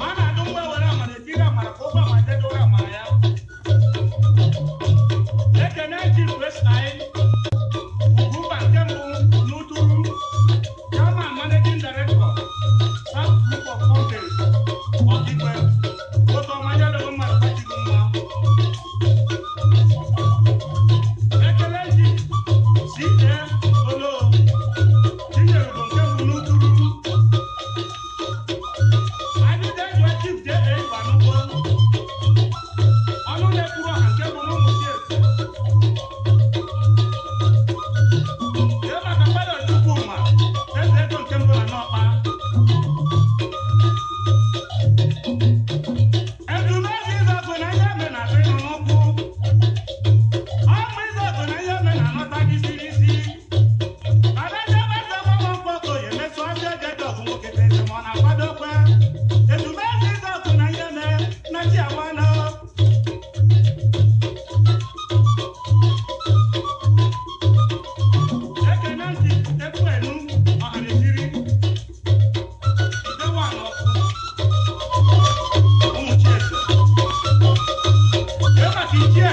Ọ na-adụ mgbe were amara etiri amara ka ụgwọ amara jedoro amara ya. Ekene Chief SI Ugwumba nke mbụ n'Uturu, Chairman Managing Director, South Group of Companies, Ọkigwe, nwoke ọma ya dogo mmadụ kpachigo mma. Ekele Chief C.A. Olo, Chinyelugo nke mbụ n'Uturu. Ajụjụ ejụọ Chief J.A. Igbanukwu, ọnụ na-ekwuru ọha nke bụ n'ụmụ Chief. Jee maka Fada Chukwuma, eze ego nke mbụ na Nọkpa. Ezumezu Izuoku na ihe eme na-atụ ịnụ n'ụkwụ. Ọmụ Izuoku na ihe eme na-anọta gị isi n'isi. Ezumezu Izuoku na ihe eme na chi agbanụ. Ekene ntị Ekwuenu Ọhanesiri, Idewa Anọkụ, Ụmụ Chieze. Jee maka Ichie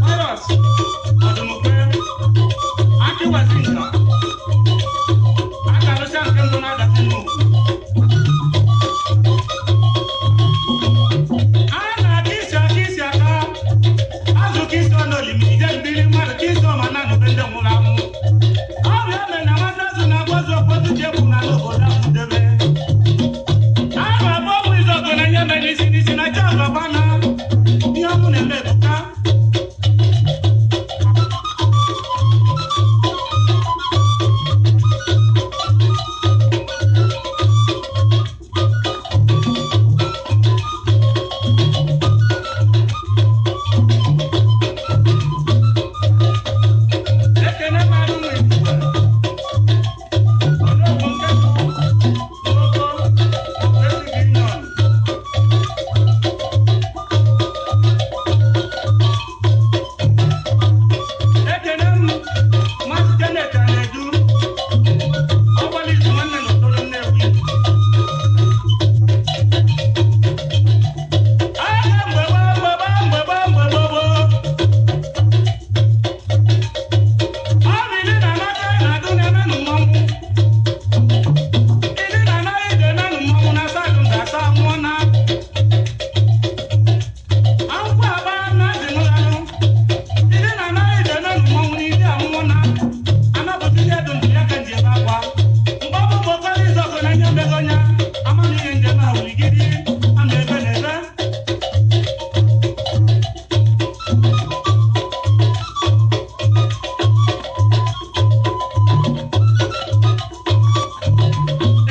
Pius Ọdụmụkwe, Akịwazinka, Akalụsịa nke mbụ na-adasi n'ugwu. A na-aka isi aka isi aka, azụ ka isi ọnụ olimi, ije mbiri mmadụ ka isi ọma na anụbe ndị nwụrụ anwụ. Ọ bụ ya mere na nwata azụ na-agba ọzọ ụfọdụ ji egwu n'ala obodo ahụ debe. A na-agba ọgwụ Izuoku na ihe mere isi n'isi na chi ọzọ gbana. Ihe ọmụ na-eme ebuka. Ekene mmadụ nwe Igbo. Ọnụọgụ nke mbụ, N'Oko Progressive Union. Ekene m Maazị Kenneth Anedu, ọgbala izu nwanne n'Otolo Nnewi. Agha mgbe gboo, mgbe gboo, mgbe gboo, mgbe gboo gboo. Ọ bụ ili na anaka na-adụ na-emenụ mmọnwụ. Ili na anaghị ga-emenụ mmọnwụ na asadụ nda asa nwụọ na. Akwụkwọ agba na azị nụlanụ. Ili na anaghị ga-emenụ mmọnwụ na ili anwụọ na. Anapụta ihe dụ ndụ ya ka nji ebe akwa. Mgbe ọ bụ mgbe okoro Izuoku na nye mmego nya, amamihe njem a wurigidi, a na-ebe na ebe.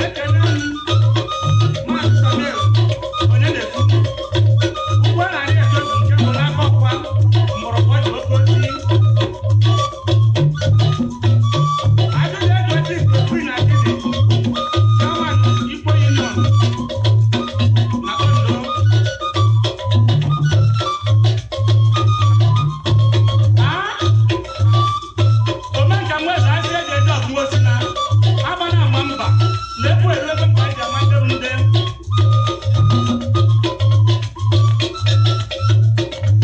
Ekene m Maazị Samuel onye na-ekwu ugbu a na-arị ekebu nke bụ n'aka ọkwa mgbọrọgwụ ọjị oke osisi. Ajụjụ ejụọ Chief Queen Akidi, Chairman Ikwo Union na Ondo. Aa, omenka mweze asị eji eji ọgụ osi na agba na ama mba na-ekwu eru ebe mkpa eji ama ndị bụ ndị.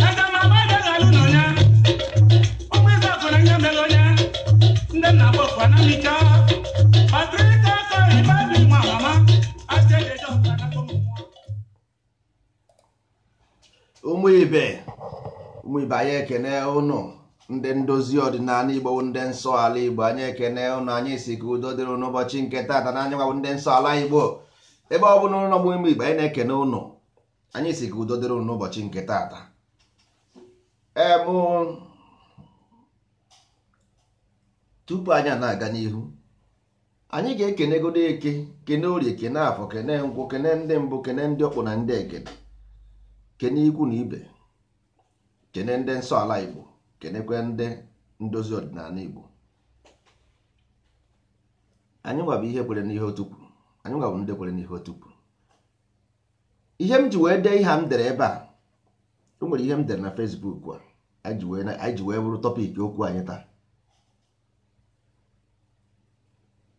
Eze ma agba ebe ga-alụ na ọnya, ụmụ Izuoku na ihe mere onye, ndị nna bụ okwu anamicha. Patrick Okoye Ibebi nwa mama, asị eji eji ọgụ anakọ ụmụ mmụọ. Ụmụ ibe, ụmụ ibe, anyị ekene ụnụ ndị ndozi ọdịnala Igbo, ndị nsọ ala Igbo. Anyị ekene ụnụ, anyị si ka udo dịrị ụnụ ụbọchị nke taata na anyị nwabụ ndị nsọ ala Igbo. Ebe ọ bụla ụnụ bụ ụmụ ibe, anyị na-ekene ụnụ, anyị si ka udo dịrị ụnụ ụbọchị nke taata. Em tupu anyị a na-aga n'ihu, anyị ga-ekenegodo eke, kene orie, kene afọ, kene nkwụ, kene ndị mbụ, kene ndị ọkpụ na ndị egede, kene ikwu na ibe, kene ndị nsọ ala Igbo, kenekwe ndị ndozi ọdịnala Igbo. Anyị nwabụ ihe kwere n'ihe otu kwuru, anyị nwabụ ndị kwere n'ihe otu kwuru. Ihe m ji wee dee ihe a m dere ebe a, o nwere ihe m dere na Facebook a anyị ji wee bụrụ topic okwu anyị taa.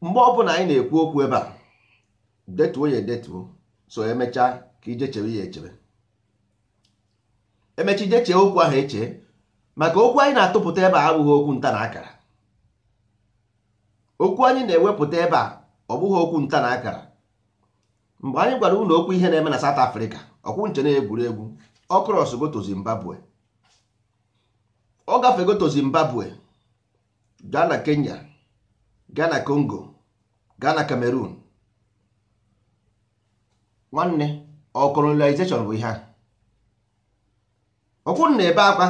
Mgbe ọbụla anyị na-ekwu okwu ebe a, detuo ya edetuo, So emechaa ka ije chewe ya echebe, emecha ije chee okwu ahụ eche, maka okwu anyị na-atụpụta ebe a abụghị okwu nta na akara. Okwu anyị na-ewepụta ebe a ọ bụghị okwu nta na akara. Mgbe anyị gwara unu okwu ihe na-eme na South Africa, ọkwụ nche na-egwuregwu, ọ cross go to Zimbabwe, ọ gafego to Zimbabwe, gaa na Kenya, gaa na Congo, gaa na Cameroon. Nwanne, ọ colonization bụ ihe a. Ọkwụ na-ebe akwa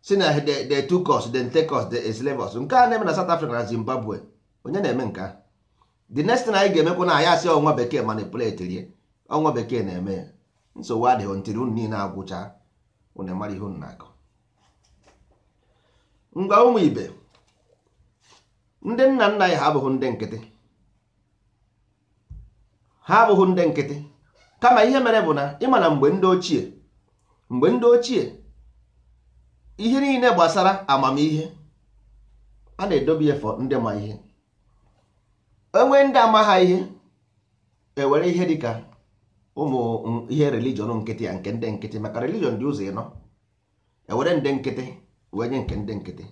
si na they took us, then take us, they enslave us. Nke a na-eme na South Africa na Zimbabwe, onye na-eme nke a? The next thing anyị ga-emekwa na anyị asị ọnwa bekee manipulate rie, ọnwa bekee na-eme ya. Nsogbu adịghị, ntiri unu niile agwụcha, unu mara ihe unu na-akọ. Ngwa ụmụ ibe, ndị nna nna anyị ha abụghị ndị nkịtị, ha abụghị ndị nkịtị. Kama ihe mere bụ na ịma na mgbe ndị ochie ihe niile gbasara amamihe a na-edobe ya for ndị ma ihe. Enwe ndị ama ha ihe, ewere ihe dịka ụmụ ihe religion nkịtị ya, nke ndị nkịtị, maka religion dị ụzọ ịnọ. Ewere ndị nkịtị wee nye nke ndị nkịtị.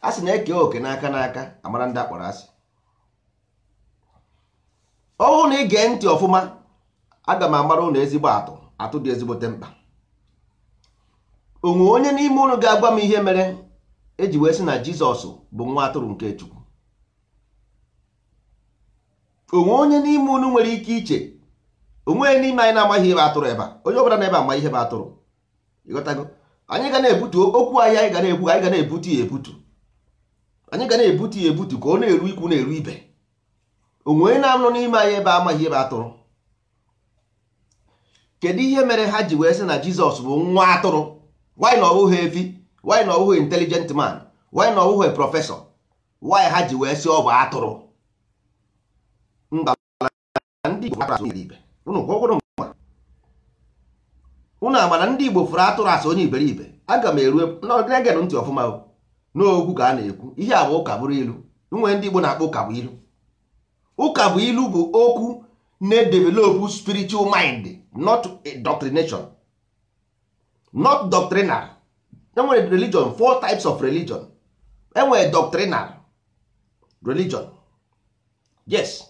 A sị na-eke oke n'aka n'aka, amara ndị akpọrọ asị. Ọ bụrụ na ị gee ntị ọfụma, aga m amara ụnụ ezigbo atụ, atụ dị ezigbote mkpa. Onwe onye n'ime ụnụ ga-agwa m ihe mere eji wee sị na Jizọs bụ nwa atụrụ nke Chukwu? Onwe onye n'ime unu nwere ike iche? Onwe n'ime anyị na-amaghị ihe bụ atụrụ ebe a? Onye ọbụla na ebe ama ihe bụ atụrụ, ịghọtago? Anyị ga na-ebutu okwu anyị, anyị ga na-ekwu, anyị ga na-ebutu ya ebutu, anyị ga na-ebutu ya ebutu ka ọ na-eru ikwu na-eru ibe. Onwe onye na-anọ n'ime anyị ebe amaghị ihe bụ atụrụ? Kedu ihe mere ha ji wee sị na Jizọs bụ nwa atụrụ? Why na ọ bụghị efi? Why na ọ bụghị intelligent man? Why na ọ bụghị professor? Why ha ji wee sị ọ bụ atụrụ? Mba, ndị Igbo fụrụ iberibe. Unu gwọgwụrụ mma, unu ama na ndị Igbo fụrụ atụrụ asị onye iberibe. Aga m eru na-egenụ ntị ọfụma o. N'okwu ka a na-ekwu ihe a bụ ụka bụrụ ilu. Nwee ndị Igbo na-akpọ ụka bụ ilu. Ụka bụ ilu bụ okwu na-edevelop spiritual mind, not doctrination, not doctrinal. Enwere religion, four types of religion. Enwere doctrinal religion, yes,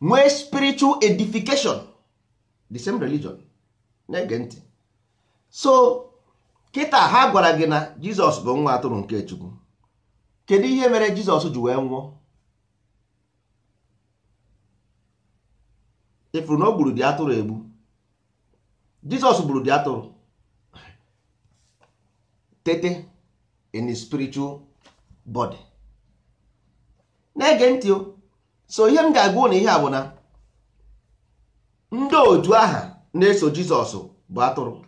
nwee spiritual edification, the same religion. Na-ege ntị. So kịta ha gwara gị na Jizọs bụ nwa atụrụ nke Chukwu. Kedu ihe mere Jizọs ji wee nwụọ? Ifuru na o gburu dị atụrụ egbu. Jizọs gburu dị atụrụ tete in his spiritual body. Na-ege ntị o. So ihe m ga-agwa na ihe a bụ na ndị otu aha na-eso Jizọs bụ atụrụ,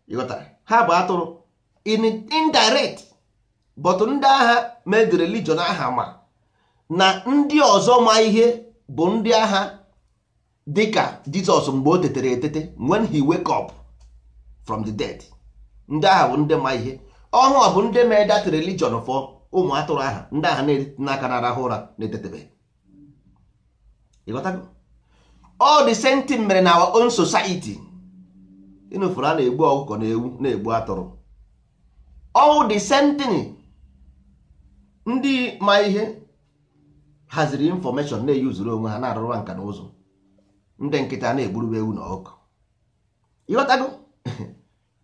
ịghọtara? Ha bụ atụrụ in indirect, but ndị agha made religion aha ma na ndị ọzọ ma ihe bụ ndị agha dịka Jizọs mgbe o tetere etete, when he wake up from the dead. Ndị agha bụ ndị ma ihe ọhụụ, bụ ndị mee that religion for ụmụ atụrụ aha, ndị agha n'aka na-arahụ ụra na-etetebe. Ịghọtago? All the same thing mere na our own society. Ịnụfụrụ a na-egbu ọkụkọ na ewu, na-egbu atụrụ. All the same thing. Ndị ma ihe haziri information na-eyuzuru onwe ha na-arụrụ nka na ụzụ, ndị nkịta na-egburube ewu na ọkụkọ. Ịghọtago?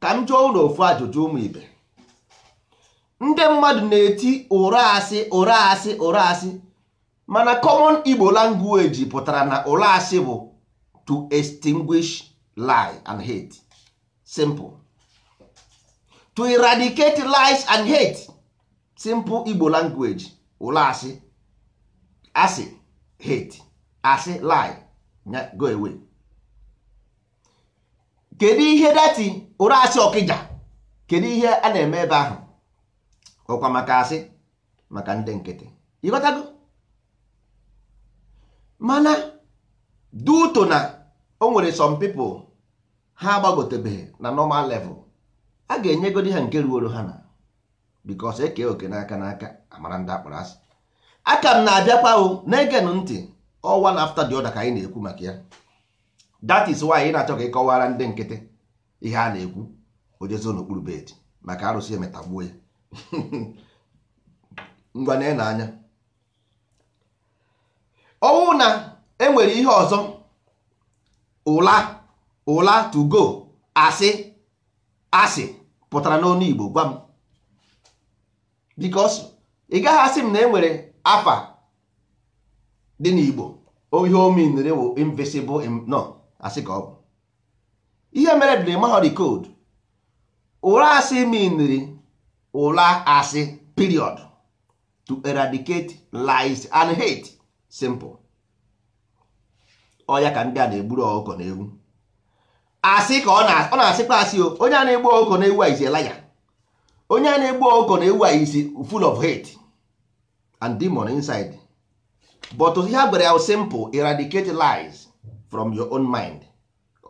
Ka m jụọ ụlọ ofu ajụjụ, ụmụ ibe. Ndị mmadụ na-eti ụra asị, ụra asị, ụra asị, mana common Igbo language pụtara na ụra asị bụ to extinguish lie and hate. Simple. To eradicate lies and hate. Simple Igbo language. Ụra asị, asị, hate, asị, lie, go away. Kedu ihe dati ụra asị ọkịja? Kedu ihe a na-eme ebe ahụ? Ọkwa maka asị, maka ndị nkịtị, ịghọtago? Mana due na o nwere some people ha agbagotebeghị na normal level, a ga-enyegodi ha nke ruoro ha na because eke oke n'aka n'aka, amara ndị akpọrọ asị. Aka m na-abịakwa o, na-egenụ ntị. All one after the other ka anyị na-ekwu maka ya. That is why ị na-achọ ka ị kọwara ndị nkịtị ihe a na-ekwu, ojezo n'okpuru bed maka arụsị emetagbuo ya. Ngwa na anya, ọwụ na enwere ihe ọzọ, ụla ụla to go, asị asị pụtara n'ọnụ Igbo, gwa m, because ị gaghị asị m na enwere afa dị n'Igbo ihe omenere bụ invisible. No, asị ka ọ bụ ihe mere bụ na ịmaghọ the code. Ụra asị meanri ụla asị, period. To eradicate lies and hate, simple. Ọ ya ka ndị a na-egburu ọkụkọ na ewu asị, ka ọ na-asịkwa asị o. Onye a na-egbu ọkụkọ na ewu a is a liar. Onye a na-egbu ọkụkọ na ewu a is full of hate and demon inside. But ihe a gwara ya, simple, eradicate lies from your own mind.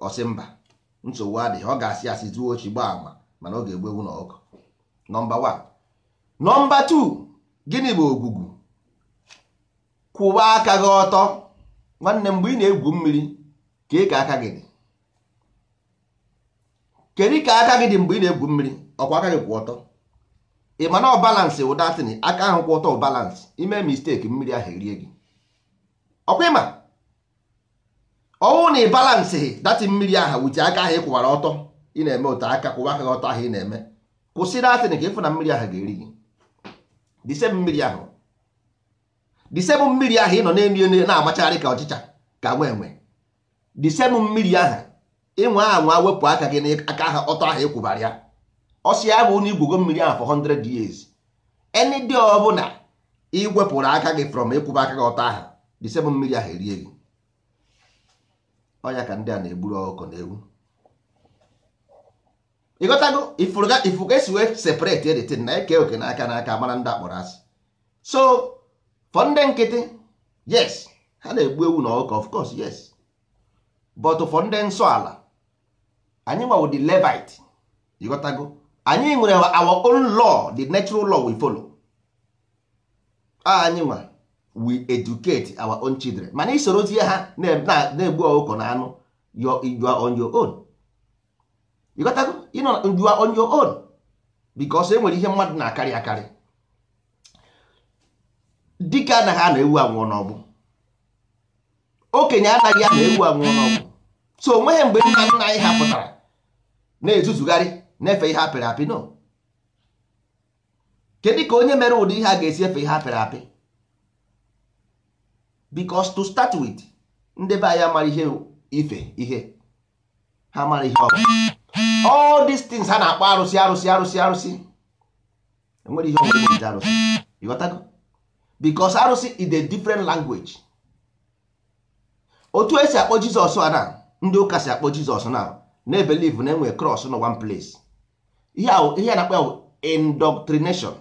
Ọsị mba, nsogbu adịghị, ọ ga-asị asị, zuo ochi, gbaa ama, mana ọ ga-egbu ewu na ọkụ. Number 1. Number 2, gịnị bụ ogwugwu? Kwụba aka gị ọtọ, nwanne. Mgbe ị na-egwu mmiri, kee ka aka gị dị? Kedu ka aka gị dị mgbe ị na-egwu mmiri? Ọkwa aka gị kwụ ọtọ? Ị ma na ọ balance wụdatịn aka ahụ kwụ ọtọ, balance. Ime mistake, mmiri ahụ erie gị. Ọkwa ịma ọnwụ na ị balance that mmiri ahụ wute aka ahụ ị kwụwara ọtọ, ị na-eme otu aka kwụwa aka gị ọtọ ahụ ị na-eme, kwụsị datin ka ịfụ na mmiri ahụ ga-eri gị. The same mmiri ahụ, the same mmiri ahụ ị nọ n'elu elu na-amachagharị ka ọchịcha, ka nwe enwe, the same mmiri ahụ ịnwa anwa wepụ aka gị n'aka ahụ ọtọ ahụ ịkwụbara ya, ọsị ya bụ na igwugo mmiri ahụ for 100 years, any day ọbụla iwepụrụ aka gị from ịkwụba aka gị ọtọ ahụ, the same mmiri ahụ erie gị. Ọnya ka ndị a na-egburu ọkụkọ na ewu. Ịghọtago? Ifuga esi wee separate the thing na eke oke n'aka n'aka, mara ndị akpọrọ asị. So for ndị nkịtị, yes, ha na-egbu ewu na ọkụkọ, of course, yes, but for ndị nsọ ala, anyị nwawo the Levite. Ịghọtago? Anyị nwere our own law, the natural law we follow. Anyị nwa, we educate our own children, mana isorozie ha na-egbu ọkụkọ na anụ, you are on your own. Ịghọtago? You are on your own, because e nwere ihe mmadụ na-akarị akarị. Dike anaghị ana ewu anwụọ n'ọgbụ, okenye anaghị ana ewu anwụọ n'ọgbụ. So onweghị mgbe nna nna anyị ha pụtara na-ezuzugharị na-efe ihe apịrị apị. No. Kedu ka onye mere ụdị ihe a ga-esi efe ihe apịrị apị? Because to start with, ndị be anyị amara ihe ife ihe ha mara ihe ọ bụ. All these things ha na-akpọ arụsị, arụsị, arụsị, arụsị, enwere ihe ọ bụla eji arụsị. Ịghọtago? Because arụsị is a different language. Otu esi akpọ Jizọs a na ndị ụka si akpọ Jizọs na na-ebelieve na enwere cross no one place. Ihe ahụ, ihe a na-akpọ ya bụ indoctrination.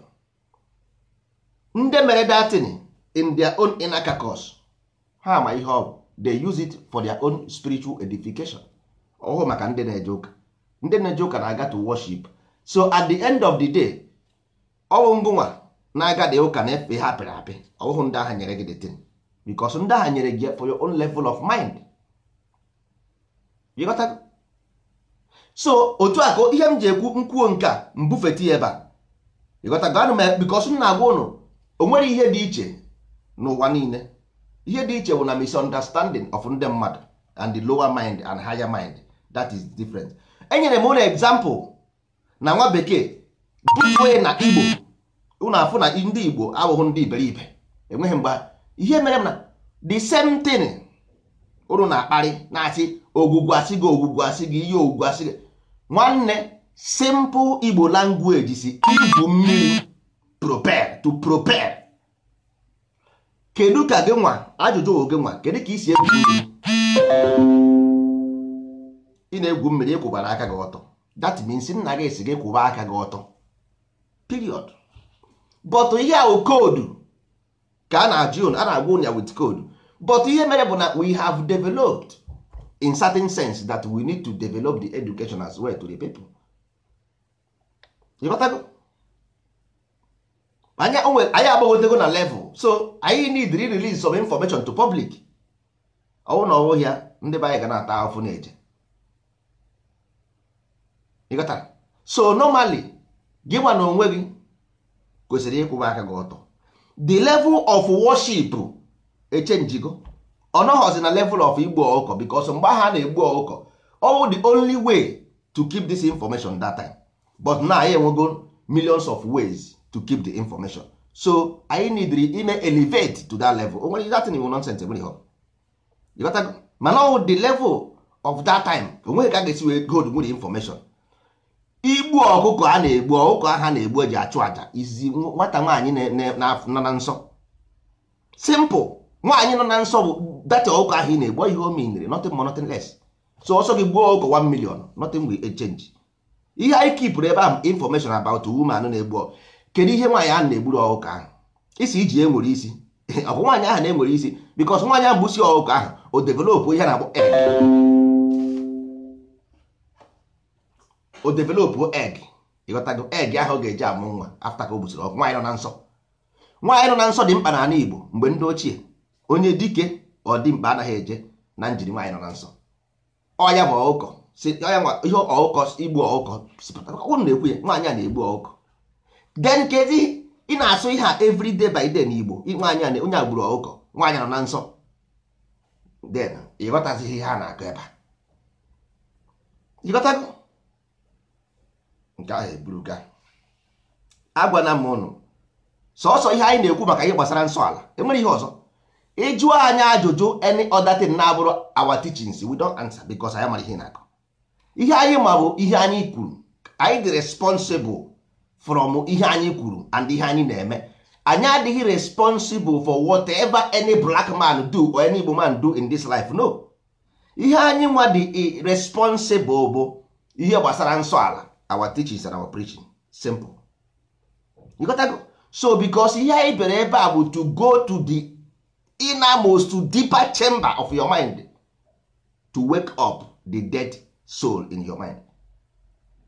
Ndị mere that thing in their own inner caucus, ha ma ihe ọ bụ. They use it for their own spiritual edification. Ọhụụ maka ndị na-eje ụka, ndị na-eje ụka na-aga to worship. So at the end of the day, ọwụ ngụnwa na-aga dị ụka na-efe ihe apịrị apị, ọwụhụ ndị agha nyere gị the thing, because ndị agha nyere gị for your own level of mind. You got that? So otu a ka ihe m ji ekwu nkwuo nke a mbufeti ebe a. Ịghọtago? Anụ m because m na-agwa ụnụ, o nwere ihe dị iche n'ụwa niile. Ihe dị iche bụ na misunderstanding of ndị mmadụ and the lower mind and higher mind. That is different. Enyere m ụlọ example na nwa bekee butue na Igbo, ụnụ afụ na ndị Igbo abụghị ndị iberibe. Enweghị mgbe ihe mere m na the same thing ụnụ na-akparị, na-asị ogwugwu, asị gị ogwugwu, asị gị ihe ogwugwu, asị gị nwanne. Simple Igbo language si igwu mmiri, prepare to prepare. Kedu ka gị nwa, ajụjụ gị nwa, kedu ka isi egwu mmiri? Ị na-egwu mmiri, ịkwụbara aka gị ọtọ. That means nna gị esi gị kwụba aka gị ọtọ, period. But ihe ahụ code ka a na-ajụ a na-agwa ụnụ ya with code. But ihe mere bụ na we have developed in certain sense that we need to develop the education as well to the people. Ịghọtago? Anyị anyị agbagotego na level, so anyị need to release some information to public. Ọwụ na ọwụ ya Ndị be anyị ga na-ata ahụfụ na-eje. Ịghọtara? So normally, gị nwa na onwe gị kwesịrị ịkwụba aka gị ọtọ. The level of worship echenjigo. Ọ nọghọzi na level of igbu ọkụkọ, because mgbe ha na-egbu ọkụkọ, all the only way to keep this information that time. But now anyị enwego millions of ways to keep the information, so anyị need ime elevate to that level. O nwere that thing nonsense, enwere ihe ịghọtago. Mana ọ the level of that time, onweghị ka a ga-esi wee hold nwere information. Igbu ọkụkọ a na-egbu, ọkụkọ ha na-egbu eji achụ àjà izi, nwata nwaanyị nọ na nsọ, simple, nwaanyị nọ na nsọ bụ data ọkụkọ ahụ ị na-egbu. Ihe o meaniri, nothing more, nothing less. So ọsọ gị gbuo ọkụkọ 1 million, nothing will change. Ihe anyị kipụrụ ebe ahụ, information about woman na-egbu. Kedu ihe nwaanyị ahụ na-egburu ọkụkọ ahụ isi iji enwere isi? Ọ bụ nwaanyị ahụ na-enwere isi, because nwaanyị ahụ bụ isi ọkụkọ ahụ, o develop ihe na-akpọ egg. O develop egg, ịghọtago? Egg ahụ ọ ga-eji amụ nwa after ka o busiri ọkụ. Nwaanyị nọ na nsọ, nwaanyị nọ na nsọ dị mkpa n'ala Igbo mgbe ndị ochie. Onye dike ọ dị mkpa anaghị eje na njiri nwaanyị nọ na nsọ. Ọ ya bụ ọkụkọ si ya nwa ihe ọkụkọ, igbu ọkụkọ ụnụ na-ekwu ya, nwaanyị a na-egbu ọkụkọ. Then kezi ị na-asụ ihe a every day by day n'Igbo, nwaanyị a, onye a gburu ọkụkọ, nwaanyị nọ na nsọ. Then ịghọtazighị ihe a na-akọ ebe a. Ịghọtago? Nke ahụ eburuga. Agwana m ụnụ, sọsọ ihe anyị na-ekwu maka ihe gbasara nsọ ala, enwere ihe ọzọ ịjụọ anyị ajụjụ, any other thing na-abụrụ our teachings, we don't answer, because anyị mara ihe na-akọ. Ihe anyị ma bụ ihe anyị kwuru. Anyị dị responsible from ihe anyị kwuru and ihe anyị na-eme. Anyị adịghị responsible for whatever any black man do or any Igbo man do in this life, no. Ihe anyị nwa dị responsible bụ ihe gbasara nsọ ala, our teachings and our preaching, simple. You got to go. So because ihe anyị bịara ebe a bụ to go to the innermost, to deeper chamber of your mind, to wake up the dead soul in your mind,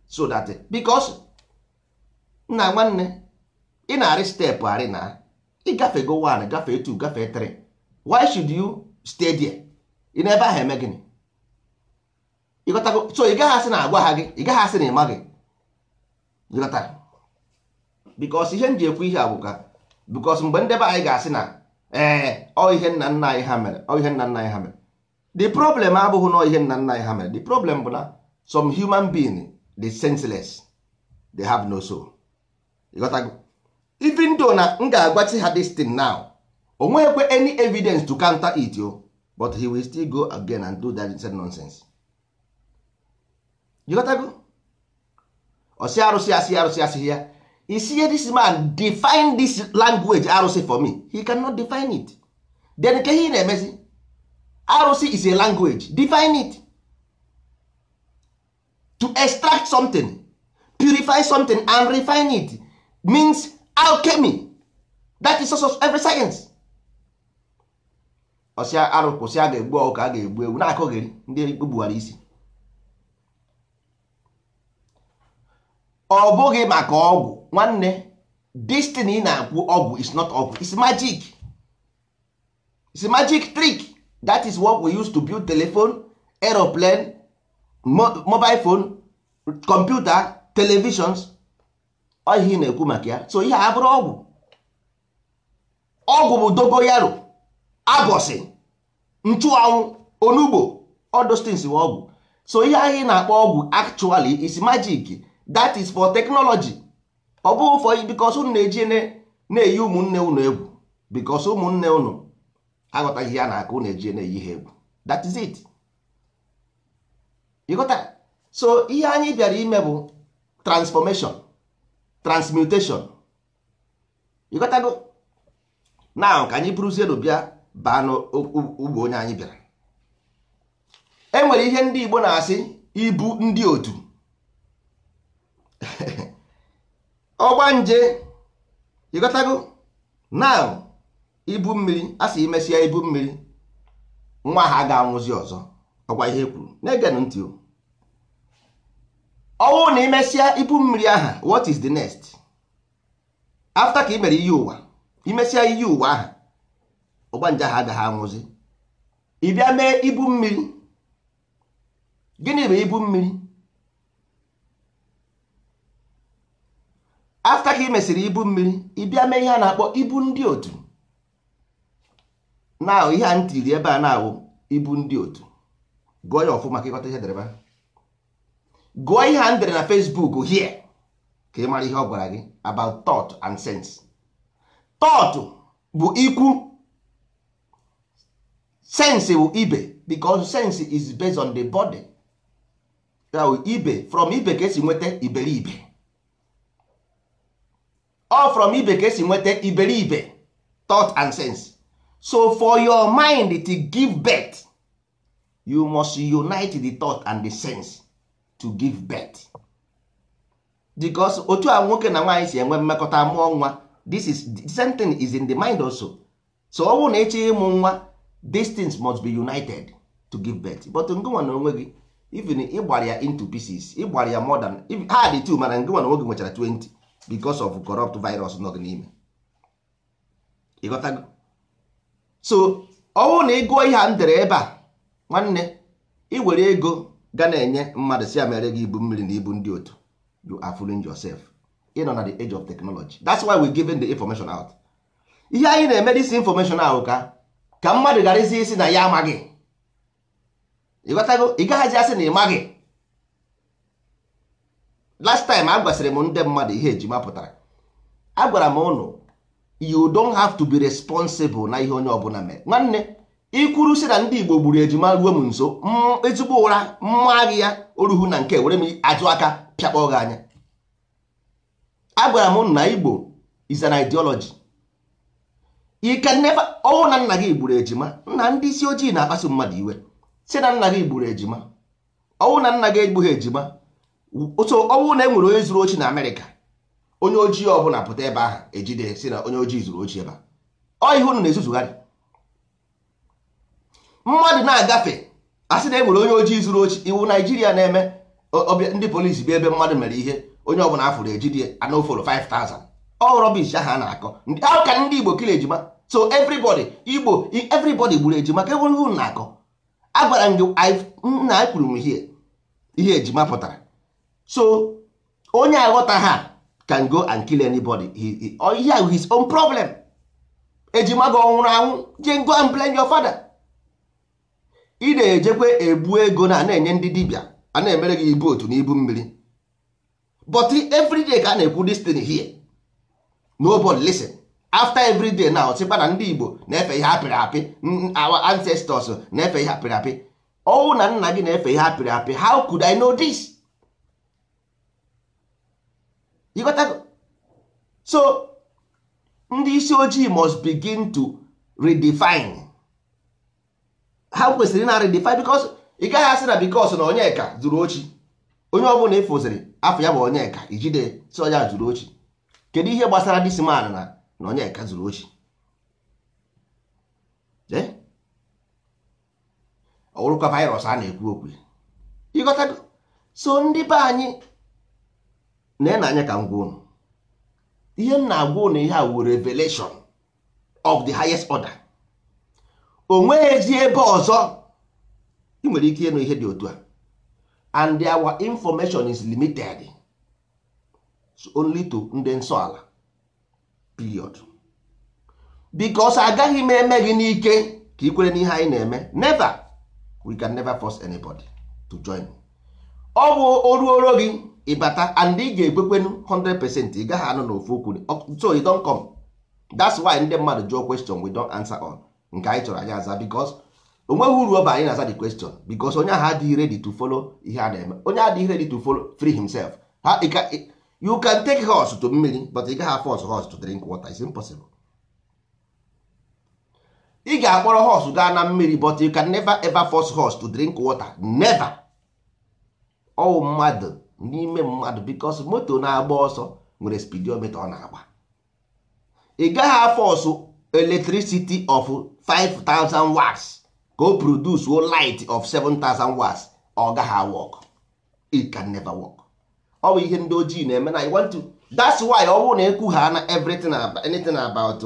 so that, because nna nwanne, ị na-arị step arị na ịgafego 1, gafee 2, gafee 3, why should you stay there? Ị na ebe ahụ eme gịnị? Ịghọtago? So ị gaghị asị na agwa ha gị, ị gaghị asị na ị maghị. Ịghọtara? Because ihe m ji ekwu ihe a bụ ka, because mgbe ndebe anyị ga-asị na ee, ọ ihe nna nna anyị ha mere, ọ ihe nna nna anyị ha mere. The problem abụghị na ọ ihe nna nna anyị ha mere. The problem bụ na some human being dey senseless, they have no soul. Ịghọtago? Even though na m ga-agwachi ha this thing now, o nweghịkwe any evidence to counter it o, but he will still go again and do that same nonsense. Ịghọtago? Ọsị arụsị, asị arụsị, asị ya isi ihe. This man, define this language arụsị for me. He cannot define it. Then ke ihe ị na-emezi? Arụsị is a language, define it. To extract something, purify something and refine it means alchemy. That is source of every science. Ọsị arụ kwụsị, a ga-egbu ọkụ, a ga-egbu ewu, na-akọgheri ndị gbughara isi. Ọ bụghị maka ọgwụ nwanne. Destiny na-akwụ ọgwụ is not ọgwụ, it's magic. It's a magic trick. That is what we use to build telephone, aeroplane, mobile phone, computer, televisions. Ọ ihe ị na-ekwu maka ya. So ihe a bụrụ ọgwụ, ọgwụ bụ dogoyaro, abọsị, nchụanwụ, onugbo, all those things wụ ọgwụ. So ihe ahụ ị na-akpọ ọgwụ actually is magic. That is for technology. Ọ bụghị for, because unu na-eji na-eyi ụmụnne unu egwu, because ụmụnne unu aghọtaghị ihe a na-akụ, unu eji na-eyi ha egwu. That is it. Ịghọta? So ihe anyị bịara ime bụ transformation, transmutation. Ịghọtago? Now ka anyị bụrụzienụ bịa baa n'ugbo onye anyị bịara. E nwere ihe ndị Igbo na-asị ibu ndị otu ọgbanje. Ịghọtago? Now ibu mmiri, a sị imesịa ibu mmiri, nwa ha ga-anwụzi ọzọ. Ọkwa ihe kwuru, na-egenụ ntị o. Ọnwụ na imesịa ibu mmiri aha, what is the next? After ka i mere iyi ụwa, imesịa iyi ụwa aha, ọgbanje ha agaghị anwụzi. Ị bịa mee ibu mmiri. Gịnị bụ ibu mmiri? After ka ị mesịrị ibu mmiri, ị bịa mee ihe a na-akpọ ibu ndị otu. Na ihe a ntiri ebe a na-awụ ibu ndị otu. Gụọ ya ọfụma ka ịghọta ihe dere ebe a. Gụọ ihe a ndere na Facebook here ka ị mara ihe ọ gwara gị about thought and sense. Thought bụ ikwu, sense bụ ibe, because sense is based on the body. Ya bụ ibe, from ibe ka esi nweta iberibe. All from ibe ka esi nweta iberibe, thought and sense. So for your mind to give birth, you must unite the thought and the sense to give birth. Because otu a nwoke na nwaanyị si enwe mmekọta mụọ nwa, this is the same thing is in the mind also. So ọ bụrụ na ịchọ ịmụ nwa, these things must be united to give birth. But ngịnwa na onwe gị, even ịgbara ya into pieces, ịgbara ya more than ha dị two, mana ngịnwa na onwe gị nwechara 20 because of corrupt virus nọ gị n'ime. Ịghọtago? So ọ bụrụ na ị gụọ ihe a m dere ebe a, nwanne, ị were ego ga na-enye mmadụ si ya mere gị ibu mmiri na ibu ndị otu, you are fooling yourself. Ị nọ na the age of technology. That's why we giving the information out. Ihe anyị na-eme this information ahụ ka mmadụ ghara isi isi na ya amaghị. Ịghọtago? Ị gaghazi asị na ị maghị. Last time a gwasịrị m ndị mmadụ ihe ejima pụtara, agwara m ụnụ, you don't have to be responsible na ihe onye ọbụla mere. Nwanne, ikwuru sị na ndị Igbo gburu ejima ruo m nso, ezigbo ụra mma gị ya oruhu na nke were m ajụ aka pịakpọ gị anya. Agwara m na Igbo is an ideology. You can never, ọnwụ na nna gị gburu ejima, nna ndị isi ojii na-akpasu mmadụ iwe sị na nna gị gburu ejima, ọnwụ na nna gị egbughị ejima. So ọnwụ na e nwere onye zuru ochi na Amerịka, onye ojii ọbụla pụta ebe ahụ ejide si na onye ojii zuru ochi ebe a. Ọ ihe unu na-ezuzugharị. Mmadụ na-agafe asị na e nwere onye ojii zuru ochi. Iwu Naijiria na-eme ndị polisi bịa ebe mmadụ mere ihe, onye ọbụla afụrụ ejide anoforo 5000. All rubbish ahụ a na-akọ. How can ndị Igbo kill ejima? So everybody Igbo, everybody gburu ejima ka enwere unu na-akọ. Agwara m gị nna, ekwuru m ihe ihe ejima pụtara. So onye aghọta ha can go and kill anybody. He have his own problem. Ejima gị ọ nwụrụ anwụ, jee go and blame your father. Ị na-ejekwe ebu ego na na-enye ndị dibịa a na-emere gị ibu otu na ibu mmiri, but everyday ka a na-ekwu this thing here, nobody listen. After everyday now, sịkwa na ndị Igbo na-efe ihe apịrị apị, our ancestors na-efe ihe apịrị apị. Ọwụ na nna gị na-efe ihe apịrị apị, how could I know this? You got that? So ndị isi ojii must begin to redefine. Ha kwesịrị na redefine, because ị gaghị asị na because na Onyeka zuru ochi, onye ọbụla ịfụziri afọ ya bụ Onyeka ijide si onye zuru ochi. Kedu ihe gbasara this man na Onyeka zuru ochi? Ọ bụrụkwa virus a na-ekwu okwu. Ịghọtago? So ndị be anyị na anya ka m gwa unu ihe m na-agwa unu, ihe a wụ revelation of the highest order. O nweghịzi ebe ọzọ ị nwere ike ịnụ ihe dị otu a, and our information is limited, so only to ndị nsọ ala, period. Because agaghị m eme gị n'ike ka ị kwere n'ihe anyị na-eme. Never. We can never force anybody to join. Ọ bụ oruoro gị ịbata, and ị ga-ekwekwenu 100%, ị gaghị anọ n'ofu okwu, so you don't come. That's why ndị mmadụ jụọ question, we don't answer all. Nke anyị chọrọ anyị aza, because o nweghị uru ọ bụ anyị na-aza the question, because onye ahụ adịghị ready to follow ihe a na-eme. Onye adịghị ready to follow, free himself. Ha, you can take horse to mmiri, but ị gaghị force horse to drink water. It's impossible. Ị ga-akpọrọ horse gaa na mmiri, but you can never ever force horse to drink water. Never. Ọwụ mmadụ n'ime mmadụ, because moto na-agba ọsọ nwere speedometer ọ na-agba. Ị gaghị a-force electricity of 5000 watts ka o produce light of 7000 watts. Ọ gaghị work. It can never work. Ọ bụ ihe ndị ojii na-eme na I want to. That's why ọ bụrụ na ekwu ha na everything about, anything about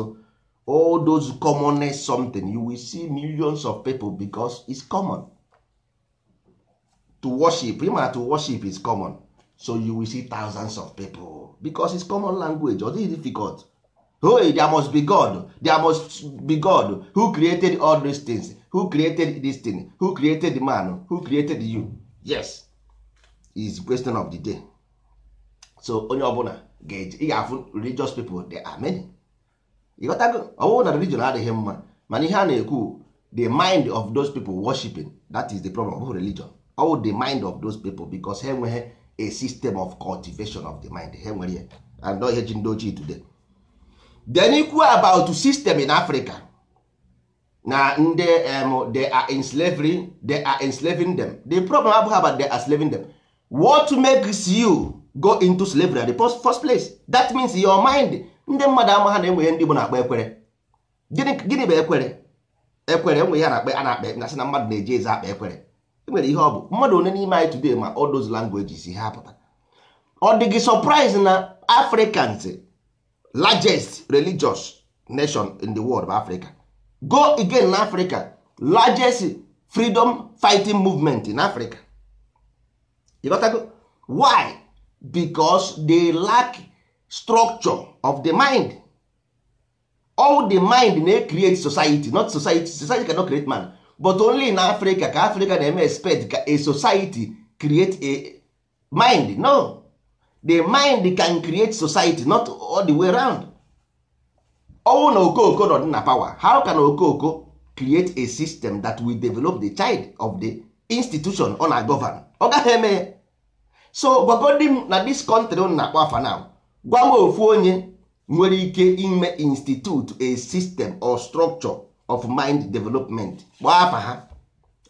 all those commonness something, you will see millions of people, because it's common. To worship, ịmara to worship is common, so you will see thousands of people because it's common language. Ọ dịghị difficult. Hey, there must be God, there must be God who created all these things, who created this thing, who created man, who created you. Yes, is question of the day. So onye ọbụla ga-eji, ị ga-afụ religious people, there are many. Ịghọtago? Ọ bụrụ na religion adịghị mma, mana ihe a na-ekwu, the mind of those people worshiping, that is the problem. Ọ bụghị religion, all the mind of those people, because ha enweghị a system of cultivation of the mind. Ha nwere ya and ọ ihe ji ndị ojii today. Then ikwu about system in Africa na ndị they are in slavery, they are enslaving them. The problem abụghị about they are enslaving them. What makes you go into slavery at the first place? That means your mind. Ndị mmadụ ama ha na-enweghị ndị Igbo na-akpọ ekwere. Gịnị bụ ekwere? Ekwere enwe ihe a na-akpọ, a na-akpa na sị na mmadụ na-eji eze akpa ekwere. Enwere ihe ọ bụ mmadụ one n'ime anyị today ma all those languages ha pụtara. Ọ dị gị surprise na Africans, largest religious nation in the world bụ Africa? Go again, na Africa, largest freedom fighting movement in Africa. You got to go. Why? Because they lack structure of the mind. All the mind na create society, not society. Society cannot create man, but only in Africa ka Africa na-eme expect ka a society create a mind. No, the mind can create society, not all the way round. Ọnwụ na okoko nọ dị na power, how can okoko create a system that will develop the child of the institution ọ na-govern? Ọ gaghị eme ya. So gwagodi m, na this country unu na-akpọ afa now, gwa m ofu onye nwere ike ime institute a system or structure of mind development. Gbaa afa ha.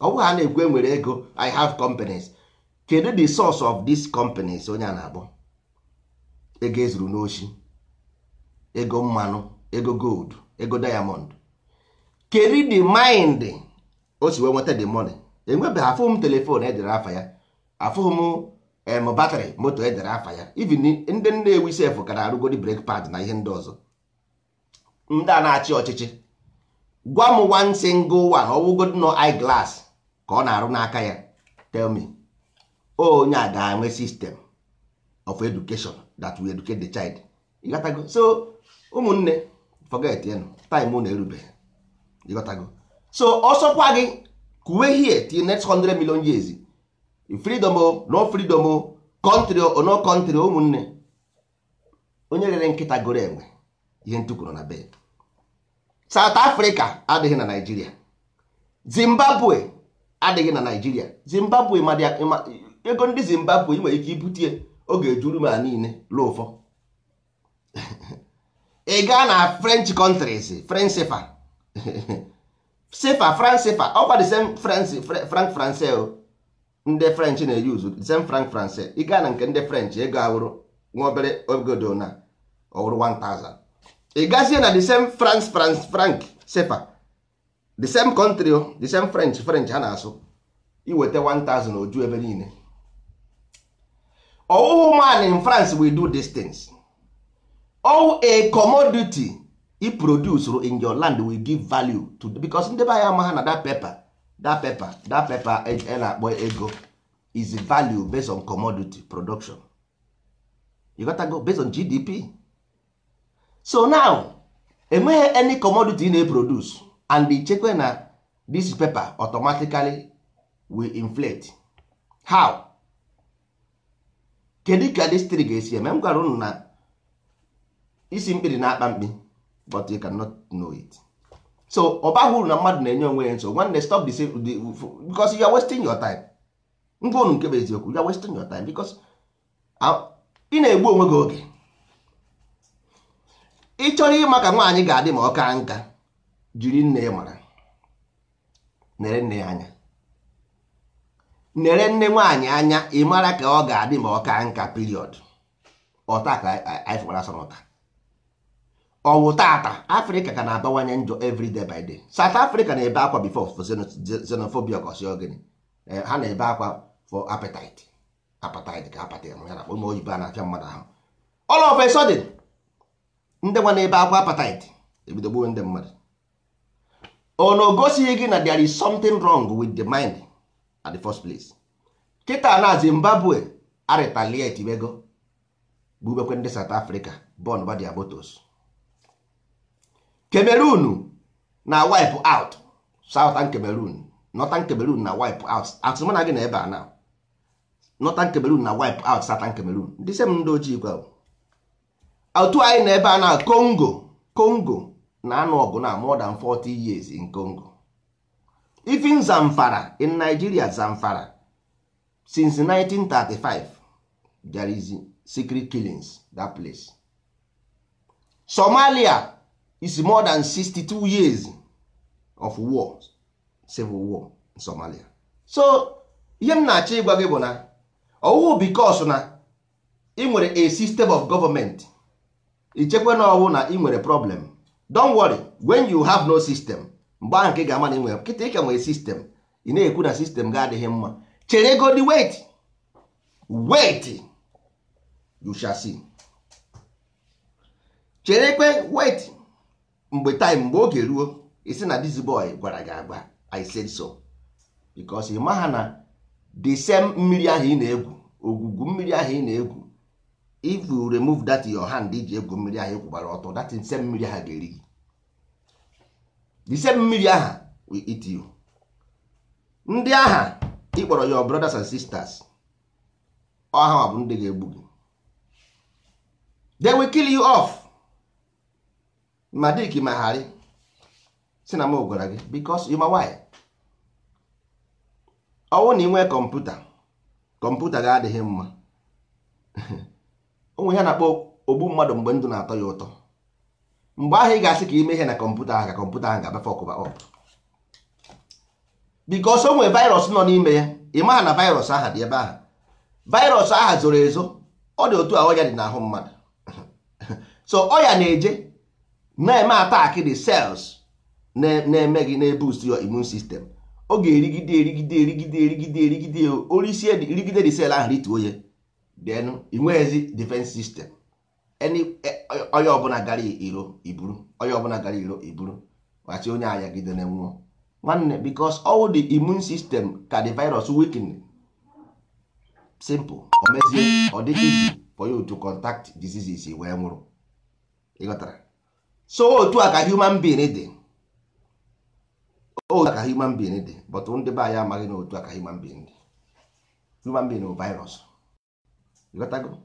Ọ bụghị ha na-ekwu enwere ego, "I have companies." Kedu the source of these companies? Onye a na-akpọ ego ezuru n'oshi, ego mmanụ, ego gold, ego diamond. Kedu the mind o si wee nweta the money? Enwebeghị. Afụghị m telephone edere afa ya, afụghị m em battery moto edere afa ya. Even ndị Nnewi sef ka na-arụgodi brake pad na ihe ndị ọzọ. Ndị a na-achị ọchịchị, gwa m one single one, ọwụgodi no eyeglass ka ọ na-arụ n'aka ya. Tell me, onye a ga-enwe system of education that will educate the child? Ịghọtago? So ụmụnne, forget ya, time unu erubeghị. Ịghọtago? So ọsọkwa gị kwuwe here till next 100 million years, freedom o no freedom o, country o no country. Ụmụnne, onye rere nkịta goro enwe, ihe ntụkwuru na be. South Africa adịghị na Nigeria, Zimbabwe adịghị na Nigeria. Zimbabwe, ego ndị Zimbabwe ị nwere ike ibute, oge ejuru ma niile lụfọ. Ị gaa na French countries, French CFA, CFA, France CFA, ọkwa the same France franc français o. Ndị French na-eyuzu the same franc français. Ị gaa na nke ndị French, ego awụrụ nwa obere ogodo na ọwụrụ 1000. Ị gazie na the same France, France franc CFA, the same country o, the same French, French ha na-asụ, iweta 1000, oju ebe niile. Ọwụhụ man in France will do these things. All a commodity i produce in your land will give value to, because ndị be anyị ama ha na that paper, that paper, that paper a na-akpọ ego is value based on commodity production. You got to go based on GDP. So now enweghị any commodity ị na-produce and ichekwe na this paper automatically will inflate. How? Kedu ka this tree ga-esi eme? M gwara unu na isi mkpiri na-akpa mkpi, but you cannot know it. So ọ baghị uru na mmadụ na-enye onwe ya nso. Nwanne, stop the, because you are wasting your time. Ngwa unu, nke bụ eziokwu, you are wasting your time because ị na-egbu onwe gị oge. Ị chọrọ ịma ka nwaanyị ga-adị ma ọ kaa nka, jiri nne ya mara. Nere nne ya anya, nere nne nwaanyị anya, ị mara ka ọ ga-adị ma ọ kaa nka, period. Ọta ka anyị fụkwara asọ n'ụta. Ọwụ tata Afrịka ka na-abawanye njọ every day by day. South Africa na-ebe akwa before for xenophobia. Ka ọsị ogene ha na-ebe akwa for appetite, appetite ka appetite ya na ụmụ oyibo a na-apịa mmadụ ahụ. All of a sudden, ndị nwa na-ebe akwa appetite ebido gbuo ndị mmadụ. Ọ na ogosighị gị na there is something wrong with the mind at the first place? Kịta na Zimbabwe aretaliate bego gbubekwe ndị South Africa bon their motos. Cameroon na wipe out Southern Cameroon, Northern Cameroon na wipe out atụmana gị na ebe a na Northern Cameroon na wipe out Southern Cameroon, ndị same ndị ojii kwa otu anyị na ebe a na Congo. Congo na-anụ ọgụ na more than 40 years in Congo. Even Zamfara in Nigeria, Zamfara since 1935 there is secret killings that place. Somalia is more than 62 years of war, civil war in Somalia. So ihe m na-achọ ịgwa gị bụ na ọwụwụ because na ị nwere a system of government, ichekwa na ọwụ na ị nwere problem. Don't worry, when you have no system, mgbe ahụ nke ị ga-ama na ị nwere. Kịta ị ka nwere system, ị na-ekwu na system gị adịghị mma. Chere godi, wait, wait, you shall see. Cherekwe, wait, mgbe time, mgbe oge ruo, isi na this boy gwara gị agwa, I said so. Because ị maha na the same mmiri ahụ ị na-egwu, ogwugwu mmiri ahụ ị na-egwu, if you remove that your hand iji egwu mmiri ahụ ịkwụbara ọtọ, that same mmiri ahụ ga-eri gị. The same mmiri ahụ will eat you. Ndị agha ị kpọrọ your brothers and sisters, ọha bụ ndị ga-egbu gị. They will kill you off. Ma dik ma ghari si na m gwara gị, because you ma why. Ọwụ na ị nwee kọmputa, kọmputa gị adịghị mma, onwe ya na-akpọ ogbu mmadụ mgbe ndụ na-atọ ya ụtọ. Mgbe ahụ ị ga-asị ka ime ihe na kọmputa ahụ, ka kọmputa ahụ ga-abafe ọkụba up, because o nwere virus nọ n'ime ya. Ị maha na virus ahụ dị ebe ahụ. Virus ahụ zoro ezo, ọ dị otu a ọya dị n'ahụ mmadụ. So ọya na-eje na-eme attack the cells na-eme gị, na-eboost your immune system. Ọ ga-erigide erigide erigide erigide erigide orisie erigide the cell ahụ, rituo ya, then ị nweghịzi defense system. Any ọya ọbụla gara iro iburu, ọya ọbụla gara iro iburu, wachi onye aya gide na nwụọ nwanne, because all the immune system ka the virus weaken. Simple. O mezie ọ dị easy for you to contact diseases wee nwụrụ. Ịghọtara? So otu a ka human being dị, otu a ka human being dị, but ndị be anyị amaghị na otu a ka human being dị. Human being bụ virus. Ịghọtago?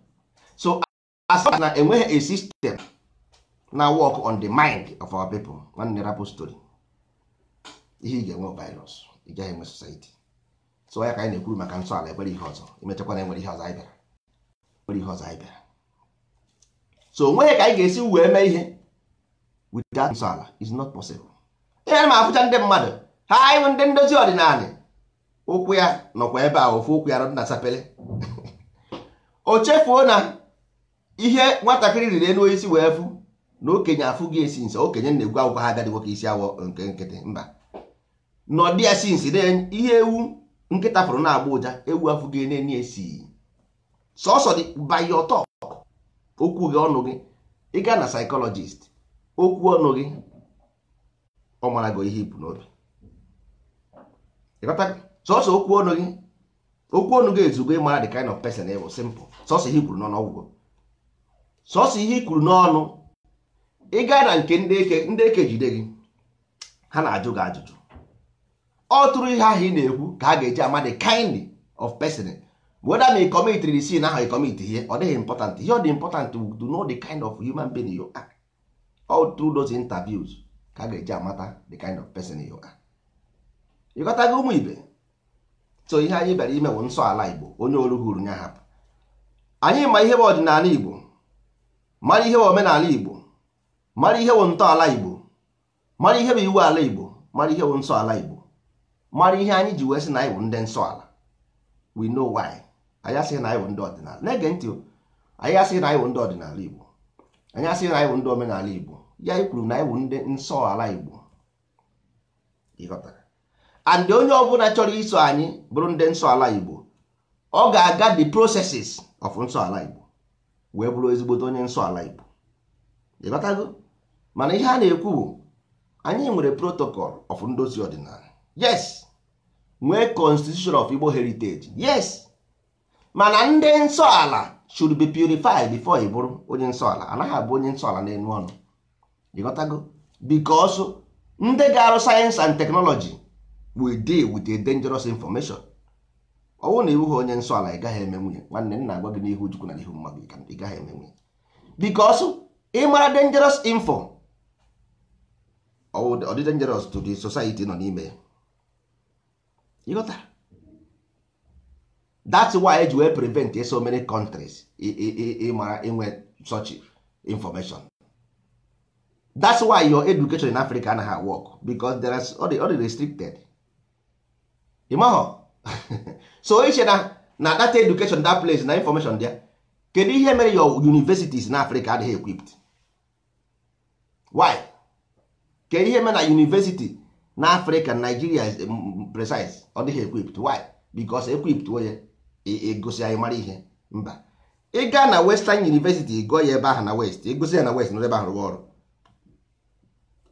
So as na enweghị a system na work on the mind of our people, nwanne, rapụ story. Ihe ị ga-enwe virus, ị gaghị enwe society. So ya ka anyị na-ekwuru maka nsọ ala. Ekwere ihe ọzọ imechakwa na enwere ihe ọzọ anyị bịara, nwere ihe ọzọ anyị bịara. So onweghị ka anyị ga-esi wee mee ihe without nsọ ala, is not possible. Ihe ma afụcha ndị mmadụ ha, anyị bụ ndị ndozi ọdịnala, ụkwụ ya nọkwa ebe a, ofu ụkwụ ya nọ na sapele. O chefuo na ihe nwatakịrị riri elu osisi wee fụ na okenye afụ gị esi nso. Okenye na-egwu akwụkwọ ha, agadi nwoke isi awọ nke nkịtị mba nọdị ya sinsi ihe ewu nkịta fụrụ na-agba ụja, ewu afụ gị na-enye esi sọsọ dị by your talk, okwu gị, ọnụ gị. Ị gaa na psychologist, okwu ọnụ gị ọ mara gị ihe ibu n'obi. Ịghọtago? Sọsọ okwu ọnụ gị, okwu ọnụ gị ezugo ịmara the kind of person ị bụ. Simple. Sọsọ ihe i kwuru n'ọnụ, ọgwụgwọ, sọsọ ihe i kwuru n'ọnụ. Ị gaa na nke ndị eke, ndị eke jide gị, ha na-ajụ gị ajụjụ. Ọ tụrụ ihe ahụ ị na-ekwu ka ha ga-eji ama the kind of person, whether ma ị commit the sin ahụ, ị commit ihe, ọ dịghị important. Ihe ọ dị important to know the kind of human being you are. All through those interviews ka a ga-eji amata the kind of person you are. Ịghọtago, ụmụ ibe? So ihe anyị bịara ime bụ nsọ ala Igbo. Onye oruhuru ya hapụ. Anyị ma ihe bụ ọdịnala Igbo, mara ihe bụ omenala Igbo, mara ihe bụ ntọala Igbo, mara ihe bụ iwu ala Igbo, mara ihe bụ nsọ ala Igbo, mara ihe anyị ji wee sị na anyị bụ ndị nsọ ala. We know why. Anyị asịghị na anyị bụ ndị ọdịnala. Na-ege ntị o. Anyị asịghị na anyị bụ ndị ọdịnala Igbo, anyị asịghị na anyị bụ ndị omenala Igbo. Ya anyị kwuru na anyị bụ ndị nsọ ala Igbo. Ịghọtara? And onye ọbụla chọrọ iso anyị bụrụ ndị nsọ ala Igbo, ọ ga-aga the processes of nsọ ala Igbo wee bụrụ ezigbote onye nsọ ala Igbo. Ịghọtago? Mana ihe a na-ekwu bụ anyị nwere protocol of ndozi ọdịnala, yes, nwee constitution of Igbo heritage, yes. Mana ndị nsọ ala should be purified before ị bụrụ onye nsọ ala. Anaghị abụ onye nsọ ala n'enu ọnụ. Ịghọtago? Because ndị ga-arụ science and technology will deal with a dangerous information. Ọ bụrụ na iwu ha onye nsọ ala, ị gaghị eme nwunye. Nwanne, nna, agwa gị n'ihu Chukwu na n'ihu mmadụ, ị gaghị eme nwunye, because ị mara dangerous info, ọ dị dangerous to the society nọ n'ime ya. Ịghọtara? That's why eji wee prevent so many countries ịmara inwe such information. That's why your education in Africa anaghị work, because there is all the restricted. Ịmahọ? So iche na that education, that place na information there. Kedu ihe mere your universities in Africa adịghị equipped? Why? Kedu ihe mere na university na Africa, Nigeria is precise, ọ dịghị equipped? Why? Because equipped onye egosi anyị mara ihe mba. Ị gaa na Western University, gụọ ya ebe ahụ na West, egosi ya na West, nọrọ ebe ahụ rụọ ọrụ.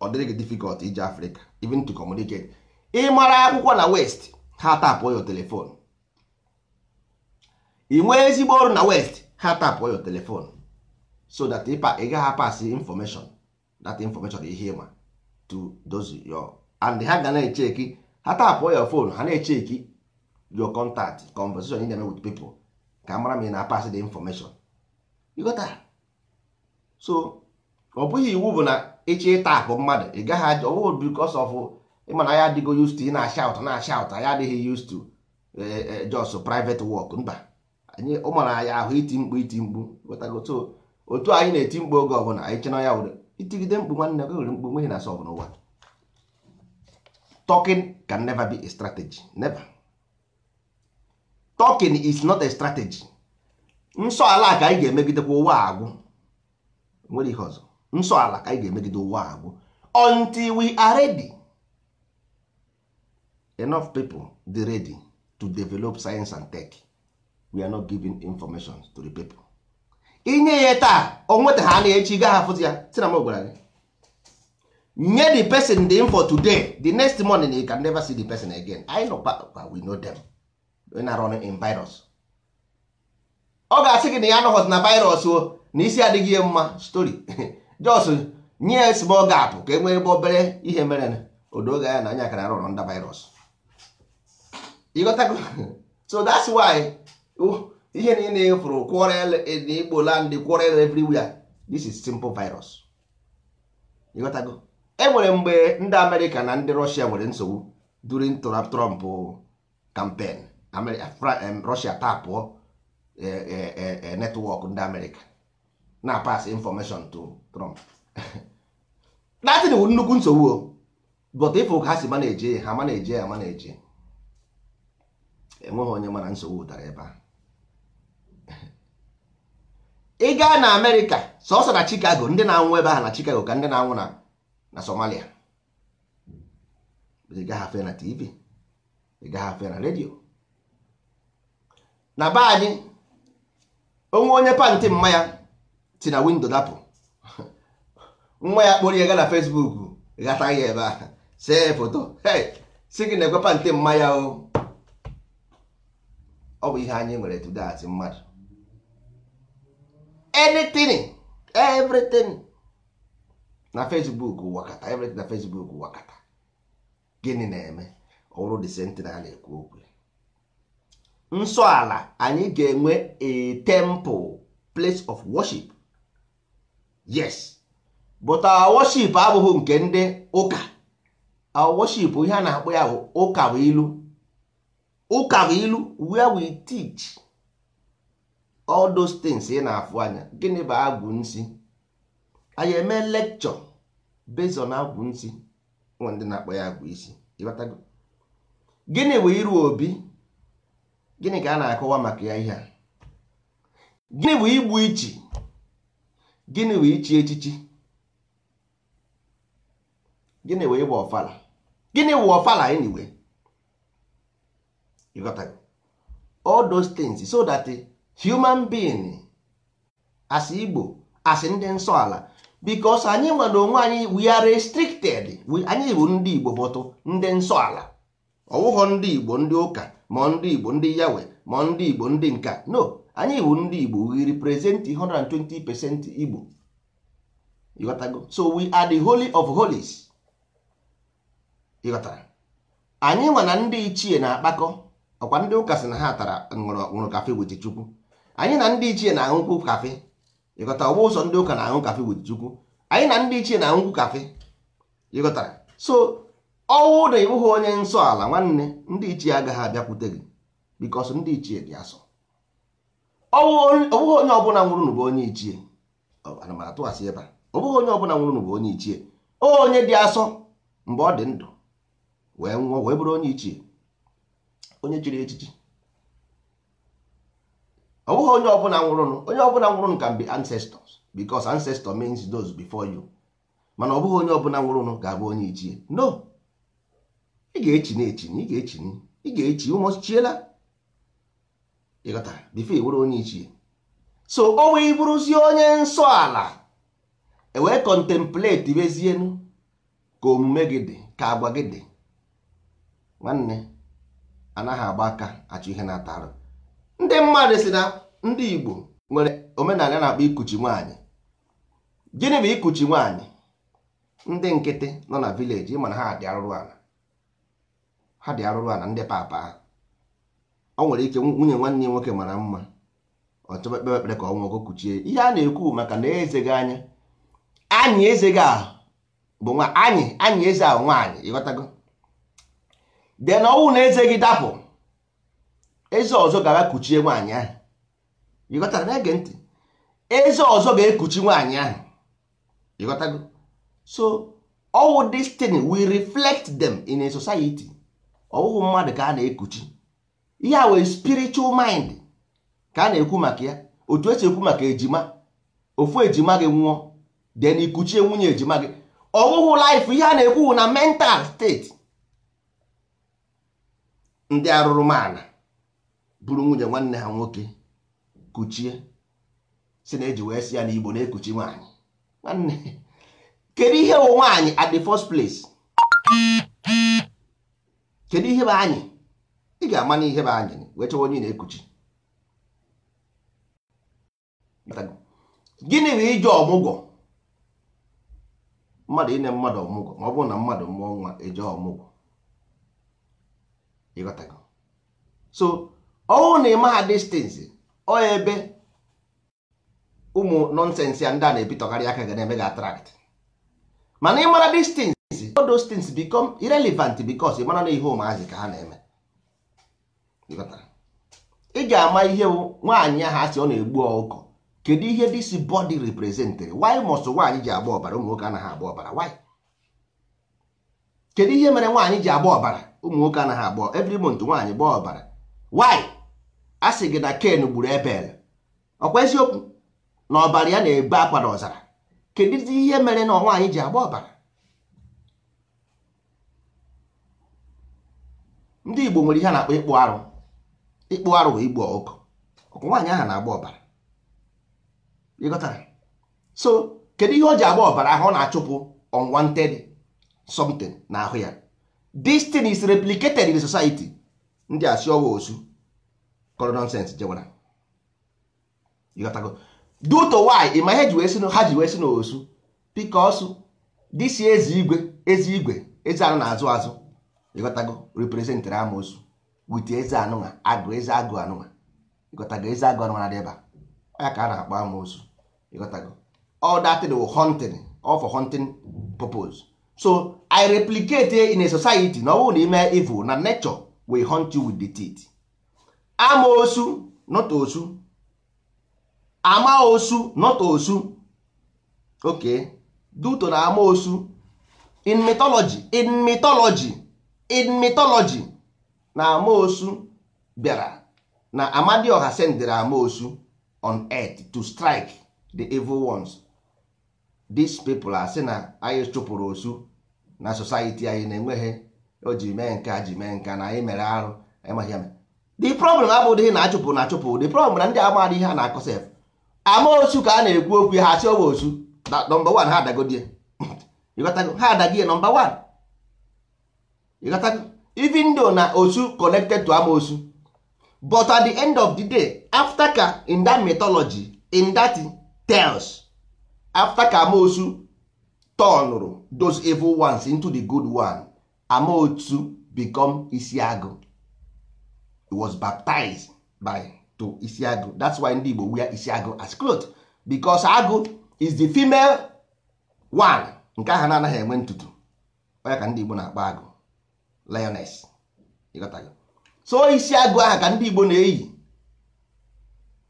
Ọ dịrị gị difficult ije Africa even to communicate. Ị mara akwụkwọ na West, ha tapụọ your telephone. Ị nwee ezigbo ọrụ na West, ha tapụọ your telephone, so that ị gaghị pass information, that information ihe ịma to those your, and ha ga na-echeki. Ha tapụọ your phone, ha na-echeki your contact, conversation ị na-eme with people, ka mara ma ị na-pass the information. You got that? So ọ bụghị iwu bụ na ịchọ ịtapụ mmadụ, ị gaghị ajọ ọwụ because of ịma na ya adịgo used to ị na-shout na shout. Anyị adịghị used to just private work. Mba, anyị ụmara anyị ahụ iti mkpu, iti mkpu. Ghọtago? So otu anyị na-eti mkpu oge ọbụla anyị chena ya were itigide mkpu. Nwanne gị were mkpu nweghị na solve n'ụwa. Talking can never be a strategy, never. Talking is not a strategy. Nsọ ala ka anyị ga-emegidekwa ụwa agwụ. Nwere ihe ọzọ, nsọ ala ka anyị ga-emegide ụwa agwụ until we are ready enough, people dey ready to develop science and tech. We are not giving information to the people. Inye ya taa, o nweta ha na echi gaghị afụzi ya. Si na m gwara gị, nye the person the info today, the next morning you can never see the person again. I know, but we know them when are running in virus. Ọ ga-asị gị na ya anọghọzi na virus o, na isi adịghị ya mma. Story just nye small gap ka e nwee ebe obere ihe mere odoge ya na anya kara rọrọ nda virus. Ịghọtago? So that's why ihe niile fụrụ quarrel in Igbo land, quarrel everywhere, this is simple virus. Ịghọtago? E nwere mgbe ndị Amerịka na ndị Russia nwere nsogbu during Trump campaign. Russia tapụọ network ndị Amerịka na pass information to Trump. That thing wụ nnukwu nsogbu o, but if ha si manage, ha manage ya, manage, enweghị onye mara nsogbu dara ebe a. Ị gaa na Amerịka, sọsọ na Chicago, ndị na-anwụ ebe ahụ na Chicago ka ndị na-anwụ na Somalia. Ị gaghị afụ ya na TV, ị gaghị afụ ya na redio. Na be anyị, onwe onye pantị mma ya si na window dapụ, nwa ya kpọrọ ya gaa na Facebook, ghata ya ebe ahụ, see foto, hey, si gị na-ekwe pantị mma ya o. Ọ bụ ihe anyị nwere today as mmadụ. Anything, everything na Facebook wakata, everything na Facebook wakata. Gịnị na-eme? Ọrụ the same thing a na-ekwu okwu. Nsọ ala, anyị ga-enwe a temple, place of worship, yes, but our worship abụghị nke ndị ụka. Our worship, ihe a na-akpọ ya bụ ụka bụ ilu, ụka bụ ilu, where we teach all those things ị na-afụ anya. Gịnị bụ agwụ nsi? Anyị eme lecture based on agwụ nsi, nwe ndị na-akpọ ya agwụ isi. Ịghọtago? Gịnị bụ iru obi? Gịnị ka a na-akọwa maka ya ihe a? Gịnị bụ igbu ichi? Gịnị bụ ichi echichi? Gịnị bụ ịgba ọfala? Gịnị bụ ọfala anyway? Ịghọtago? All those things, so that human being as Igbo, as ndị nsọ ala, because anyị nwere onwe anyị, we are restricted. Anyị bụ ndị Igbo, but ndị nsọ ala. Ọwụghọ ndị Igbo ndị ụka, ma ndị Igbo ndị Yawe, ma ndị Igbo ndị nka. No, anyị bụ ndị Igbo. We represent 120% Igbo. Ịghọtago? So we are the holy of holies. Ịghọtara? Anyị nwa na ndị ichie na-akpakọ. Ọkwa ndị ụka sị na ha tara ṅụrụ kafe with Chukwu. Anyị na ndị ichie na-aṅụkwu kafe. Ịghọta? Ọgbụ ụzọ ndị ụka na-aṅụ kafe with Chukwu, anyị na ndị ichie na-aṅụkwu kafe. Ịghọtara? So ọnwụ na ịbụghị onye nsọ ala, nwanne, ndị ichie agaghị abịakwute gị, because ndị ichie dị asọ. Ọ bụghị onye ọbụla nwụrụ bụ onye ichie. Ana m atụ asị ebe a. Ọ bụghị onye ọbụla nwụrụ bụ onye ichie. Onye dị asọ mgbe ọ dị ndụ wee nwụọ wee bụrụ onye ichie, onye chiri echichi. Ọ bụghị onye ọbụla nwụrụnụ. Onye ọbụla nwụrụnụ can be ancestors, because ancestor means those before you. Mana ọ bụghị onye ọbụla nwụrụnụ ga-abụ onye ichie. No, ị ga-echi na-echi, ị ga-echi, ị ga-echi ụmụ chiela. Ịghọtara? Before ị bụrụ onye ichie. So o wee bụrụzie onye nsọ ala, ewee contemplate bezienu ka omume gị dị, ka agwa gị dị. Nwanne, anaghị agba aka achọ ihe na-ata arụ. Ndị mmadụ si na ndị Igbo nwere omenala na-akpọ ikuchi nwaanyị. Gịnị bụ ikuchi nwaanyị? Ndị nkịtị nọ na village, mana ha dị arụrụ ala, ha dị arụrụ ala. Ndị papa ha, ọ nwere ike nwunye nwanne ya nwoke mara mma, ọ chọba ekpere ekpere ka ọ nwụọ kuchie. Ihe a na-ekwu maka na eze gị anya anyị, eze gị ahụ bụ nwa anyị, anyị eze ahụ nwaanyị. Ịghọtago? Den ọnwụ na eze gị dapụ, eze ọzọ gara kuchie nwaanyị ahụ. Ịghọtara? Na-ege ntị. Eze ọzọ ga-ekuchi nwaanyị ahụ. Ịghọtago? So all this thing we reflect them in a society. Ọwụhụ mmadụ ka a na-ekuchi ihe a wee spiritual mind ka a na-ekwu maka ya. Otu esi ekwu maka ejima, ofu ejima gị nwụọ, then ikuchie nwunye ejima gị. Ọwụhụ life. Ihe a na-ekwu na mental state. Ndị arụrụmana bụrụ nwunye nwanne ha nwoke kuchie, si na eji wee si ya na Igbo na-ekuchi nwaanyị. Nwanne, kedu ihe bụ nwaanyị at the first place? Kedu ihe bụ anyị? Ị ga-ama na ihe bụ anyị wee chọwa onye na-ekuchi. Gịnị bụ ije ọmụgwọ? Mmadụ ine mmadụ ọmụgwọ, ma ọ bụrụ na mmadụ mụọ nwa, eje ọmụgwọ. Ịghọtago? So ọnwụ na ịma ha distance ọ ebe ụmụ nonsense ya ndị a na-ebitọkarị aka ga na-eme gị attract. Mana ịmara distance, all those things become irrelevant, because ịmara na ihe ụmụazị ka ha na-eme. Ị ga-ama ihe bụ nwaanyị ahụ asị ọ na-egbu ọkụkọ. Kedu ihe this body represented? Why must nwaanyị ji agba ọbara, ụmụ nwoke anaghị agba ọbara? Why? Kedu ihe mere nwaanyị ji agba ọbara, ụmụ nwoke anaghị agba? Every month nwaanyị gbaa ọbara. Why? A sị gị na Ken gburu Ebel, ọkwa eziokwu na ọbara ya na-ebe akwa n'ọzara? Kedu ihe mere na nwaanyị ji agba ọbara? Ndị Igbo nwere ihe a na-akpọ ịkpụ arụ. Ịkpụ arụ bụ igbu ọkụkọ. Ọkụ nwaanyị ahụ na-agba ọbara. Ịghọtara? So kedu ihe o ji agba ọbara ahụ? Ọ na-achụpụ unwanted something n'ahụ ya. This thing is replicated in the society. Ndị asị ọwa osu kọrọ nonsense jewara. Ịghọtago? Due to why? Ịma ihe ji wee si ha ji wee si n'osu? Because this eze igwe, eze igwe, eze anụ na-azụ azụ. Ịghọtago? Representịrị amoosu with eze anụnwa agụ, eze agụ anụnwa. Ịghọtago? Eze agụ anụnwa na-adị ebe a, ya ka a na-akpọ amoosu. Ịghọtago? All that thing will hunting, all for hunting purpose. So I replicate in a society na ọ bụrụ na ime evil, na nature will hunt you with the teeth. Amoosu, not osu. Amaosu, not osu. Okay, due to na amaosu in mythology, in mythology, in mythology, na amaosu bịara na Amadioha sendịrị amaosu on earth to strike the evil ones. These people asị na anyị chụpụrụ osu na society anyị na-enweghị o ji mee nke a, ji mee nke na anyị mere arụ anyị ya. The problem abụghị na achụpụ na achụpụ. The problem na ndị amaghị ihe a na-akọ sef. Amaosu ka a na-ekwu okwu ha, asị ọwa osu. Number one, ha adagodie. Ịghọtago? Ha adagie number one. Ịghọtago? Even though na osu connected to amaosu, But at the end of the day, after ka in that mythology, in that tales, after ka amoosu turnụrụ those evil ones into the good one, amoosu become isiagụ. He was baptized by to isiagụ. That's why ndị Igbo wear isiagụ as cloth, because agụ is the female one, nke ahụ na-anaghị enwe ntutu. Onye ka ndị Igbo na-akpọ agụ, lioness. Ịghọtago? So isi agụ ahụ ka ndị Igbo na-eyi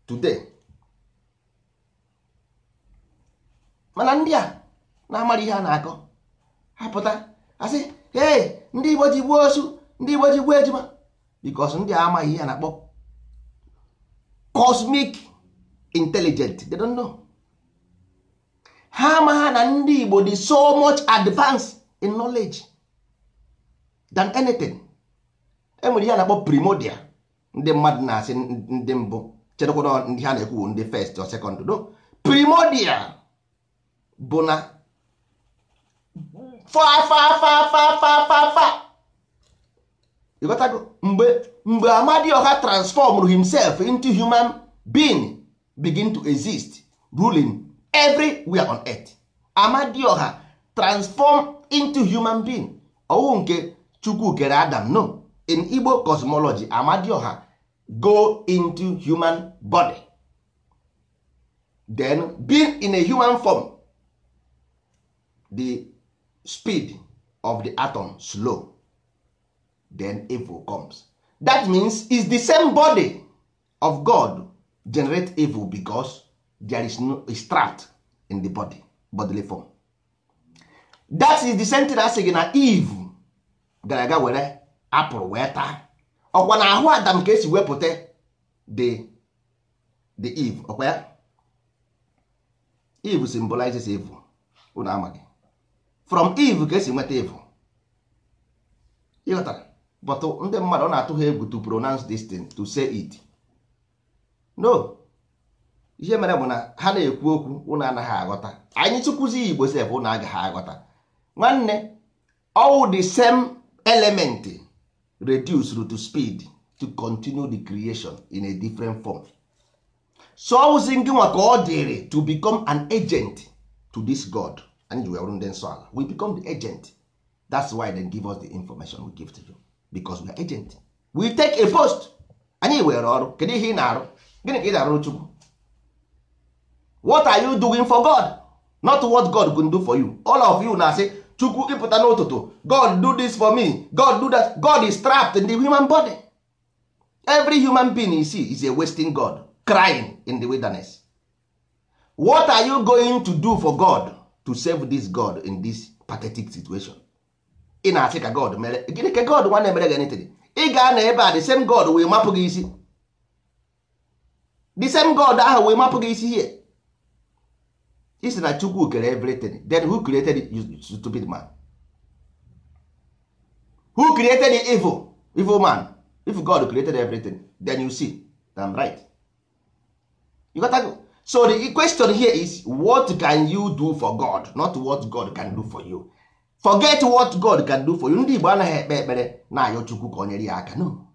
today. Mana ndị a na-amara ihe a na-akọ, ha pụta asị, hey, ndị Igbo ji gbuo osu, ndị Igbo ji gbuo ejima, because ndị a amaghị ihe a na-akpọ cosmic intelligent. They don't know. Ha amaghị na ndị Igbo dị so much advanced in knowledge than anything. Enwere ihe a na-akpọ primordial. Ndị mmadụ na-asị ndị mbụ, chedekwana ndị ha na-ekwu ndị first or second. No, primordial bụ na fa fa fa fa fa fa fa. Ịghọtago? Mgbe Amadioha transformed himself into human being, begin to exist, ruling everywhere on earth. Amadioha transform into human being. Ọwụ nke Chukwu kere Adam? No. In Igbo cosmology, Amadioha go into human body, then being in a human form, the speed of the atom slow, then evil comes. That means it's the same body of God generate evil, because there is no is trapped in the body, bodily form. That is the same thing asị gị na Eve gara aga were apụl wee taa. Ọkwa na ahụ Adam ka esi wepụta the Eve. Ọkwa ya, Eve symbolizes evil. Unu amaghị, from Eve ka esi nweta evil. Ịghọtara? But ndị mmadụ, ọ na-atụ ha egwu to pronounce this thing, to say it. No, ihe mere bụ na ha na-ekwu okwu unu anaghị aghọta. Anyị tụkwuzi Igbo sef, unu agaghị aghọta. Nwanne, all the same element reduced to speed to continue the creation in a different form. So ọwụzi ngị nwa ka ọ dịrị to become an agent to this God. Anyị ji wee bụrụ ndị nsọ ala, we become the agent. That's why they give us the information we give to you, because we are agent. We take a post. Anyị were ọrụ. Kedu ihe ị na-arụ? Gịnị ka ị na-arụ Chukwu? What are you doing for God? Not what God can do for you. All of you na-asị Chukwu ịpụta n'ụtụtụ, God do this for me, God do that. God is trapped in the human body. Every human being you see is a wasting God crying in the wilderness. What are you going to do for God to save this God in this pathetic situation? Ị na-asị ka God mere gịnị? Ka God nwa na-emere gị anything? Ị ga-anọ ebe a, the same God wee mapụ gị isi. The same God ahụ wee mapụ gị isi here. Isi na Chukwu kere everything, then who created you, stupid man? Who created the evil man? If God created everything, then you see that I'm right. You got to go. So the question here is, what can you do for God, not what God can do for you. Forget what God can do for you. Ndị Igbo anaghị ekpe ekpere na-ayọ Chukwu ka o nyere ya aka. No,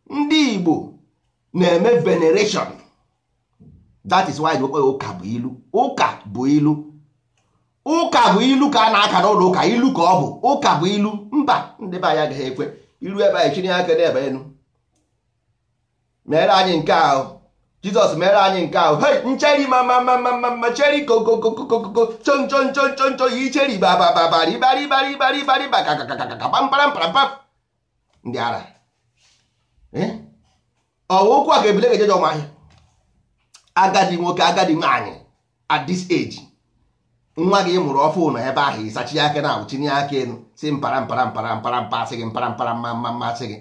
ndị Igbo na-eme veneration. That is why ụka bụ ilu. Ụka bụ ilu. Ụka bụ ilu ka a na-aka n'ụlọ ụka. Ilu ka ọ bụ. Ụka bụ ilu. Mba, ndị be anyị agaghị ekwe ilu ebe anyị chinye aka n'ebe enu. Mere anyị nke ahụ, Jizọs mere anyị nke ahụ. Hei, ncheri ma ma ma ma ma ma cheri kokokokokoko chon chon chon chon chon icheri ba ba ba ba riba riba riba riba riba ka ka ka ka ka pam pam pam pam. Ndị ara. Ọ okwu a ka ebile ga-ejeje ọma ahịa. Agadi nwoke, agadi nwaanyị, at this age, nwa gị mụrụ ọfụ nọ ebe ahụ, ịsachi aka na awụchinye aka elu, si mpara mpara mpara mpara mpa asị gị mpara mpara mma mma mma asị gị.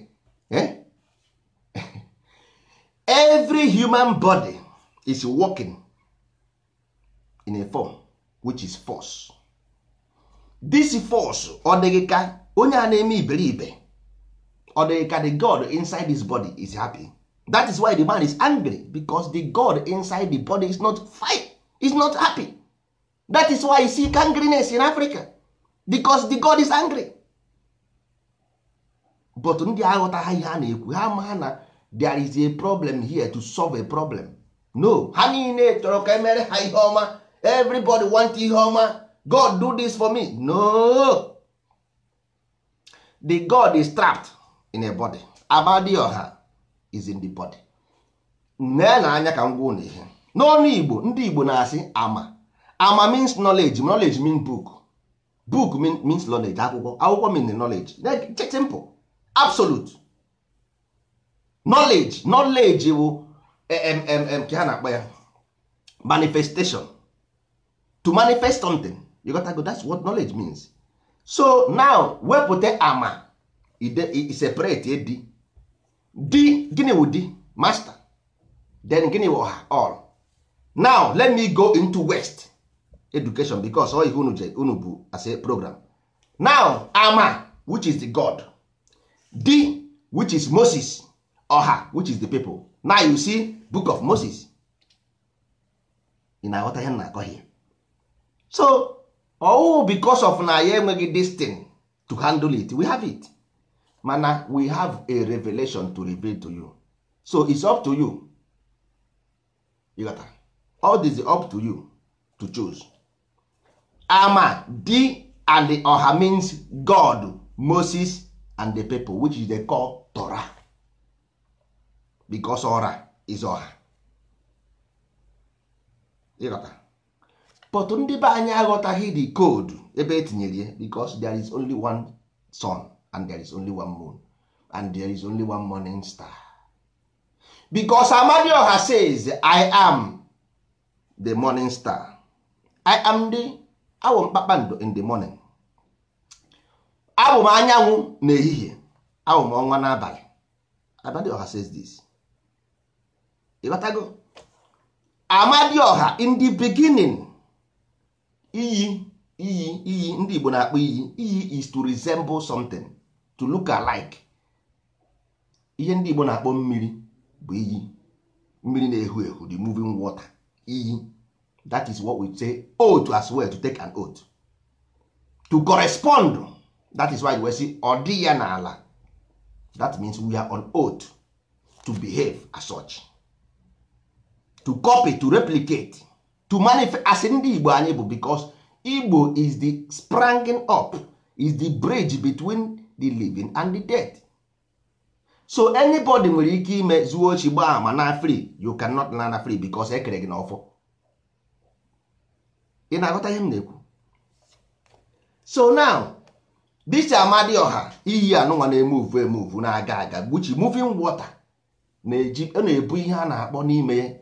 Every human body is working in a form which is force. This force, ọ dịghị ka onye a na-eme iberibe, ọ dịghị ka the God inside this body is happy. That is why the man is angry, because the God inside the body is not fine, is not happy. That is why you see angriness in Africa, because the God is angry. But ndị aghọtaghị ihe a na-ekwu, ha ma na There is a problem here to solve a problem. No, ha niile chọrọ ka emere ha ihe ọma. Everybody want ihe ọma. God do this for me. No, the God is trapped in a body. Amadioha is in the body. Nee na anya ka m gwa unu ihe n'ọnụ Igbo. Ndị Igbo na-asị ama. Ama means knowledge. Knowledge means book. Book means knowledge. Akwụkwọ, akwụkwọ means knowledge. Simple, absolute knowledge. Knowledge bụ ka ha na-akpọ ya manifestation, to manifest something. You got to go. That's what knowledge means. So now wepụta ama, ide separate di di. Gịnị wụ di? Master. Then gịnị wụ ọha? All. Now let me go into west education, because all ihe unu je unu bụ as a program. Now ama, which is the God, di, which is Moses, ọha, which is the people. Now you see book of Moses. Ị na-aghọta ihe m na-akọ here? So oh, because of na ya enweghị this thing to handle it. We have it, mana we have a revelation to reveal to you. So it's up to you. You got that? All this is up to you to choose. Ama, di and the ọha means God, Moses and the people, which is they call Torah, because ọra is ọha. You got that? But ndị be anyị aghọtaghị the code ebe etinyere ya, because there is only one sun and there is only one moon and there is only one morning star, because Amadioha says, "I am the morning star. I am the awụ m kpakpando in the morning, abụ m anyanwụ n'ehihie, abụ m ọnwa n'abalị." Amadioha says this. Ịghọtago? Amadioha in the beginning, iyi, iyi, iyi. Ndị Igbo na-akpọ iyi. Iyi is to resemble something, to look alike. Ihe ndị Igbo na-akpọ mmiri bụ iyi. Mmiri na-ehu ehu, the moving water, iyi. That is what we say oath as well, to take an oath, to correspond. That is why we say ọ dị ya n'ala. That means we are on oath to behave as such, to copy, to replicate, to manifest as ndị Igbo anyị bụ, because Igbo is the spranging up, is the bridge between the living and the dead. So anybody nwere ike ime zuo ochi, gbaa ama na free. You cannot na free, because e kere gị n'ọfọ. Ị na-aghọta ihe m na-ekwu? So now this Amadioha, iyi anụnwa na-emove emove, na-aga aga, which moving water na-eji, ọ na-ebu ihe a na-akpọ n'ime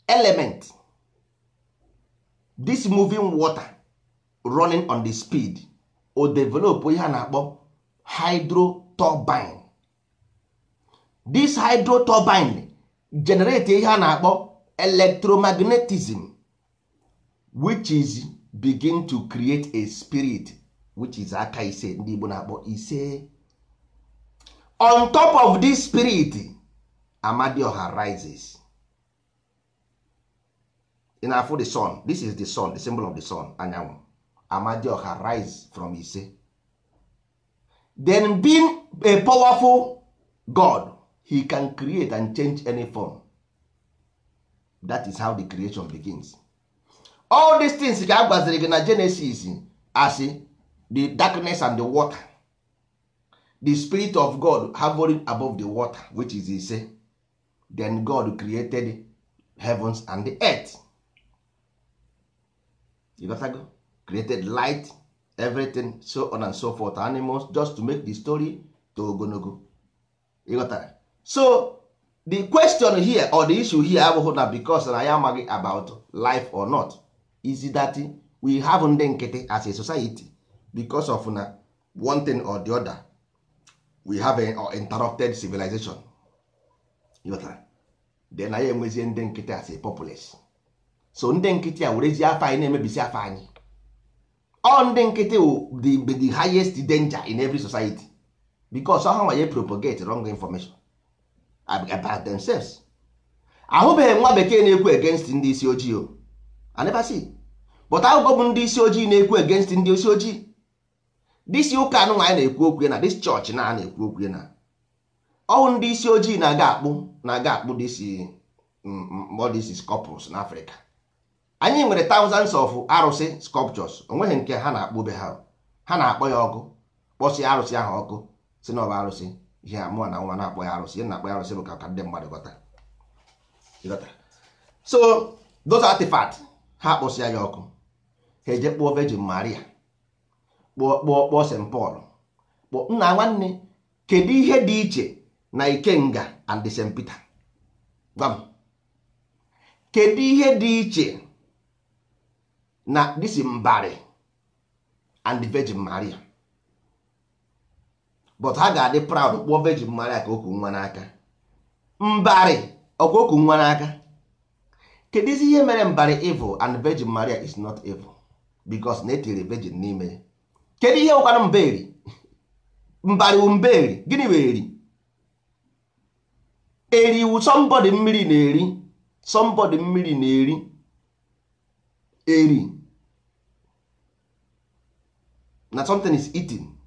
element. This moving water running on the speed o develop ihe a na-akpọ hydro turbine. This hydro turbine generate ihe a na-akpọ electromagnetism, which is begin to create a spirit, which is aka ise ndị Igbo na-akpọ ise. On top of this spirit, Amadioha rises. Ị na-afụ the sun? This is the sun, the symbol of the sun, anyanwụ. Amadioha rise from ise. Then being a powerful god, he can create and change any form. That is how the creation begins. All these things ka a gwaziri gị na Genesis, as the darkness and the water, the spirit of God hovering above the water, which is ise. Then God created heavens and the earth. You got go? Created light, everything, so on and so forth, animals, just to make the story to ogologo. You got that? So the question here or the issue here abụghị na because na ya amaghị about life or not, is that we have ndị nkịtị as a society, because of na one thing or the other, we have a interrupted civilization. You got that? Then anyị enwezie ndị nkịtị as a populace. So ndị nkịtị a werezie afọ anyị na-emebisi afọ anyị. Ọ ndị nkịtị wụ the highest danger in every society, because ha nwa ya propagate wrong information about themselves. Ahụbeghị nwa bekee na-ekwu against ndị isi ojii o. I never see. But ahụgo bụ ndị isi ojii na-ekwu against ndị isi ojii. This ụka anụ anyị na-ekwu okwu ya na this church na a na-ekwu okwu ya na Ọwụ ndị isi ojii na-aga akpụ, na-aga akpụ this all these sculptures na Africa. Anyị nwere thousands of arụsị sculptures. Onweghị nke ha na-akpụ be ha. Ha na-akpọ ya ọkụ, kpọsịa arụsị ahụ ọkụ, si na ọ bụ arụsị. Ihe a mụọ na nwa na-akpọ ya arụsị, ihe na-akpọ ya arụsị bụ ka ndị mmadụ ghọta. Ịghọtara? So those artifacts, ha kpọsịa ya ọkụ, ha eje kpụọ Virgin Maria, kpụọ, kpụọ, kpụọ St Paul, kpụọ. Nna nwanne, kedu ihe dị iche na Ikenga and St Peter? Gwa m, kedu ihe dị iche na this Mbari and the Virgin Maria? But ha ga-adị proud kpụọ Virgin Maria ka okwu nwa n'aka. Mbari ọkwa okwu nwa n'aka. Kedu isi ihe mere Mbari evil and Virgin Maria is not evil? Because na etiri virgin n'ime ya. Kedu ihe wụkwanụ mberi? Mbari wụ mberi. Gịnị bụ eri? Eri wụ somebody mmiri na-eri, somebody mmiri na-eri. Eri na something is eating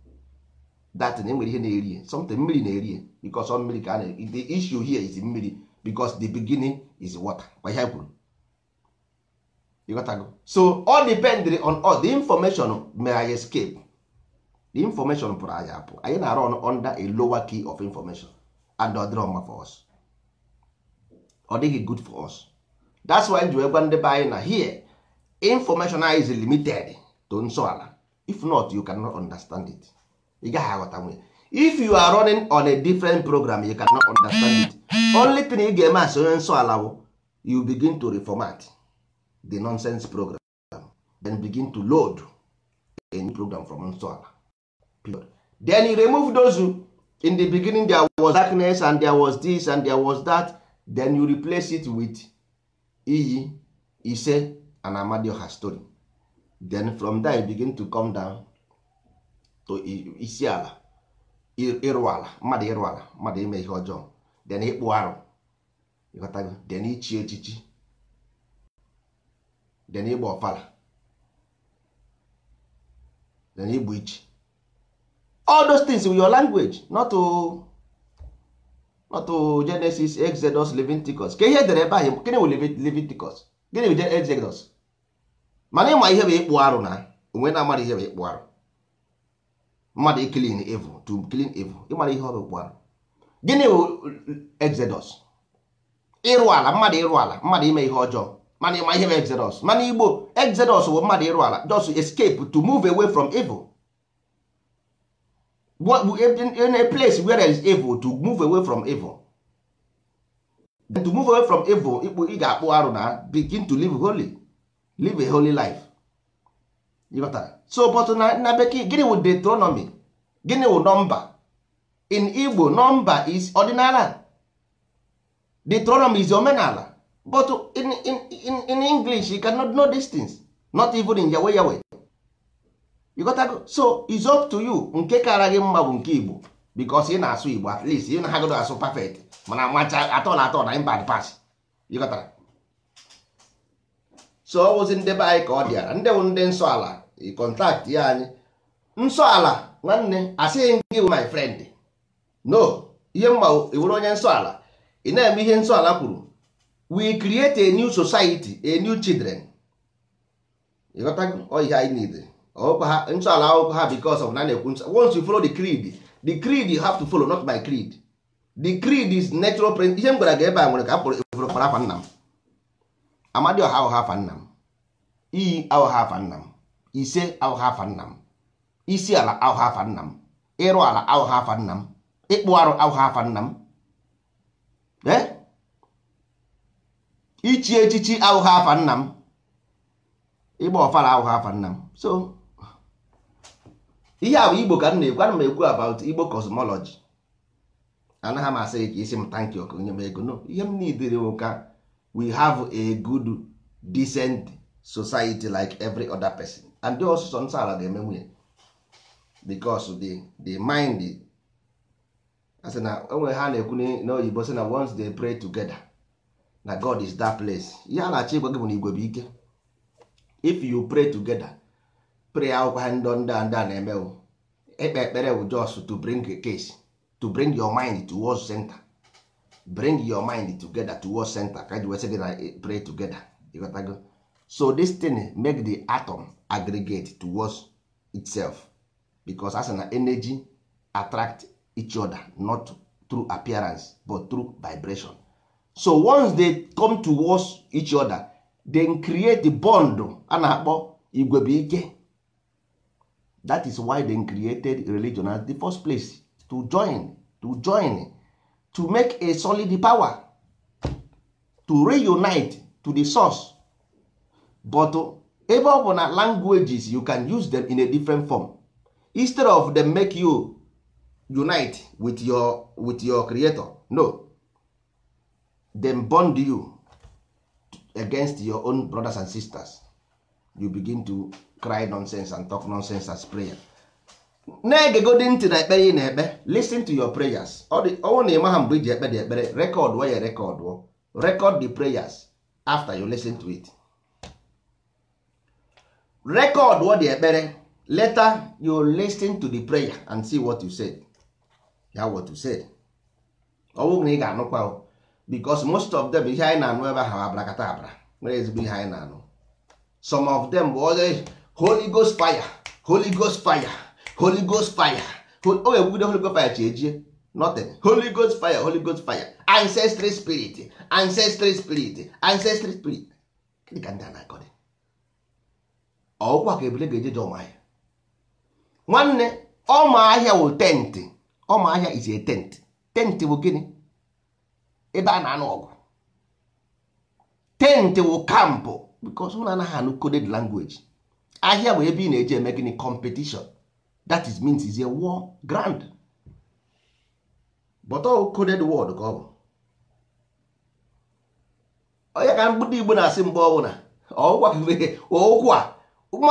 that thing. Enwere ihe na-eri ya, something mmiri na-eri ya, because ọ mmiri ka a na. The issue here is mmiri, because the beginning is water. Kwa ihe kwuru, ịghọtago? So all depend on all the information. May I escape the information pụrụ anyị apụ. Anyị na-arụ on under a lower key of information, and ọ dịrọ mma for us, ọ dịghị good for us. That's why ji wee gwa ndị be anyị na here information is limited to nsọ ala. If not, you cannot understand it. Ị gaghị aghọta nwunye. If you are running on a different program, you cannot understand it. Only thing ị ga-eme as onye nsọ ala bụ you begin to reformat the nonsense program, then begin to load a new program from nsọ ala, period. Then you remove those in the beginning there was darkness and there was this and there was that. Then you replace it with iyi, ise and Amadioha story. Then from there you begin to come down to isi ala, ịrụ ala, mmadụ ịrụ ala, mmadụ ime ihe ọjọọ, then ịkpụ arụ, ịghọtago? Then ichi echichi, then ịgba ọfala, then igbu ichi. All those things with your language, not to Genesis, Exodus, Leviticus. Ka ihe edere ebe ahụ, gịnị bụ Leviticus? Gịnị bụ Exodus? Mana ịma ihe bụ ịkpụ arụ na onwe na-amara ihe bụ ịkpụ arụ, mmadụ clean evil, to clean evil. Ịmara ihe ọ bụ ịkpụ arụ? Gịnị bụ Exodus? Ịrụ ala, mmadụ ịrụ ala, mmadụ ime ihe ọjọọ. Mana ịma ihe bụ Exodus? Mana Igbo, Exodus bụ mmadụ ịrụ ala, just escape, to move away from evil. In a place where there is evil, to move away from evil. Then to move away from evil, ikpu, ị ga-akpụ arụ na begin to live holy, live a holy life. You got that? So but na bekee, gịnị wụ Deuteronomy? Gịnị wụ number? In Igbo, number is ọdịnala. Deuteronomy is omenala. But in English, you cannot know these things, not even in Yahweh Yahweh. You got that? So it's up to you. Nke kara gị mma bụ nke Igbo, because ị na-asụ Igbo. At least ị na-agodo asụ perfect, mana macha atọ na atọ na bad pass. You got that? So ọ wụzi ndị be anyị ka ọ dịara, ndị bụ ndị nsọ ala, contact ya anyị nsọ ala. Nwanne, asịghị gị my friend, no. Ihe mma, iwere onye nsọ ala, ị na-eme ihe nsọ ala kwuru. We create a new society, a new children. Ịghọtago? Ọ ihe anyị need. Ọkwa ha nsọ ala akwụkwọ ha, because of na na-ekwu nsọ. Once you follow the creed, the creed you have to follow, not my creed. The creed is natural principle. Ihe m gwara gị ebe a nwere ka a kpọrọ efuru kpọrọ afa nna m. Amadioha ahụha afa nna m, iyi ahụha afa nna m, ise ahụha afa nna m, isi ala ahụha afa nna m, ịrụ ala ahụha afa nna m, ịkpụ arụ ahụha afa nna m, eh? Ichi echichi ahụha afa nna m, ịgba ọfala ahụha afa nna m. So ihe a bụ Igbo ka m na-ekwu. Ana m ekwu about Igbo cosmology. Anaghị m asị gị ka isi m thank you, ka onye m ego. No, ihe m nidiri bụ ka we have a good, decent society like every other person. And the ọsụsọ nsọ ala ga-eme nwunye, because the mind asị na enwere ha na-ekwu n'oyibo sị na once they pray together, na God is that place. Ihe a na-achọ ịgwa gị bụ na igwe bụ ike. If you pray together, pray akwụkwọ ha, ndị a na-eme bụ ikpe ekpere bụ just to bring a case. To bring your mind towards center, bring your mind together towards center, ka ji wee sị gị na pray together. Ịghọtago? So this thing make the atom aggregate towards itself, because as na energy attract each other, not through appearance but through vibration. So once they come towards each other, they create the bond a na-akpọ igwebuike. That is why they created religion at the first place, to join, to join, to make a solid power, to reunite to the source. But ebe ọ bụ na languages, you can use them in a different form. Instead of them make you unite with your creator, no, them bond you against your own brothers and sisters. You begin to cry nonsense and talk nonsense as prayer. Na-egegodi ntị na ekpere ị na-ekpe. Listen to your prayers. Ọnwụ na ịma ha mgbe iji ekpe dị ekpere, record ya, record, record the prayers. After you listen to it, record what the ekpere. Later you listen to the prayer and see what you said. Ya what you said, ọ bụrụ na ị ga-anụkwa o, because most of them, ihe anyị na-anụ ebe ahụ abrakata abra nwere ezigbo ihe anyị na-anụ. Some of them bụ onye Holy Ghost fire, Holy Ghost fire, Holy Ghost fire. O ga-ekwugide Holy Ghost fire chi ejie, nothing. Holy Ghost fire, Holy Ghost fire, ancestral spirit, ancestral spirit, ancestral spirit. Gịnị ka ndị a na-akọ dị? Ọkwa ka ebule ga-eje je ọma ahịa. Nwanne, ọma ahịa wụ tent. Ọma ahịa is a tent. Tent bụ gịnị? Ebe a na-anụ ọgụ. Tent wụ camp, because ụnụ anaghị anụ coded language. Ahịa bụ ebe ị na-eji eme gịnị? Competition. That is means is a war ground, but all coded word ka ọ bụ. Onye ka ndị Igbo na-asị mgbe ọbụla ụkwụ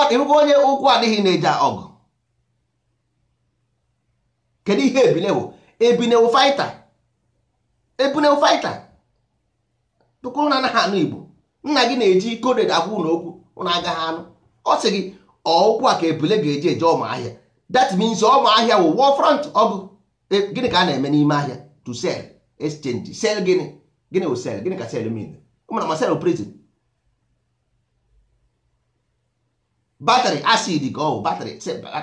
a ịhụkwa onye ụkwụ adịghị na-eje ọgụ. Kedu ihe ebine bụ? Ebine wụ fighter. Ebine wụ fighter. Tupu na anaghị anụ Igbo, nna gị na-eji coded agwa ụlọ okwu, ụnụ agaghị anụ. Ọ sị gị ọụkwụ a ka ebule ga-eji eje ọma ahịa. That means ọma ahịa wụ war front, ọgụ. Gịnị ka a na-eme n'ime ahịa? To sell, exchange. Sell gịnị? Gịnị wụ sell? Gịnị ka sell mean? Ụmụ ma sell prison, battery acid ka ọ bụ battery.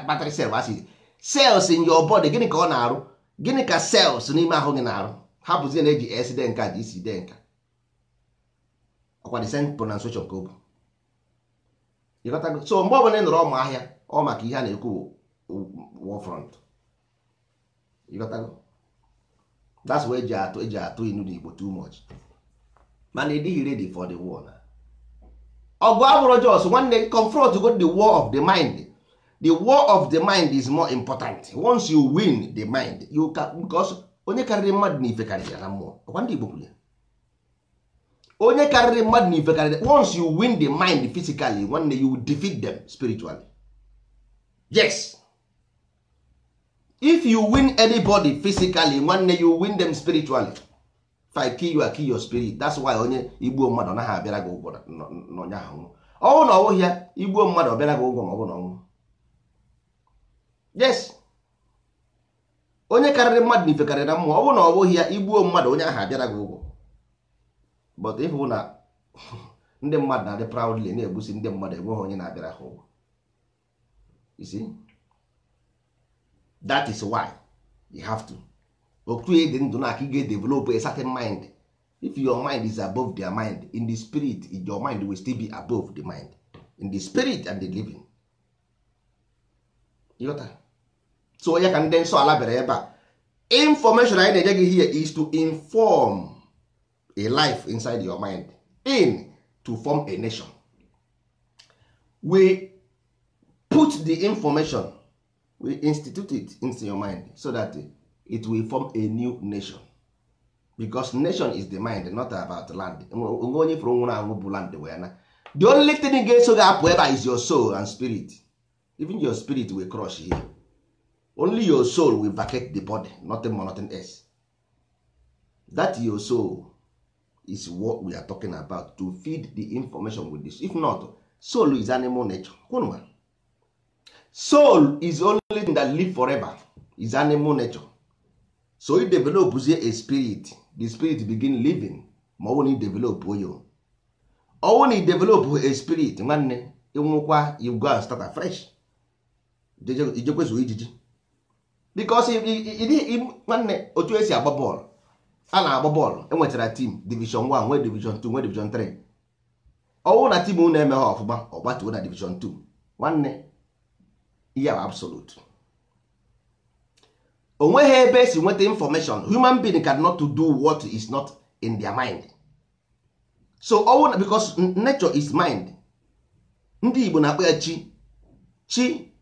Battery cell acid, cells in your body. Gịnị ka ọ na-arụ? Gịnị ka cells n'ime ahụ gị na-arụ? Hapụzie na-eji s de nka ji isi de nka. Ọkwa the same pronunciation ka ọ bụ. Ịghọtago? So mgbe ọbụla ị nụrụ ọma ahịa, ọ maka ihe a na-ekwu bụ war front. Ịghọtago? That's why eji atụ inu n'Igbo too much, mana ị dịghị ready for the war na ọgụ abụrụ. Jos nwanne, confront go the war of the mind. The war of the mind is more important. Once you win the mind, you can, because onye karịrị mmadụ na ife karịrị ya na mmụọ. Ọkwa ndị Igbo kwuru ya, onye karịrị mmadụ na ife karịrị. Once you win the mind physically, nwanne, you will defeat them spiritually. Yes, if you win anybody physically, nwanne, you win them spiritually. If I kill you, I kill your spirit. That's why onye igbuo mmadụ, ọ naghị abịara gị ụgwọ n'ọnya ahụ. Ọnwụ na ọwụghị ya, igbuo mmadụ, ọ bịara gị ụgwọ ma ọ bụ na ọnwụ. Yes, onye karịrị mmadụ na ife karịrị na mmụọ. Ọ bụrụ na ọ bụghị ya, igbuo mmadụ, onye ahụ abịara gị ụgwọ. But ịhụ na ndị mmadụ na-adị proudly na-egbusi ndị mmadụ, enweghị onye na-abịara ha ụgwọ. You see, that is why you have to otu dị ndụ na aka ị ga-develop a certain mind. If your mind is above their mind in the spirit, your mind will still be above the mind in the spirit and the living. Ịghọta? So ya ka ndị nsọ ala bịara ebe a. Information anyị na-enye gị here is to inform a life inside your mind in to form a nation. We put the information, we institute it into your mind so that it will form a new nation, because nation is the mind, not about land. Onwe onye fụrụ nwụrụ anwụ bụ land wee na. The only thing ga-eso gị apụ ebe a is your soul and spirit. Even your spirit will crush here. Only your soul will vacate the body, nothing more, nothing else. That your soul is what we are talking about, to feed the information with this. If not, soul is animal nature. Kwunu ma? Soul is only thing that live forever is animal nature. So i developzie a spirit, the spirit begin living. Ma ọ bụrụ na i develop oyo, ọ bụrụ na i develop a spirit, nwanne, ịnwụkwa, you go and start afresh. Ijekwezuo ijiji, because nwanne, otu esi agba bọọlụ, a na-agba bọọlụ, enwetara team division 1, nwee division 2, nwee division 3. Ọwụ na team unu emeghe ọfụma, ọ gbatuo na division 2. Nwanne, ihe bụ absolute. O nweghị ebe esi nweta information. Human being cannot do what is not in their mind. So ọwụ na, because nature is mind. Ndị Igbo na-akpọ ya chi, chi,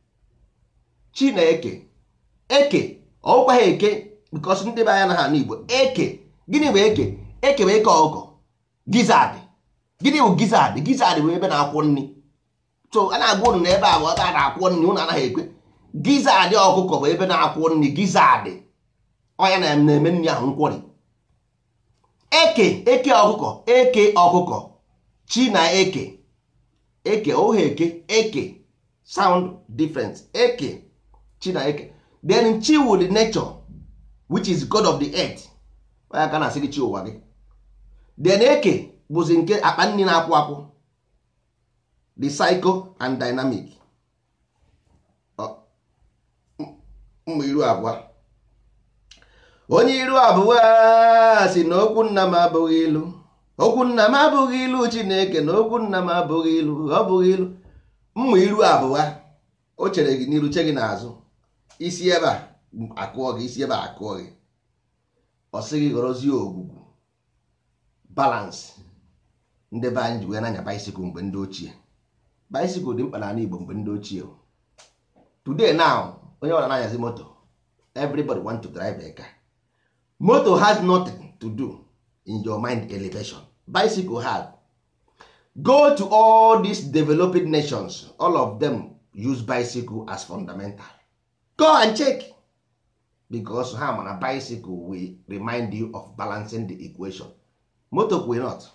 chi na-eke eke. Ọwụkwa ha eke, because ndị be anya na ha n'Igbo eke. Gịnị bụ eke? Eke bụ eke ọkụkọ, gizzard. Gịnị bụ gizzard? Gizzard bụ ebe na-akwụ nri. So a na-agwa unu na ebe a bụ ebe a na-akwụ nri, unu anaghị ekwe. Gizzard ọkụkọ bụ ebe na-akwụ nri. Gizzard ọya na-eme nri ahụ nkwọrị. Eke, eke ọkụkọ, eke ọkụkọ, chi na eke, eke ohe, eke, eke sound different. Eke, chi na eke. Then chi with the nature, which is god of the earth. Onye aka na-asị gị chi ụwa gị. Then eke bụzi nke akpa nri na-akwụ akwụ, the psycho and dynamic. Ụmụ iru abụọ, onye iru abụọ si na okwu nna m abụghị ilu, okwu nna m abụghị ilu. Chineke na okwu nna m abụghị ilu, ọ bụghị ilu. Mma iru abụọ, o chere gị n'iru, che gị n'azụ. Isi ebe a akụọ gị, isi ebe a akụọ gị. Ọ sị gị ghọrọzie ogwugwu balance. Ndị be anyị ji wee na-anya bicycle mgbe ndị ochie. Bicycle dị mkpa n'ala Igbo mgbe ndị ochie. Today now, onye ọbụla na-anyazi moto. Everybody want to drive a car. Motor has nothing to do in your mind elevation. Bicycle have. Go to all these developing nations, all of them use bicycle as fundamental. Go and check, because ha mana bicycle will remind you of balancing the equation. Motor will not.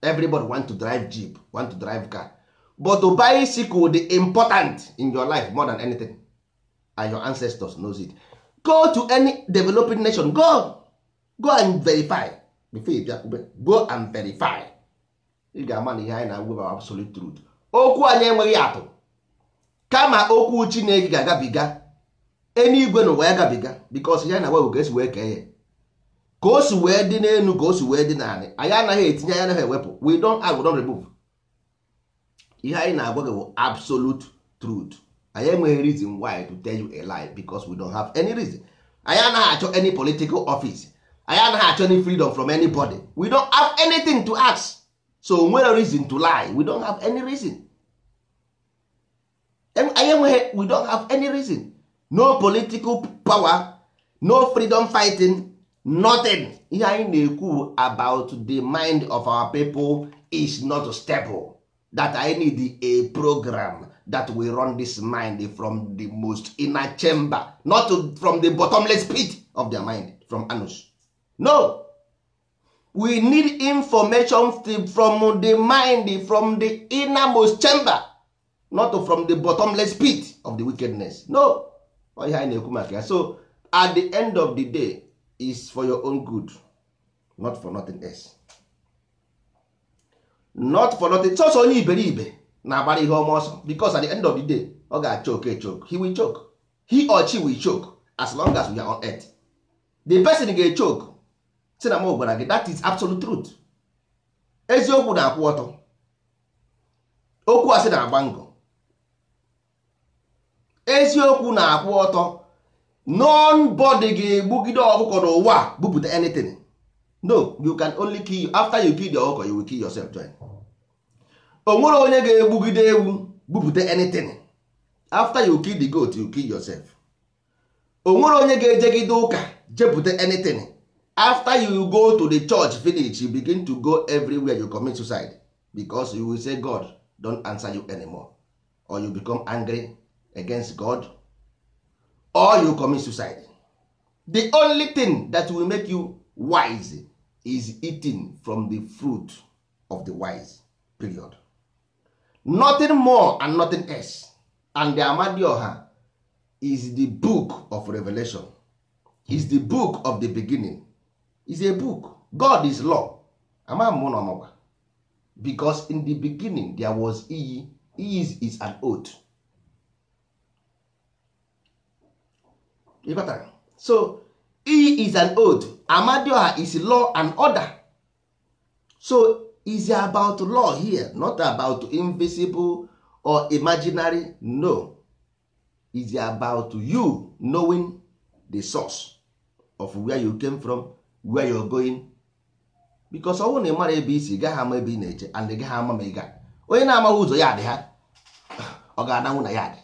Everybody want to drive jeep, want to drive car, but the bicycle the important in your life more than anything, and your ancestors knows it. Go to any developing nation, go, go and verify before you bịa kwube. Go and verify. Ị ga-ama na ihe anyị na-agwa bụ absolute truth. Okwu anyị enweghị atụ, kama okwu Chineke ga-agabiga eluigwe n'ụwa ya gabiga, because ya na-agwa bụ ka esi wee kee ya, ka o si wee dị n'elu, ka o si wee dị n'anị. Anyị anaghị etinye, anyị anaghị ewepụ. We don't add, we don't remove. Ihe anyị na-agwa gị bụ absolute truth. Anyị enweghị reason why to tell you a lie, because we don't have any reason. Anyị anaghị achọ any political office, anyị anaghị achọ any freedom from anybody. We don't have anything to ask, so nwere reason to lie? We don't have any reason. Anyị enweghị, we don't have any reason. No political power, no freedom fighting, nothing. Ihe anyị na-ekwu about the mind of our people is not stable, that I need a program that will run this mind from the most inner chamber, not from the bottomless pit of their mind, from anus. No, we need information from the mind, from the innermost chamber, not from the bottomless pit of the wickedness. No. Ọ ihe anyị na-ekwu maka ya. So at the end of the day, is for your own good, not for nothing else, not for nothing. Sọsọ onye iberibe na-agbara ihe ọma ọsọ, because at the end of the day, ọ ga-choke, choke. He will choke. He or she will choke. As long as we are on earth, the person ga-choke. Si na m gwara gị, that is absolute truth. Eziokwu na-akwụ ọtọ, okwu asị na-agba ngọ. Eziokwu na-akwụ ọtọ. Nobody ga-egbugide ọkụkọ n'ụwa bupụta anything. No, you can only kill. After you kill the ọkụkọ, you will kill yourself join. O nwere onye ga-egbugide ewu bupụta anything? After you kill the goat, you kill yourself. O nwere onye ga-ejegide ụka jepụta anything? After you go to the church finish, you begin to go everywhere, you commit suicide, because you will say God don't answer you anymore, or you become angry against God, or you commit suicide. The only thing that will make you wise is eating from the fruit of the wise, period. Nothing more and nothing else. And the Amadioha is the book of revelation. Is the book of the beginning. Is a book. God is law. Ama m na ọmakwa. Because in the beginning there was iyi. Iyi is an oath. You got that? So iyi is an oath. Amadioha is law and order. So is about law here, not about invisible or imaginary. No, is about you knowing the source of where you came from, where you're going. Because ọ bụrụ na ị mara ebe isi, gaghị ama ebe ị na-eje, and ị gaghị ama ma ị ga. Onye na-amaghị ụzọ ya dị ha, ọ ga-adanwụ na ya dị.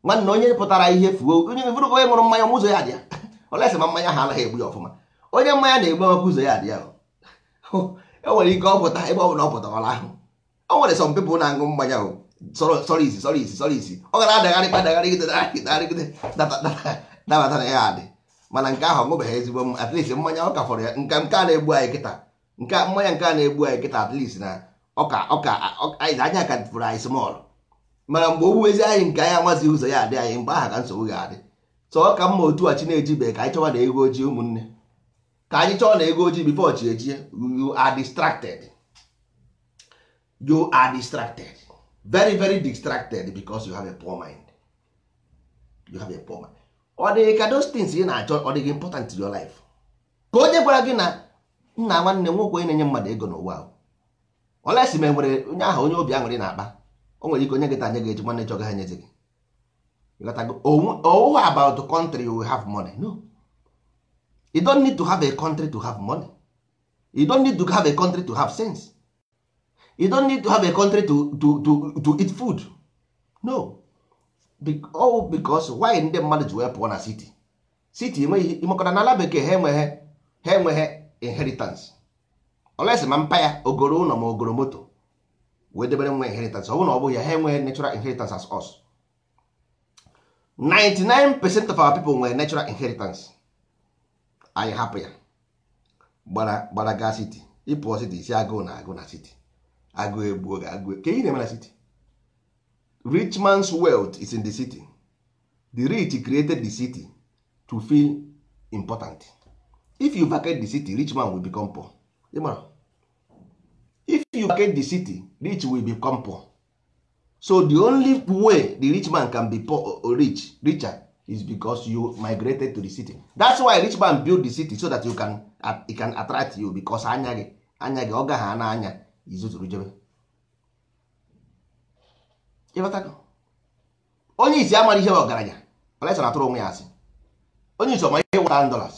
Nwanne onye pụtara ihe fuo, onye bụrụ onye ṅụrụ mmanya ụzọ ya dị ya, olesi ma mmanya ha anaghị egbu ya ọfụma. Onye mmanya na-egbu ọkụ ụzọ ya dị ya. E nwere ike ọ pụta ebe ọ bụla ọ pụtara ahụ. O nwere some people na-aṅụ mmanya sọrọ isi sọrọ isi sọrọ isi, ọ gara adagharịkwa adagharịgide adagharịgide dabata na ya adị. Mana nke ahụ ọ ṅụbeghị ezigbo, at least mmanya ọ ka fọrọ ya. Nke a na-egbu anyị kịta, nke mmanya nke a na-egbu anyị kịta, at least na ọka ọka anya ka fụrụ anyị small. Mana mgbe owuwezi anyị nke anyị amazi ụzọ ya adị anyị, mgbe ahụ ka nsogbu ga-adị. So ọ ka mma otu a chi na-ejibe ka anyị chọwa na ego ojii, ụmụnne, ka anyị chọọ na ego ojii before chi ejie. You are distracted. You are distracted. Very very distracted because you have a poor mind. You have a poor mind. Ọ dịghị ka those things ị na-achọ ọ dịghị important to your life. Ka onye gwara gị na nna nwanne nwoke onye na-enye mmadụ ego n'ụwa ahụ, olesi ma enwere onye ahụ onye obi aṅụrị na-akpa, o nwere ike onye gị ta nye gị eji nwanne chọga ha nyezi gị. Oh, about the country you will have money. No, you don't need to have a country to have money. You don't need to have a country to have sense. You don't need to have a country to eat food. No. All because why ndị mmadụ ji wee pụọ na city? City enweghị ịmakọta n'ala bekee ha enweghị inheritance. Olesi ma mpa ya ogoro ụlọ ma ogoro moto wee debere nwa inheritance. Ọ bụrụ na ọ bụghị ya, ha enweghị natural inheritance as us. 99% of our people nwere natural inheritance. Anyị hapụ ya gbara gaa city. Ịpụọ city isi agụụ na agụ na city, agụụ egbuo gị, agụụ ka ị na-eme na city. Rich man's wealth is in the city. The rich created the city to feel important. If you vacate the city, rich man will become poor. If you vacate the city, rich will become poor. So the only way the rich man can be poor or rich, richer, is because you migrated to the city. That's why rich man build the city, so that you can, it can attract you, because anya gị ọ gaghị ana anya izuzuru jebe. Onye isi amara ihe ọgaranya, olesa na atụrụ onwe ya asị. Onye isi ọma ihe $1,000.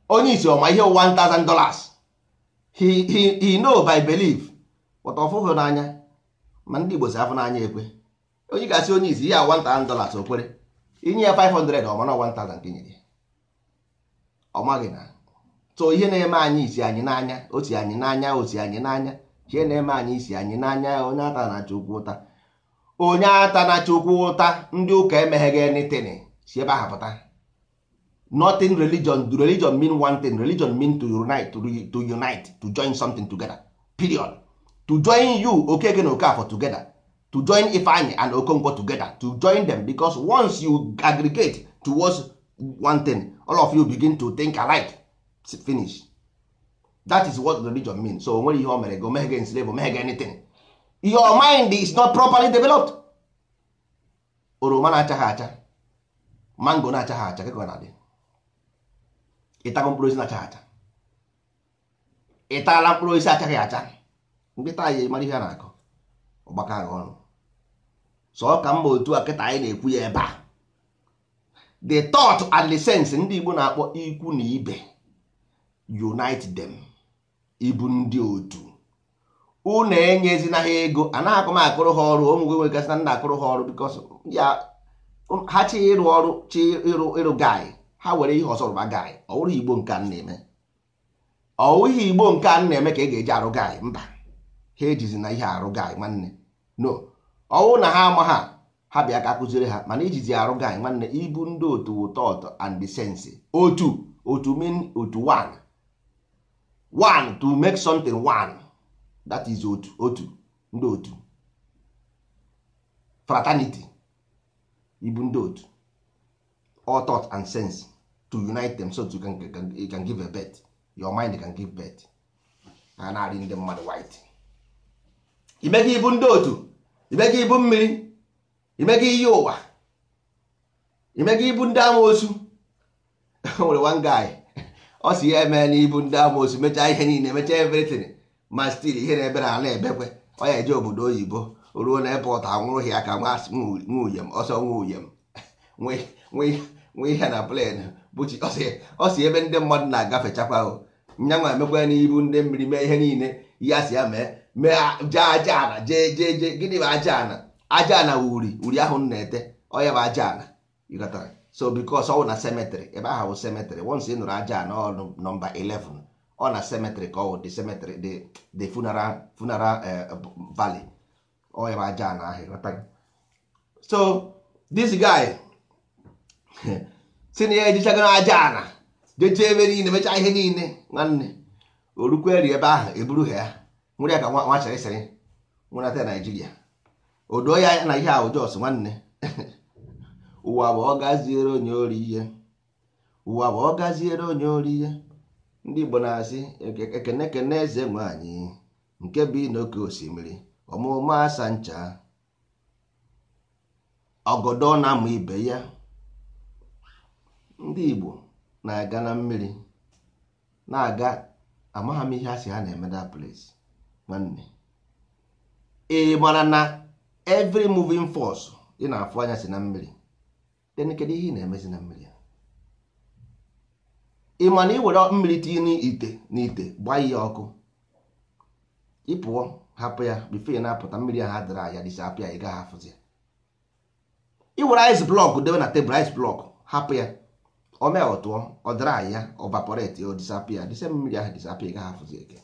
Onye isi ọma ihe $1,000. He know by belief, but ọfụhụ n'anya. Ma ndị Igbo si afụ n'anya ekwe. Onye ga-asị onye isi ihe a $1,000 o kwere, inye ya 500 ọ mana 1,000 ka nyere ya, ọ maghị na. So ihe na-eme anyị isi anyị n'anya, osi anyị n'anya, osi anyị n'anya, ihe na-eme anyị isi anyị n'anya. Onye ata na Chukwu ụta, onye ata na Chukwu ụta. Ndị ụka emegheghị anything, si ebe ahụ pụta. Nothing religion. Religion mean one thing. Religion mean to unite, to unite, to join something together. Period. To join you, Okeke na Okafor together. To join Ifeanyi and Okonkwo together. To join them, because once you aggregate towards one thing, all of you begin to think alike. Finish. That is what religion means. So when you mere go meghe enslave or meghe anything, your mind is not properly developed. Oroma na-achaghị acha, mango na-achaghị acha, kekọ na-adị. Ịtago mkpụrụ osisi na-achaghị acha, ịtala mkpụrụ osisi achaghị acha, nkịta ya mara ihe a na-akọ, ọgbakọ agha ọnụ. So ọ ka mma otu a kịta anyị na-ekwu ya ebe a. The thought and the sense ndị Igbo na-akpọ ikwu na ibe, unite them, ịbụ ndị otu. Unu enyezina ha ego, anaghị akụ m akụrụ ha ọrụ. Ụmụ nwegasị na nna akụrụ ha ọrụ, because ya ha chi ịrụ ọrụ, chi ịrụ guy, ha were ihe ọzọ rụba guy. Ọ wụrụ Igbo nke a na-eme, ọ wụghị Igbo nke a na-eme ka e ga-eji arụ guy. Mba, ha ejizi na ihe arụ guy nwanne. No, ọwụ na ha ama ha, ha bịa ka akụziri ha. Mana ijizi arụ guy nwanne, ibu ndị otu thought and the sense. Otu otu mean otu, one one, to make something one. That is otu otu, ndị otu, fraternity, ibu ndị otu. All thought and sense to unite them so that you can give a birth. Your mind can give birth. A na-arị ndị mmadụ white. Imega ibu ndị otu, imega ibu mmiri, imega iyi ụwa, imega ibu ndị amoosu. O nwere one guy ọ si ya eme n'ibu ndị amoosu, mechaa ihe niile, mechaa everything, ma still ihe na-ebere ala ebekwe. Ọ ya eje obodo oyibo, ruo na airport anwụrụ ya ka nwa uyem ọsọ, nwa uyem nwe ihe na plane bụchi. Ọ si ebe ndị mmadụ na-agafechakwa o nyanwa emekwa n'ibu ndị mmiri, mee ihe niile ya si ya mee, mee jee aja ana, jee jee jee. Gịnị bụ aja ana? Aja ana wụ uri, uri ahụ m na-ete, ọ ya bụ aja ana. Ịghọtara? So because ọ wụ na cemetery, ebe ahụ wụ cemetery. Once ị nụrụ aja ana, ọ nọmba 11, ọ na cemetery ka ọ wụ, the cemetery, the funeral valley, ọ ya bụ aja ana ahụ. Ịghọtara? So this guy si na ya ejichagoro aja ana, jechee ebe niile, mechaa ihe niile, nwanne, orukweri ebe ahụ eburu ha ya nwere ya ka nwa sịrịsịrị nwenata Naijiria. O doo ya na ihe ahụ jos. Nwanne, ụwa bụ ọ gaziere onye ori ihe, ụwa bụ ọ gaziere onye ori ihe. Ndị Igbo na-asị ekene kene eze nwanyị nke bi n'oke osimiri, ọmụma asa ncha ọgọdọ na-amụ ibe ya. Ndị Igbo na-aga na mmiri na-aga, amagha m ihe a sị ha na-eme that place. Nwanne, ị mara na every moving force ị na-afụ anya si na mmiri? Then kedu ihe ị na-emezi na mmiri? Ị ma na ị were mmiri tinye n'ite, n'ite gbaa ya ọkụ, ị pụọ hapụ ya, before ị na-apụta, mmiri ahụ adịrị ya disappear, ị gaghị afụzi ya. Ị were ice block debe na tebụl, ice block, hapụ ya, o mee ọtụọ, ọ dry ya, ọ evaporate, o disappear. The same mmiri ahụ disappear, ị gaghị afụzi eke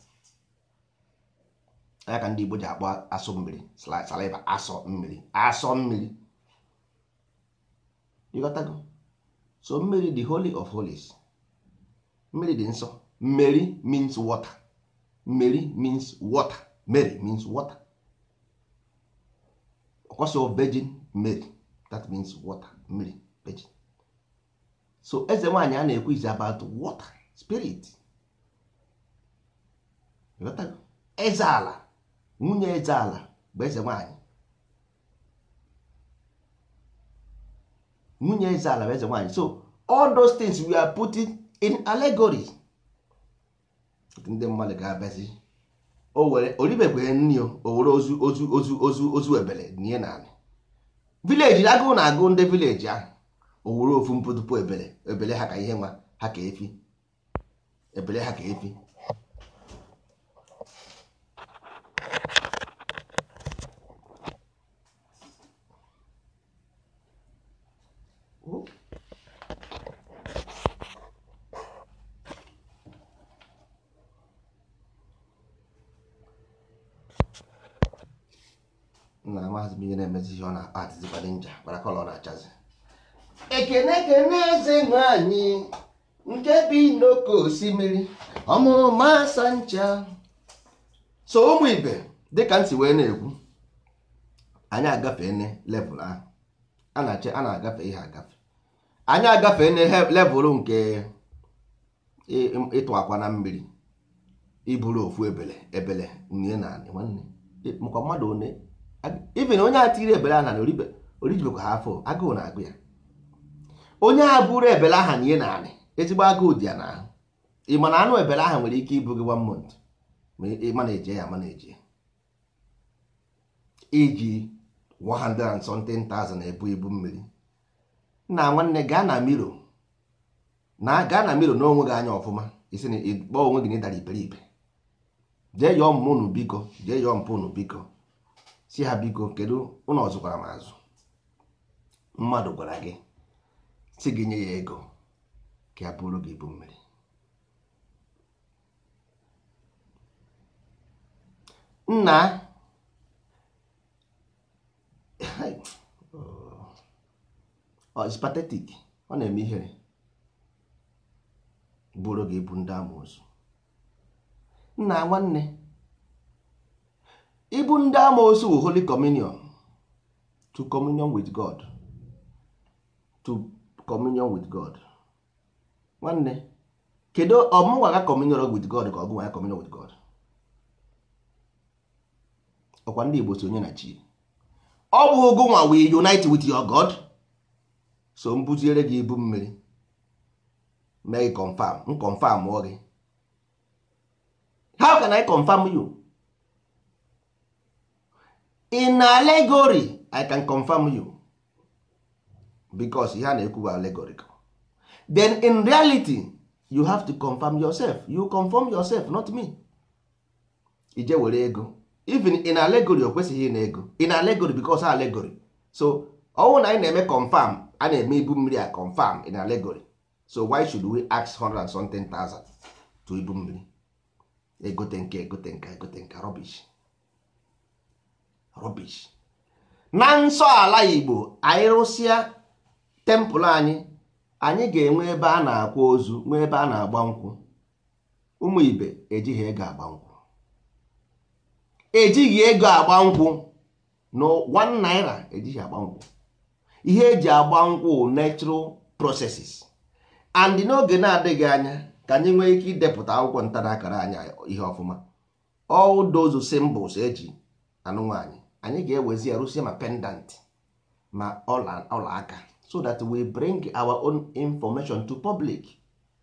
ya. Ka ndị Igbo ji akpọ asụ mmiri saliva, asọ mmiri, asọ mmiri. Ịghọtago? So mmiri, the holy of holies, mmiri dị nsọ. Mmeri means water. Mmeri means water. Mary means water. Ọkwasị Virgin Mary, that means water, mmiri, virgin. So eze nwaanyị a na-ekwu is about water spirit. Ịghọtago? Eze ala, nwunye eze ala bụ eze nwaanyị. Nwunye eze ala bụ eze nwaanyị. So all those things we are putting in allegory, ndị mmadụ ga-abịazi, o were oribekwe nri, o were ozu ozu ozu ozu ozu ebele nie naanị village. Agụụ na-agụ ndị village ahụ, o were ofu mpụtụpụ ebele, ebele ha ka ihe nwa ha ka efi, ebele ha ka efi. Nna, amaghịzi m ihe na-emezi ihe ọ na-akpa atịzikwa nja gbara colour ọ na-achazi. Ekene kene eze nwanyị nke bi n'oke osimiri, ọmụma asa ncha. So ụmụ ibe, dịka ntị wee na-ekwu, anyị agafee level ahụ a na-ache a na-agafe ihe agafe. Anyị agafee level nke ịtụ akwa na mmiri, iburu ofu ebele ebele nye na anị. Nwanne, makwa mmadụ one, even onye a tiri ebele aha na orijibekwa ha afọ, agụụ na-agụ ya. Onye a buru ebele aha nye na anị, ezigbo agụụ dị ya n'ahụ. Ị ma na anụ ebele ahụ nwere ike ibu gị one month ma ị ma na-eje ya, ma na-eje iji 100 and something thousand ebu ibu mmiri. Nna, nwanne, gaa na miro na gaa na miro na onwe gị anya ọfụma, isi na ịkpọ onwe gị na ịdara iberibe. Jee yọọ mmụ unu biko, jee yọọ mpụ unu biko, si ha biko, kedu ụnụ ọzụkwara m azụ? Mmadụ gwara gị si gị nye ya ego ka ya bụrụ gị ibu mmiri. Nna, ọ is pathetic, ọ na-eme ihere bụrụ gị ibu ndị amoosu. Nna, nwanne, ibu ndị amoosu wụ holy communion, to communion with God, to Communion with God. Nwanne, kedu ọmụnwa ga communion with God ka ọgụnwa ya communion with God? Ọkwa ndị Igbo si onye na chi. Ọ bụ ogunwa we unite with your God. So m buziere gị ibu mmiri mee gị confirm, m confirm mụọ gị. How can I confirm you? In allegory, I can confirm you because ihe a na-ekwu bụ allegorical. Then in reality, you have to confirm yourself. You confirm yourself, not me. Ije were ego. Even in allegory, o kwesịghị na ego. In allegory, because allegory. So ọnwụ na anyị na-eme confirm, a na-eme ibu mmiri a confirm in allegory. So why should we ask 100 and something thousand to ibu mmiri? Egote nke, egote nke, egote nke, rubbish. Rubbish. Na nsọ ala Igbo, anyị rụsịa temple anyị, anyị ga-enwe ebe a na-akwa ozu, nwee ebe a na-agba nkwụ. Ụmụ ibe ejighị ego agba nkwụ. Ejighị ego agba nkwụ. No 1 naira ejighị agba nkwụ. Ihe eji agba nkwụ natural processes. And n'oge na-adịghị anya ka anyị nwee ike idepụta akwụkwọ nta na akara anyị ihe ọfụma. All those symbols eji anụ nwaanyị, anyị ga-ewezi ya rụsie ma pendant ma ọla aka, so that we bring our own information to public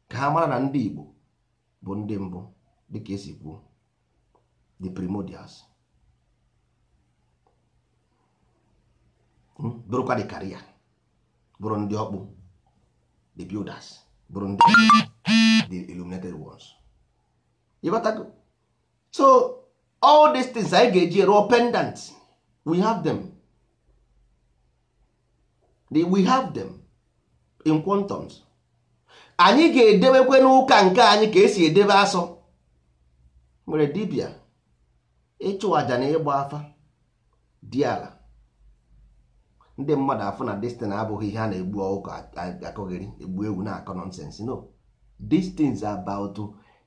ka ha mara na ndị Igbo bụ ndị mbụ, dịka esi kwuo, the primordials, bụrụkwa the career, bụrụ ndị ọkpụ, the builders, bụrụ ndị the illuminated ones. You got to go. So all these things anyị ga-eji rụọ pendant, we have them. We have them in quantums. Anyị ga-edebekwe n'ụka nke anyị ka esi edebe asọ. Nwere dibịa ịchụ aja na ịgba afa dị ala. Ndị mmadụ afụ na destiny abụghị ihe a na-egbu ọkụkọ akọghịrị, egbu ewu na-akọ nonsense. No, these things are about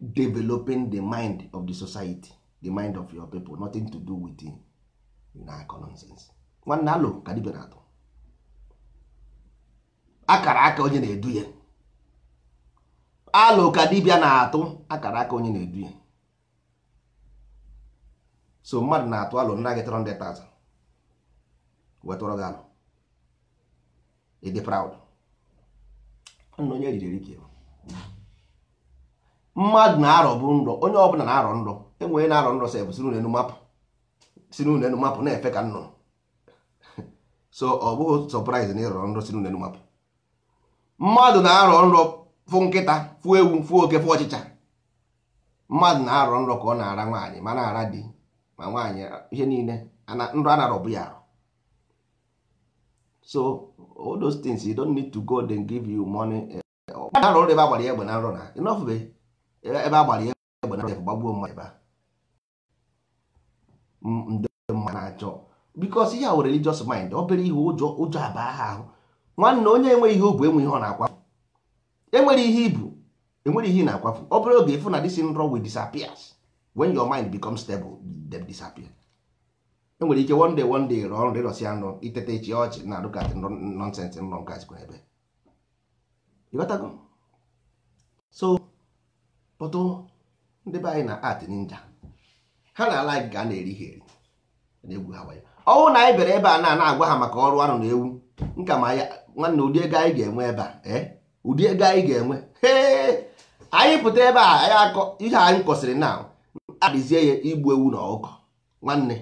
developing the mind of the society, the mind of your people, nothing to do with the na-akọ nonsense. Nwanne alụ ka dibịa na-atụ akara aka onye na-edu ya. Alụ ka dibịa na-atụ akara aka onye na-edu ya. So mmadụ na-atụ alụ nna gị 300,000 wetụrụ gị alụ, ị dị proud. Nna onye riri eri ka mmadụ na-arọ bụ nrọ. Onye ọbụla na-arọ nrọ, enwere na-arọ nrọ sef si n'ụlọ enu mapụ, si n'ụlọ enu mapụ na-efe ka nnụnụ. So ọ bụghị surprise na ịrọrọ nrọ si n'ụlọ enu mapụ. Mmadụ na-arọ nrọ fụ nkịta, fụ ewu, fụ oke, fụ ọchịcha. Mmadụ na-arọ nrọ ka ọ na-ara nwaanyị, ma na-ara di, ma nwaanyị, ihe niile nrọ a na-arọ bụ ya arụ. So all those things, you don't need to go then give you money. Na-arọ nrọ ebe agbara ya egbe na nrọ na enough be ebe agbara ya egbe na nrọ gbagbuo mmadụ ebe a. Ndị mmadụ na-achọ because ihe a were religious mind, obere ihe ụjọ ụjọ aba ha ahụ. Nwanne, onye enweghị ihe o bu enwe ihe ọ na-akwafu. Enwere ihe ibu, enwere ihe ị na-akwafu. Ọ bụrụ oge ịfụ na this nrọ will disappears when your mind becomes stable, them disappear. Enwere ike one day, one day rọọ nrọ, ịrọsịa nrọ, itete echi ọchị na adụkat nonsense nrọ nke a ebe. Ịghọtago? So pọtụ ndị be anyị na art ninja ha na-ala ka a na-eri ha eri na-egwu ha wayo. Ọnwụ na anyị bịara ebe a na-agwa ha maka ọrụ anụ na ewu nka ma ya. Nwanne, ụdị ego anyị ga-enwe ebe a, ụdị ego anyị ga-enwe, ee, anyị pụta ebe a, anyị akọ ihe anyị kọsịrị na adịzie ya igbu ewu na ọkụkọ. Nwanne,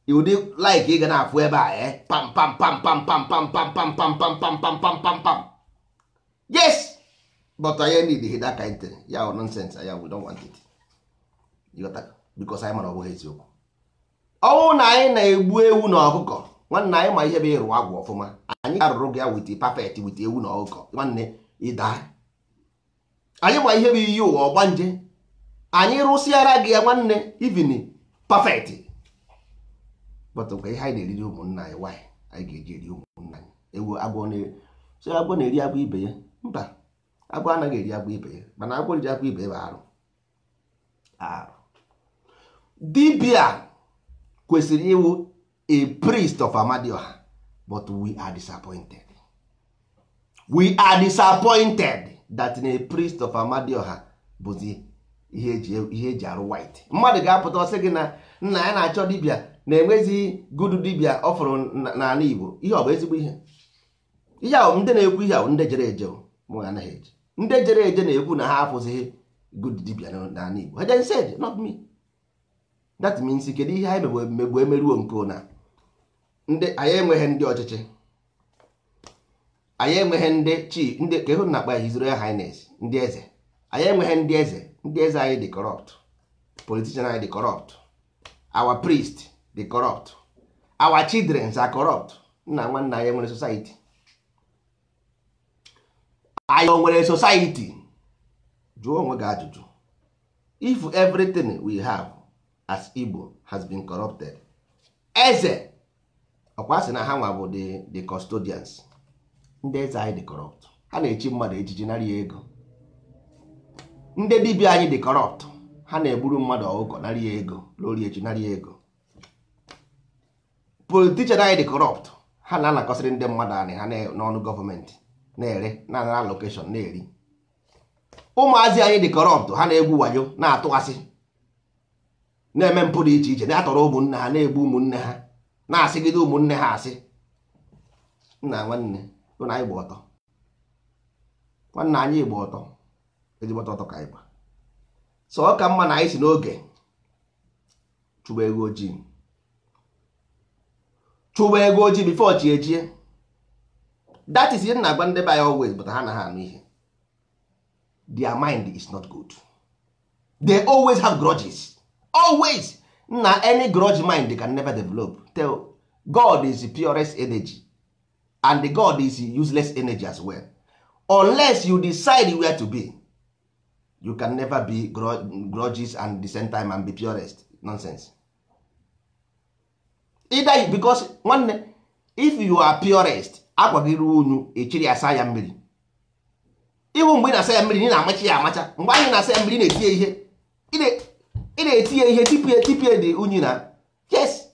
ụdị like ị ga na-afụ ebe a, pam pam pam pam pam pam pam pam pam pam pam pam pam pam pam. Yes, but anyị need that kind thing ya nonsense ya, we don't want it. You got that? Because anyị mara ọ bụghị eziokwu. Ọnwụ na anyị na-egbu ewu na ọkụkọ, nwanne, anyị ma ihe bụ ịrụ agwụ ọfụma. Anyị arụrụ gị ya with perfect with ewu na ọkụkọ. Nwanne, ịda anyị ma ihe bụ iyi ụwa ọgbanje. Anyị rụsịara gị ya, nwanne, even perfect. But nke ihe anyị na-eriri ụmụnna anyị, why anyị ga-eji eri ụmụnna anyị ewu? Agwọ na so agwọ na-eri agwọ ibe ya? Mba, agwọ anaghị eri agwọ ibe ya, mana agwọ riri agwọ ibe ya bụ arụ arụ. Dibia kwesịrị ịwụ a priest of Amadioha, but we are disappointed. We are disappointed that a priest of Amadioha bụzi ihe eji arụ white. Mmadụ ga-apụta ọsị gị na nna ya na-achọ dibịa na-enwezighị good dibịa ọ fụrụ n'ala Igbo. Ihe ọ bụ ezigbo ihe. Ihe ahụ ndị na-ekwu ihe ahụ ndị jere eje, mụ anaghị eje. Ndị jere eje na-ekwu na ha afụzighị good dibịa n'ala Igbo. Ha said, not me. That means kedu ihe anyị megbu emeruo nke na ndị anyị enweghị ndị ọchịchị, anyị enweghị ndị chi, ndị ka ịhụ na-akpa His Royal Highness, ndị eze anyị enweghị ndị eze, ndị eze anyị dị corrupt, politician anyị dị corrupt, our priest dị corrupt, our children are corrupt. Nna nwanne, anyị nwere society? Anyị o nwere society? Jụọ onwe gị ajụjụ. If everything we have as Igbo has been corrupted, eze ọkwa sị na ha nwa bụ the custodians, ndị eze anyị dị corrupt, ha na-echi mmadụ echichi nara ya ego. Ndị dibịa anyị dị corrupt, ha na-egburu mmadụ ọkụkọ nara ya ego, lori echi nara ya ego. Politician anyị dị corrupt, ha na-anakọsịrị ndị mmadụ anị ha n'ọnụ gọọmenti na-ere, na-anara allocation na-eri. Ụmụazị anyị dị corrupt, ha na-egwu wayo, na-atụ asị, na-eme mpụ dị iche iche, na-atọrọ ụmụnne ha, na-egbu ụmụnne ha, na-asịgide ụmụnne ha asị. Nna nwanne, ụnụ anyị gba ọtọ. Nwanne, anyị gba ọtọ, ezigbote ọtọ ka anyị gba. So ọ ka mma na anyị si n'oge chụba ego ojii, chụba ego ojii before chi ejie. That is ihe na-agwa ndị be anyị always, but ha anaghị anụ ihe. Their mind is not good. They always have grudges, always. Na any grudge mind can never develop. Tell God is the purest energy and the God is useless energy as well. Unless you decide where to be, you can never be grudges and the same time and be purest. Nonsense. Either you, because nwanne, if you are purest, akwa gị ruo unyu, echiri asa ya mmiri. Ihu mgbe ị na-asa ya mmiri, ị na-amacha ya amacha. Mgbe anyị na-asa ya mmiri, ị na-etinye ihe, ị na-etinye ihe tipie tipie dị unyi na. Yes,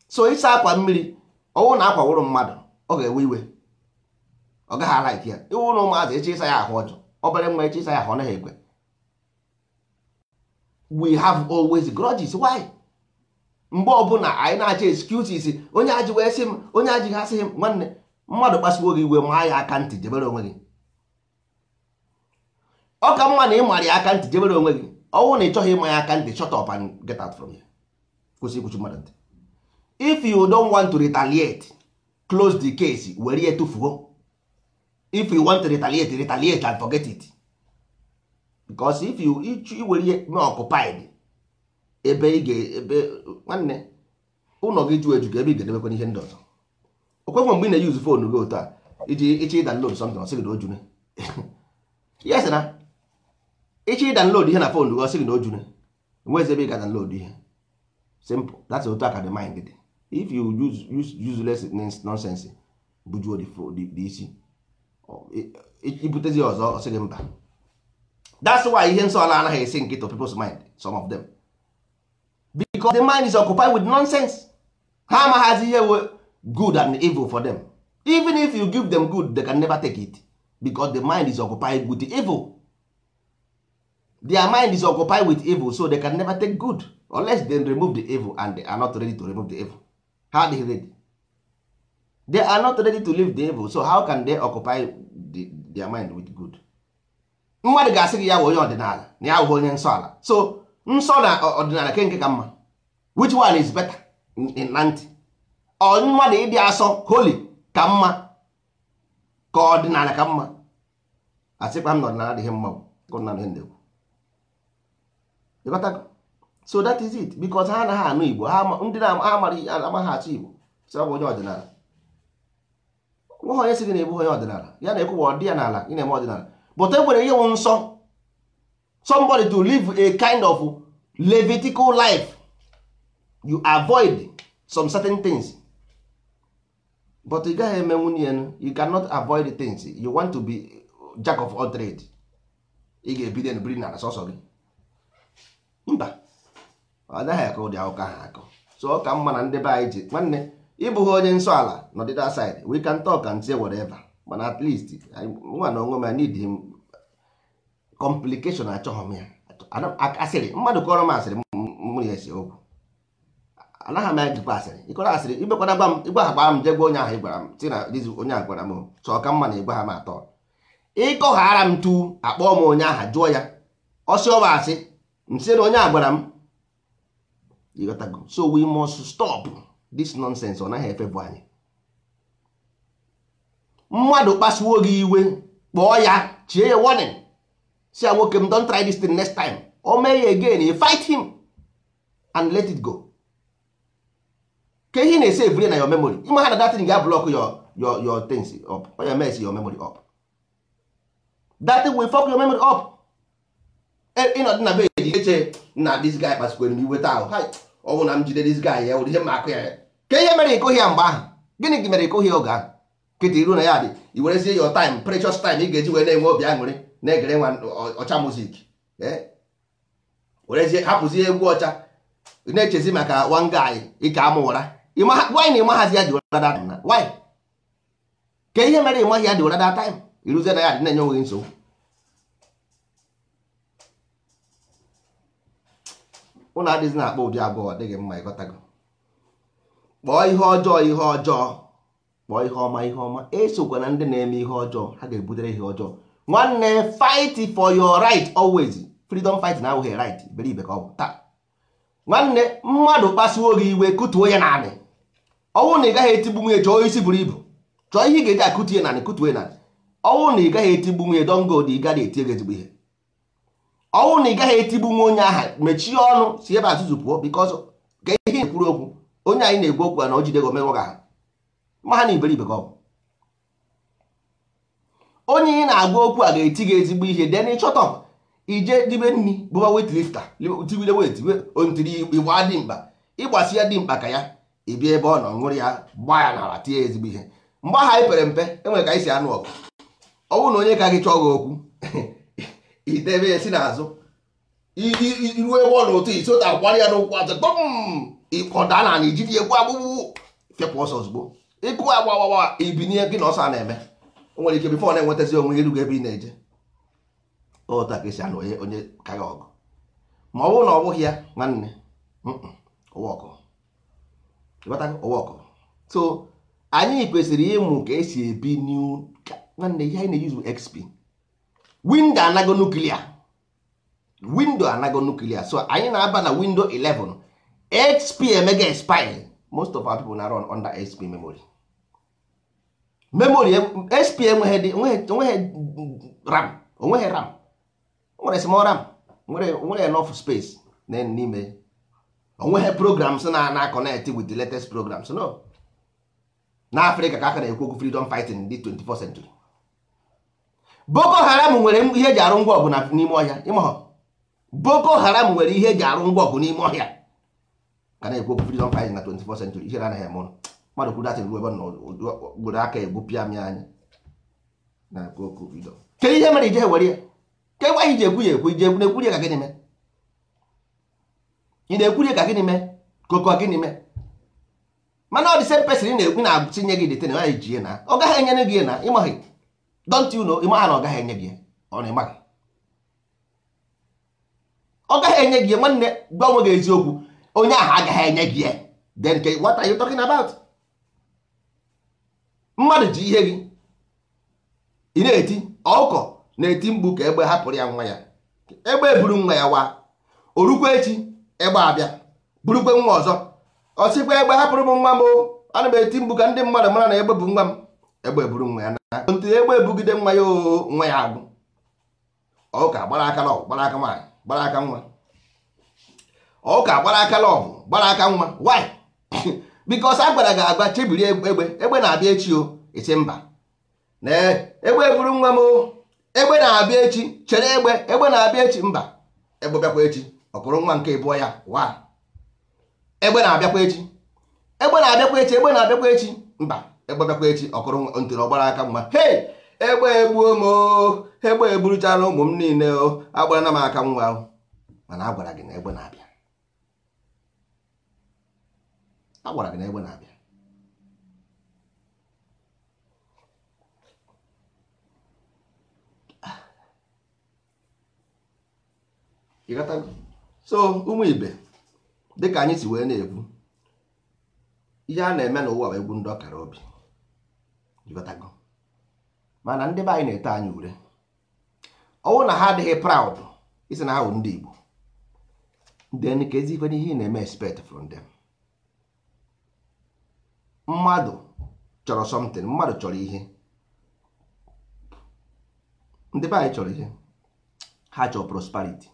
so ịsa akwa mmiri, ọwụ na akwa wụrụ mmadụ, ọ ga-ewe iwe, ọ gaghị a-like ya. Iwu na ụmụazị echi ịsa ya ahụ ọjọọ, obere nwa echi ịsa ya ahụ, ọ naghị ekwe. We have always grudges. Why? Mgbe ọbụla anyị na-achọ excuses, onye ajị wee sị m, onye ajị ha sị m. Nwanne, mmadụ kpasuo gị iwe, maa ya aka ntị, jebere onwe gị. Ọ ka mma na ị mara ya aka ntị, jebere onwe gị. Ọnwụ na ị chọghị ịma ya aka ntị, shut up and get out from here. Kwụsị ikwuchi mmadụ ntị. If you don't want to retaliate, close the case, were ya tụfuo. If you want to retaliate, retaliate and forget it, because if you were ihe mee occupied ebe ị ga ebe, nwanne, ụlọ gị ju eju ka ebe ị ga-edebekwa ihe ndị ọzọ. Okwenwe mgbe ị na-use phone gị otu a iji ịchọ ịdownload something, ọ sị gị na o june. Yes, na ịchọ ịdownload ihe na phone gị, ọ sị gị na o june, enwezi ebe ị ga download ihe. Simple. That's otu aka the mind dị. If you use useless nonsense bujuo the isi, ibutezi ọzọ, ọ sị gị mba. That's why ihe nsọ ala anaghị esi nkịta people's mind, some of them, because the mind is occupied with nonsense. Ha amaghazi ihe we good and evil for them. Even if you give them good, they can never take it, because the mind is occupied with the evil. Their mind is occupied with evil, so they can never take good unless they remove the evil, and they are not ready to remove the evil. How they ready? They are not ready to leave the evil, so how can they occupy their mind with good? Mmadụ ga-asị gị ya wụ onye ọdịnala, na ya wụ onye nsọ ala. So nsọ na ọdịnala, ke nke ka mma? Which one is better na ntị? Ọ mmadụ ịdị asọ, holy, ka mma, ka ọdịnala ka mma? Asịkwa m na ọdịnala adịghị mma. Ihe na-ekwu, ịghọtago? So that is it, because ha anaghị anụ Igbo. Ha ndị na-amara amaghị asụ Igbo sị ọ bụ onye ọdịnala. Nwa onye sị gị na-ebu onye ọdịnala, ya na-ekwu ọ dị ya n'ala, ị na-eme ọdịnala, but e nwere ihe wụ nsọ. Somebody to live a kind of Levitical life, you avoid some certain things, but ị gaghị eme nwunye ya. You cannot avoid things. You want to be jack of all trade, ị ga-ebido biri n'ala sọsọ gị? Mba, ọ naghị akọ ụdị akụkọ ahụ akọ. So ọ ka mma na ndị be anyị ji, nwanne, Ịbụghị onye nsọ ala nọ the other side, we can talk and say whatever, mana at least nwa na onwe m, I need him complication. Achọghị m ya. Asịrị mmadụ kọrọ m asịrị, mụ ya esi okwu, anaghị m ejikwa asịrị. Ịkọrọ asịrị, ibekwana gwa m, ịgwa ha gbara m, jee gwa onye ahụ ị gwara m si na dizi onye a gwara m chọọ ka mma na ịgwa ha m atọ. Ịkọghara m tu akpọọ m onye aha, jụọ ya ọsị ọba asị m sị na onye a gwara m. Ịghọtago? So we must stop this nonsense. Ọ naghị efebụ anyị. Mmadụ kpasuo gị iwe, kpọọ ya, chie ya warning, si ya, "Nwoke m, don't try this thing next time." O mee ya again, you fight him and let it go. Ka ihe na-ese evri na your memory, ịma ha na that thing ga block your things up or ya mess your memory up. That thing will fuck your memory up. Ịnọdụ na bed, eche na this guy kpasukwere m iwe taa ahụ. Hai, ọ bụ na m jide this guy, ya wụrụ ihe m akụ ya. Ka ihe mere ịkụghị ya mgbe ahụ? Gịnị mere ịkụghị ya oge ahụ? Kịta iru na ya dị, i werezie your time, precious time ị ga-eji wee na-enwe obi aṅụrị, na-egere nwa ọcha music, werezie hapụzie egwu ọcha, na-echezi maka one guy ike ama ụra. Why na ịmaghazi ya dị ụra that time na? Why? Ka ihe mere ịmaghị ya dị ụra that time? Iruzie na ya dị na-enye onwe gị nsogbu. Ụnụ adịghị na-akpọ ụdị abụọ, ọ dịghị mma. Ịghọtago? Kpọọ ihe ọjọọ ihe ọjọọ, kpọọ ihe ọma ihe ọma. Esokwa na ndị na-eme ihe ọjọọ, ha ga-ebutere ihe ọjọọ. Nwanne, fight for your right always. Freedom fight na awụghị right iberibe ka ọ bụ taa. Nwanne, mmadụ kpasuo gị iwe, kụtuo ya naanị. Ọnwụ na ị gaghị etigbu nwunye, chọọ isi buru ibu, chọọ ihe ị ga-eji akụtu ya naanị, kụtuo ya naanị. Ọnwụ na ị gaghị etigbu nwunye, dongo ị gaghị eti gị ezigbo ihe. Ọnwụ na ị gaghị etigbu nwa onye aha, mechie ọnụ, si ebe azụzụ pụọ, because ka ihe na-ekwuru okwu onye anyị na-egwu okwu a na o jide gị omenwụ gị ahụ ma ha na iberibe ka ọ bụ. Onye ị na-agwa okwu a ga-eti gị ezigbo ihe, then shut up, ije dibe nni, bụba weight lifter, tigide weight ontiri ịgba dimkpa, ịgbasi ya dimkpa ka ya ịbịa ebe ọ nọ ṅụrụ ya, gbaa ya n'ala, tie ya ezigbo ihe. Mgbe ahụ anyị pere mpe, enwere ka anyị si anụ ọgụ. Ọ bụrụ na onye ka gị chọọ gị okwu, idebe ya si n'azụ, iruo ebe ọ n'ụtụ isi ụta, akwara ya n'ụkwụ azụ, kpọm, ịkọda na ana, ijide egwu agbụgbụ, fepụ ọsọ ozugbo, ịkụ agbawawa, ibinie gị na ọsọ a na-eme. O nwere ike before na-enwetazi onwe irugo ebe ị na-eje. Otu a ka esi anụ onye onye ka gị ọgụ. Ma ọ bụrụ na ọ bụghị ya, nwanne, ụwa ọkụ, ịghọtago? Ụwa ọkụ. So anyị kwesịrị ịmụ ka esi ebi new. Nwanne, ihe anyị na-eyuzu XP, window anago nuclear, window anago nuclear. So anyị na-aba na window 11. XP emega expire. Most of our people na run under XP memory. Memory XP enweghị dị, enweghị RAM, onweghị RAM, nwere small RAM, nwere enough space n'ime. Onweghị programs na connect with the latest programs. No na Afrịka ka aka na-ekwu okwu freedom fighting in the 24th century. Boko Haram nwere ihe eji arụ ngwa ọgụ n'ime ọhịa. Ịmahọ Boko Haram nwere ihe eji arụ ngwa ọgụ n'ime ọhịa, ka na-ekwu okwu freedom fighting na 24th century. Ihe anaghị eme ụnụ mmadụ kwuru datịn ruo ebe ọ nọ gburu aka egbupịa m ya anya na-ekwu okwu freedom. Kedu ihe mere ije were ya? Ka ịgwa iji ekwu ya ekwu, ije na-ekwuri ya ka gịnị mee? Ị na-ekwuri ya ka gịnị mee? Koko gịnị mee? Mana ọ dị same person ị na-ekwu na-atinye gị detin ya ji na ọ gaghị enyere gị na ịmaghị. Don't you know? Ịmaha na ọ gaghị enye gị, ọ na ịmaghị ọ gaghị enye gị. Nwanne, gwa onwe gị eziokwu, onye ahụ agaghị enye gị. Then what are you talking about? Mmadụ ji ihe gị, ị na-eti ọkụkọ na-eti mkpu ka egbe hapụrụ ya nwa ya. Egbe eburu nwa ya wa orukwa echi, egbe abịa burukwe nwa ọzọ. Ọ sịkwa, "Egbe hapụrụ m nwa m o, ana m eti mkpu ka ndị mmadụ mara na egbe bụ nwa m." Egbe eburu nwa ya na ntị, egbe ebugide nwa ya o, nwa ya agwụ. Ọka gbara aka lọgụ, gbara aka nwaanyị, gbara aka nwa. Ọka gbara aka lọgụ, gbara aka nwa. Why? Because a gwara gị agwa, chebiri egbe, egbe na-abịa echi o. Esi mba na egbe eburu nwa m o, egbe na-abịa echi, chere egbe, egbe na-abịa echi. Mba, egbe bịakwa echi, ọkụrụ nwa nke ịbụọ ya wa. Egbe na-abịakwa echi, egbe na-abịakwa echi, egbe na-abịakwa echi. Mba, egbe bịakwa echi, ọkụrụ ntịrị, ọgbara aka nwa. Hei, egbe egbuo m o, egbe eburuchala ụmụ m niile o, agbara m aka nwa o. Mana a gwara gị na egbe na-abịa, a gwara gị na egbe na-abịa. Ịghọtago? So ụmụ ibe, dịka anyị si wee na-ekwu, ihe a na-eme n'ụwa bụ egwu ndị ọkara obi. Ịghọtago? Mana ndị be anyị na-ete anyị ure. Ọwụ na ha adịghị proud isi na ha bụ ndị Igbo, then ka ezi ife n'ihe ị na-eme expect from them. Mmadụ chọrọ something, mmadụ chọrọ ihe, ndị be anyị chọrọ ihe, ha chọrọ prosperity,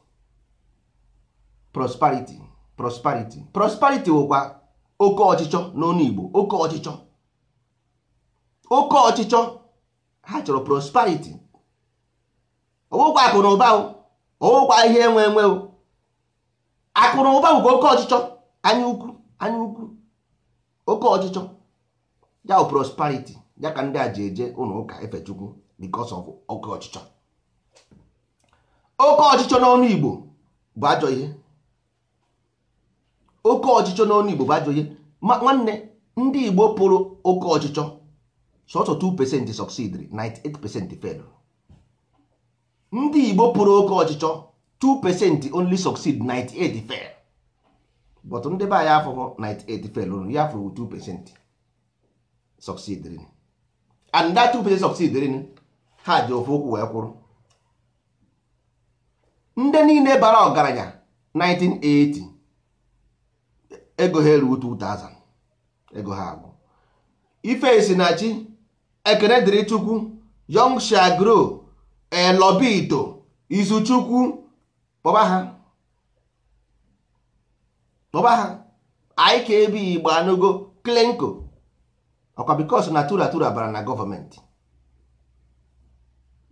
prosperity, prosperity. Prosperity wụkwa oke ọchịchọ n'ọnụ Igbo, oke ọchịchọ, oke ọchịchọ. Ha chọrọ prosperity. Ọwụkwa akụ na ụba, ọwụkwa ihe enwe enwe. Akụ na ụba bụkwa oke ọchịchọ, anya ukwu, anya ukwu, oke ọchịchọ. Ya bụ prosperity. Ya ka ndị a ji eje ụlọ ụka efe Chukwu, because of oke ọchịchọ. Oke ọchịchọ n'ọnụ Igbo bụ ajọ ihe. Oke ọchịchọ n'ọnụ Igbo bụ ajọ ihe. Ma nwanne, ndị Igbo pụrụ oke ọchịchọ, sọsọ 2% succeed, 98% fail. Ndị Igbo pụrụ oke ọchịchọ, 2% only succeed, 98 fail. But ndị be anyị afụghị 98 fail, ya fụrụ 2% succeed, and that 2% succeed, ha ji ofu ụkwụ wee kwụrụ. Ndị niile bara ọgaranya 1980, ego ha eruo 2000, ego ha agwụ. Ife si na chi, ekene dịrị Chukwu, Young shall grow, Elobito, Izuchukwu, kpọba ha, kpọba ha IKB Igbo anụgo Klenko. Ọkwa because na tura tura bara na gọọmenti,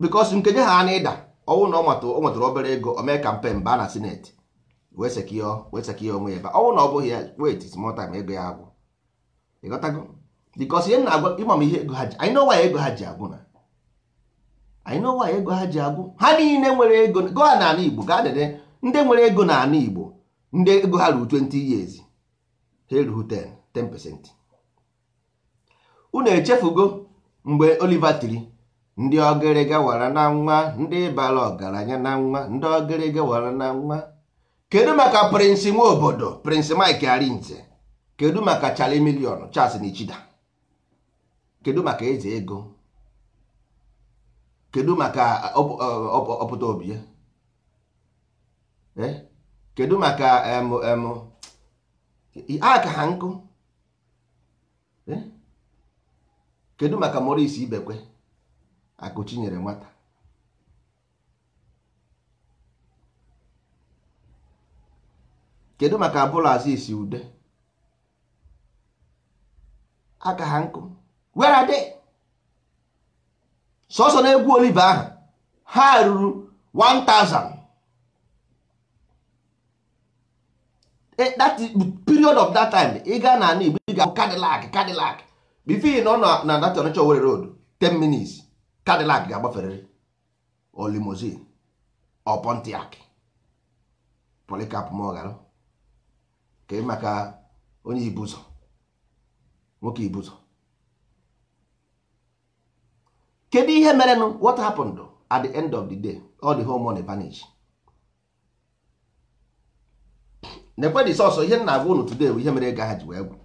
because nkenye ha na ịda ọnwụ na ọ nwetara obere ego, o mee campaign baa na senate, wee secure onwe ya ebe ọnwụ na ọ bụghị ya, wait small time, ego ya agwụ. Ịghọtago? Because ihe na-agwa ịma m ihe ego ha ji, I know why ego ha ji agwụ na, I know why ego ha ji agwụ. Ha niile nwere ego gaa n'ala Igbo, gaa dede ndị nwere ego n'ala Igbo, ndị ego ha ruru 20 years, ha erughị 10 10%. Unu echefugo mgbe Oliver tiri ndị ọgịrịga wara na nwa, ndị bara ọgaranya na nwa, ndị ọgịrịga wara na nwa? Kedu maka Prince Nwobodo, Prince Mike Arinze? Kedu maka Charlie Million, Charles Nichida? Kedu maka eze ego? Kedu maka ọpụta obi? Kedu maka aka ha nkụ? Kedu maka Maurice Ibekwe, Akụchinyere nwata? Kedu maka Abdulaziz Ude, aka ha nkụ? Where are they? Sọsọ na egwu Oliver ahụ ha ruru 1000. That period of that time, ị gaa na Igbo, ị ga Cadillac, Cadillac. Before ị nọ na that Onitsha Owerri road 10 minutes, Cadillac ga-agbaferịrị, or limousine or Pontiac, Polycarp Moghalu. Ka ị maka onye Ibuzo, nwoke Ibuzo, kedu ihe merenụ? What happened at the end of the day? All the whole money vanish. Nekwe dị sọsọ ihe na-agwa unu today bụ ihe mere ego ha ji wee gwụ.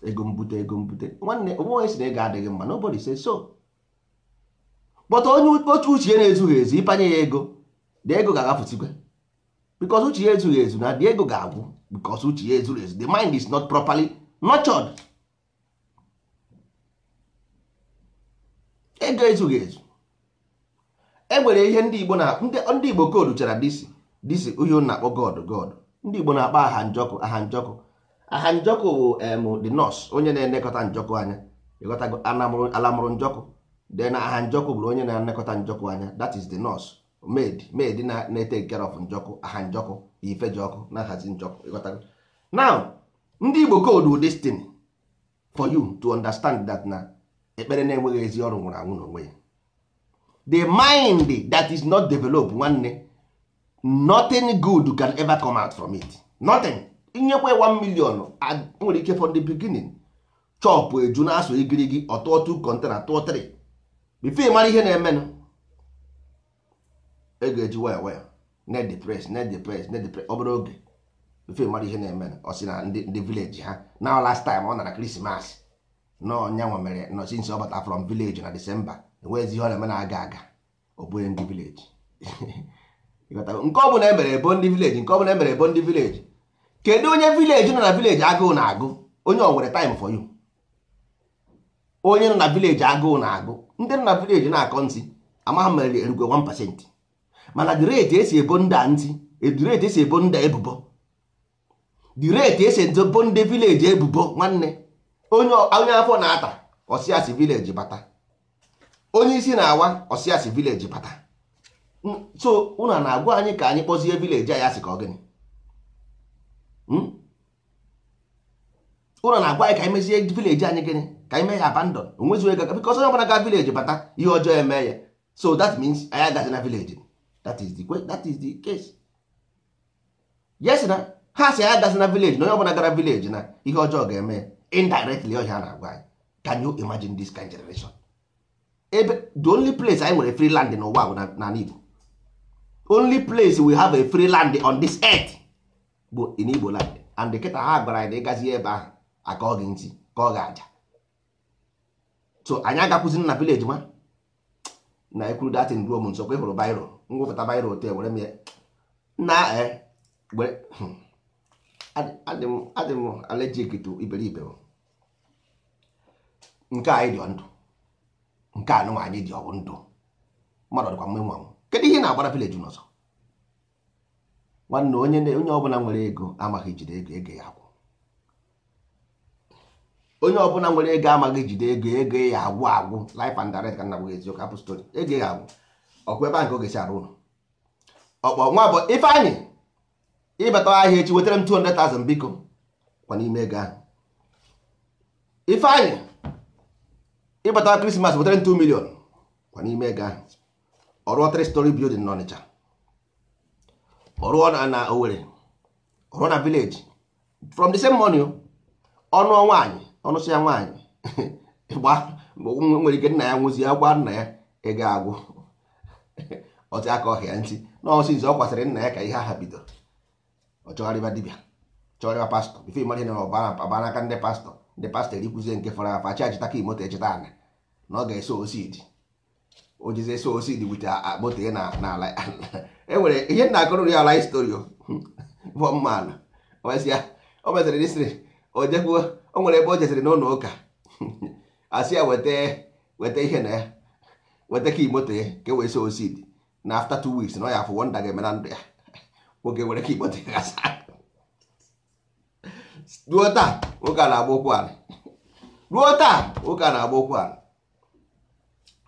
Ego mbute, ego mbute, nwanne, onwe onye si na ego adịghị mma. Nobody say so. But onye otu uche ya na-ezughị ezu, ịpanye ya ego, the ego ga-agafusikwe, because uche ya ezughị ezu na the ego ga-agwụ, because uche ya ezuru ezu, the mind is not properly nurtured. Ego ezughị ezu. E nwere ihe ndị Igbo na ndị Igbo koodu chara disi disi ihe na-akpọ God God. Ndị Igbo na-akpọ aha njọkụ, aha njọkụ. Aha njọkụ bụ the nurse, onye na-elekọta njọkụ anya. Ịghọtago? Alamụrụ njọkụ, then aha njọkụ bụrụ onye na-elekọta njọkụ anya. That is the nurse maid, maid na-take care of njọkụ. Aha njọkụ, ifeji ọkụ na-ahazi njọkụ. Ịghọtago? Now ndị Igbo koodu this thing for you to understand that na ekpere na-enweghị ezi ọrụ nwụrụ anwụ n'onwe ya. The mind that is not developed, nwanne, nothing good can ever come out from it. Nothing. Inyekwa 1 million nwere ike from the beginning chọpụ eju na-asụ igirigi, ọtụọ 2 container, tụọ 3, before ị mara ihe na-emenụ. Ego eji waya waya net depress, net depress, net depress. Obere oge ife mara ihe na-eme, ọ sị na ndị village ha na last time ọ nara Christmas na ọnyanwa mere nọ since ọ bata from village na December, enweghịzi ihe ọ na-eme na-aga aga. Ọ bụghị ndị village. Nke ọ bụla emere ebo ndị village, nke ọ bụla emere ebo ndị village. Kedu onye village nọ na village agụụ na-agụ? Onye ọ nwere time for you? Onye nọ na village agụụ na-agụ, ndị nọ na village na-akọ ntị amaghị mere erugwe 1%. Mana the rate esi ebo ndị a ntị, the rate esi ebo ndị ebubo, the rate esi ebo ndị village ebubo, nwanne, onye afọ na-ata ọsịasị village bata, onye isi na-awa ọsịasị village bata. So unu na-agwa anyị ka anyị kpọzie village anyị asị ka ọ gịnị? Unu na-agwa anyị ka anyị mezie village anyị gịnị? Ka anyị mee ya abandon? Onwezighị ego, because onye ọbụla ga village bata, ihe ọjọọ eme ya. So that means anyị agaghị na village. That is the case. Yes, na ha si anyị agazi na village, na onye ọbụla gara village na ihe ọjọọ ga-eme ya. Indirectly, ọhịa na-agwa anyị. Can you imagine this kind generation? Ebe the only place anyị nwere free land n'ụwa bụ n'ala Igbo. Only place we have a free land on this earth bụ in Igbo land. And kịta ha gwara anyị na ịgazi ebe ahụ, akọ gị ntị ka ọ ga-aja. So anyị agakwụzi na village nwa na ekwuru datin ruo m nso. Kwa ịhụrụ biro ngwụpụta, biro otu were m ya na adị m allergic to iberibe. Nke anyị dị ndụ, nke a nụnwa anyị dị ọbụ ndụ mmadụ dịkwa mma nwa. Kedu ihe na-agbara village n'ọzọ? Nwanne, onye ọbụla nwere ego amaghị jide ego, ego ya agwụ. Onye ọbụla nwere ego amaghị jide ego, ego ya agwụ agwụ. Life and direct ka nna gwa eziokwu, hapụ story. Ego ya agwụ. Ọkwa ebe ahụ ka ọ ga-esi arụ ụlọ. Ọkpọ nwa bụ Ifeanyị, ịbata ahịa echi, wetara m 200,000 biko. Kwa n'ime ego ahụ, Ifeanyị, ịbata Christmas, wetara m 2 million. Kwa n'ime ego ahụ, ọ rụọ 3 story building n'Ọnịcha, ọ rụọ na Owerri, ọ rụọ na village from the same money. Ọnụ nwaanyị, ọnụsị ya nwaanyị gba nwere ike nna ya nwụzi ya, gwa nna ya ego agwụ, ọtị aka ọhịa ntị n'ọsị nze ọ kwasịrị nna ya ka ihe aha bidoro. Ọ chọgharịba dibịa, chọgharịba pastọ bifo ịmara ihe na ọba n'aka ndị pastọ. Ndị pastọ erikwuzie nke fọrọ afọ, achị achịta ka moto echeta ana na ọ ga-eso osidi o jizi eso osidi wite moto ya n'ala. E nwere ihe nna akọrọ ya ala story bụ mma ala o mesịrị disiri o jekwuo. O nwere ebe o jesịrị n'ụlọ ụka, asị ya weta weta ihe na ya, weta ka moto ya ka e wee so osidi na after 2 weeks na ọ ya afụ wonder ga-eme na ndụ ya. Nwoke were ka moto ya gasa. Ruo taa, nwoke a na-agba ụkwụ ala. Ruo taa, nwoke a na-agba ụkwụ ala.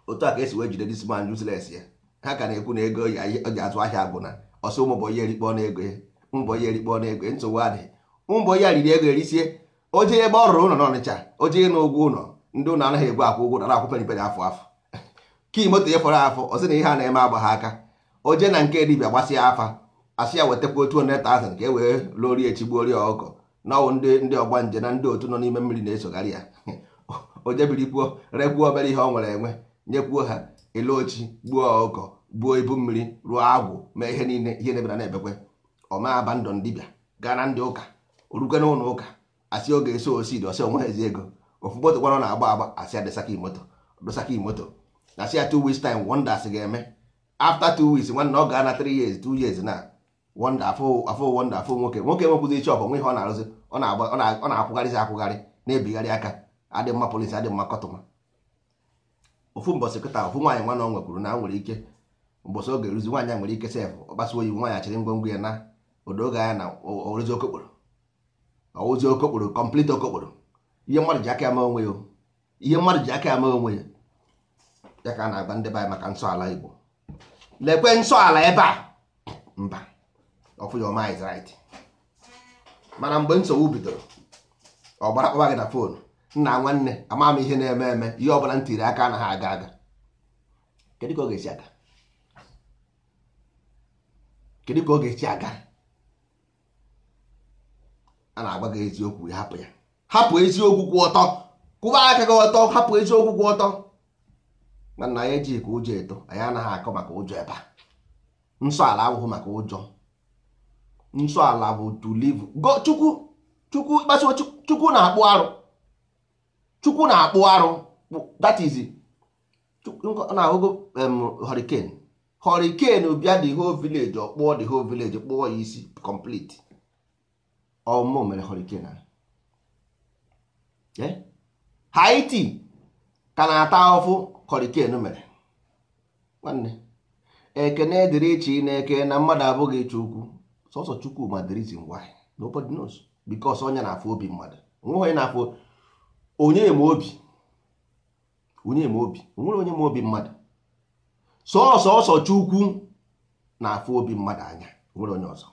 Otu a ka esi wee jide this man useless ya. Ha ka na-ekwu na ego ya o ji azụ ahịa agwụ na ọsọ. Ụmụ ya erikpọ n'ego ya, ụmụ ya erikpọ n'ego ya. Nsogbu adịghị. Ụmụ ya riri ego erisie. O jee ebe ọ rụrụ ụlọ n'Ọnịcha, o jee n'ụgwọ ụlọ, ndị ụlọ anaghị egwu akwụ ụgwọ, na akwụ peni peni afọ afọ ka moto ya fọrọ afọ. Ọ sị na ihe a na-eme agba ha aka. O jee na nke dibịa gbasịa afa, asị ya wetakwa 200,000 ka e wee lori echi gbuori ọkụkọ na ọwụ ndị ọgbanje na ndị otu nọ n'ime mmiri na-esogharị ya. O jebirikwuo, rekwuo obere ihe ọ nwere enwe, nyekwuo ha elochi, gbuo ọkụkọ, gbuo ibu mmiri, rụọ agwụ, mee ihe niile. Ihe na-ebere na-ebekwe ọma abandon dibịa, gaa na ndị ụka. Orukwe n'ụlọ ụka, asị oge eso osidi, ọsị onweghịzi ego. Ofu moto gwara ọ na-agba agba, asị ya dosaki moto, dosaki moto. Asị ya 2 weeks time, wonders ga-eme. After 2 weeks, nwanne, ọ ga na 3 years, 2 years na wonder afọ afọ wonder afọ. Nwoke nwekwụzi shop onwe ihe ọ na-arụzi, ọ na-agba, ọ na-akwụgharịzi akwụgharị, na-ebigharị aka. Adị mma polisi, adị mma kọtụma. Ofu mbọsị kịta, ofu nwaanyị nwa na ọ nwekwuru na nwere ike mbọsị ọ ga-eruzi nwaanyị a nwere ike sef ọ kpasuo iwu, nwaanyị achịrị ngwongwo ya na odoge anya na orụzi okokporo, ọwụzi okokporo, complete okokporo. Ihe mmadụ ji aka ya mee onwe ya, ihe mmadụ ji aka ya mee onwe ya, ya ka a na-agba ndị be anyị maka nsọ ala Igbo. Lekwe nsọ ala ebe a, mba ọfụ, your mind is right. Mana mgbe nsogbu bidoro, ọ gbara kpọba gị na phone: "Nna, nwanne, ama m ihe na-eme eme. Ihe ọbụla m tiri aka anaghị aga aga." Kedu ka ọ ga-esi aga? Kedu ka ọ ga-esi aga? A na-agwa gị eziokwu ya, hapụ ya, hapụ eziokwu kwụ ọtọ, kwụba aka gị ọtọ, hapụ eziokwu kwụ ọtọ. Mana anyị ejighị ka ụjọ eto. Anyị anaghị akọ maka ụjọ ebe a. Nsọ ala abụghị maka ụjọ. Nsọ ala bụ to live. Go Chukwu, Chukwu kpasuo Chukwu na-akpụ arụ. Chukwu na-akpụ arụ. That is na-ahụgo hurricane. Hurricane bịa the whole village, ọ kpụọ the whole village, kpụọ ya isi complete. Ọmụ mere hurricane ahụ. Haiti ka na-ata ahụhụ hurricane mere. Nwanne, ekene dịrị Chineke na mmadụ abụghị Chukwu. Sọsọ Chukwu ma the reason why. Nobody knows. Because onye na-afụ obi mmadụ. Onweghị onye na-afụ onye ma obi. Onye ma obi. Onwere onye ma obi mmadụ. Sọsọ Chukwu na-afụ obi mmadụ anya. Onwere onye ọzọ.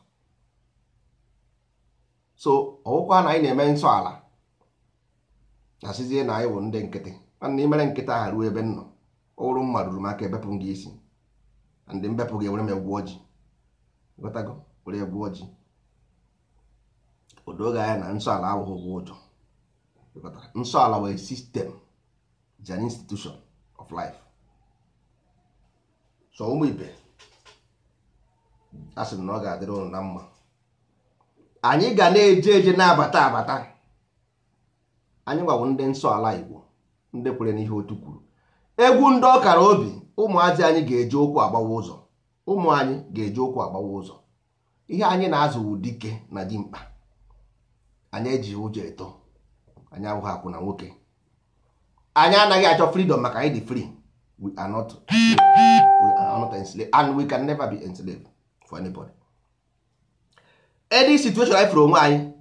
So ọwụkwa na anyị na-eme nsọ ala na asịzie na anyị bụ ndị nkịtị. Mana imere nkịta ahụ ruo ebe m nọ, ọwụrụ mma ruru m aka ebepụ m gị isi. Ndị mbepụ gị ewere m egwu ọjị. Ghọtago? Were egwu ọjị. O doghị anya na nsọ ala abụghị ụgwọ ụjọ. Nsọ ala wee system, is an institution of life. So ụmụ ibe, a sị m na ọ ga-adịrị ụnụ na mma. Anyị ga na-eje eje na-abata abata. Anyị gwawo ndị nsọ ala Igbo, ndị kwere n'ihe otu kwuru. Egwu ndị ọkara obi, ụmụazị anyị ga-eji ụkwụ agbawa ụzọ. Ụmụ anyị ga-eji ụkwụ agbawa ụzọ. Ihe anyị na-azụ wụ dike na dimkpa. Anyị ejighị ụjọ eto. Anyị abụghị akwụna nwoke. Anyị anaghị achọ freedom maka anyị dị free. We are not enslaved, and we can never be enslaved for anybody. Any situation anyị fụrụ onwe anyị,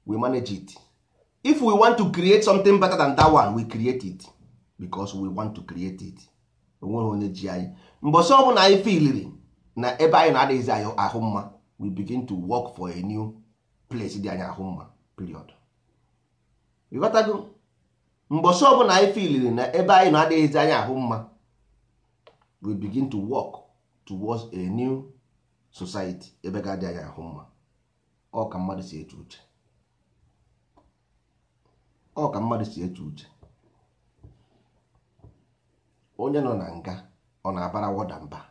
we manage it. If we want to create something better than that one, we create it because we want to create it. Onweghị onye ji anyị. Mbọsị ọbụla anyị filiri na ebe anyị na-adịghịzi anyị ahụ mma, we begin to work for a new place dị anyị ahụ mma, period. Ịghọtago? Mbọsị ọbụla anyị filiri na ebe anyị na-adịghịzi anyị ahụ mma, we begin to work towards a new society ebe ga-adị anyị ahụ mma. Ọ ka mmadụ si eche uche. Ọ ka mmadụ si eche uche. Onye nọ na nga ọ na-abara wọda mba.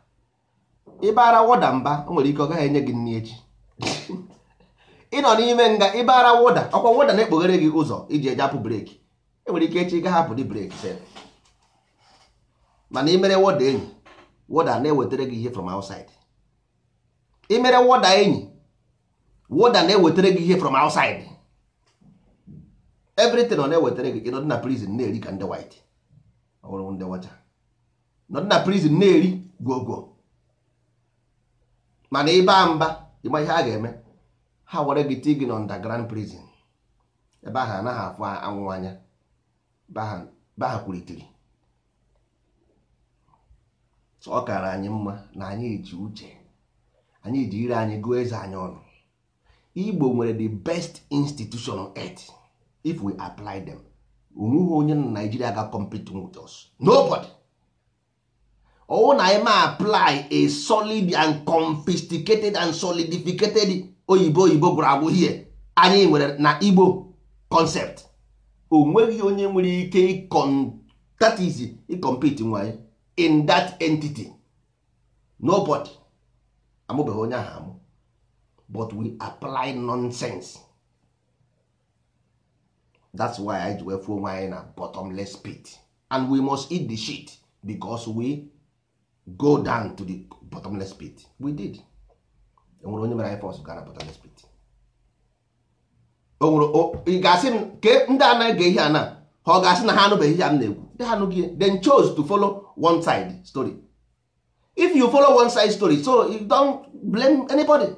Ịbara wọda mba, o nwere ike ọ gaghị enye gị nri echi. Ị nọ n'ime nga ịbara wọda, ọkwa wọda na-ekpoghere gị ụzọ iji eje apụ brake. E nwere ike echi ị gaghị apụ dị brake sef. Mana imere wọda enyi, wọda na-ewetara gị ihe from outside. Imere wọda enyi, wọda na-ewetara gị ihe from outside. Everything ọ na-ewetara gị. Ịnọdụ na prison na-eri ka ndị white, ọ bụrụ ndị ọcha nọdụ na prison na-eri gwogwo. Mana ịba mba, ịma ihe a ga-eme, ha were gị tii gị na underground prison. Ebe ahụ anaghị afụ anwụ anya. Ebe ahụ kwuritiri. So ọ kara anyị mma na anyị ji uche anyị, ji ire anyị gụọ eze anyị ọnụ. Igbo nwere the best institution on earth. If we apply them, onweghị onye na Nigeria ga compete with us. Nobody. Ọwụ na anyị ma apply a solid and confiscated and solidificated oyibo, oyibo gwụrụ agwụ here anyị nwere na Igbo concept, onweghị onye nwere ike, that is, compete nwe anyị in that entity. Nobody. Amụbeghị onye ahụ amụ. But we apply nonsense. That's why anyị ji wee fuo onwe anyị na bottomless pit, and we must eat the shit because we go down to the bottomless pit. We did. Enwere onye mere anyị force gaa na bottomless pit? O nwere ị ga-asị m ke ndị anaghị ihe a na ha ọ ga-asị na ha anụbeghị ihe a m na-ekwu? They anụghị. Then chose to follow one side story. If you follow one side story, so you don't blame anybody.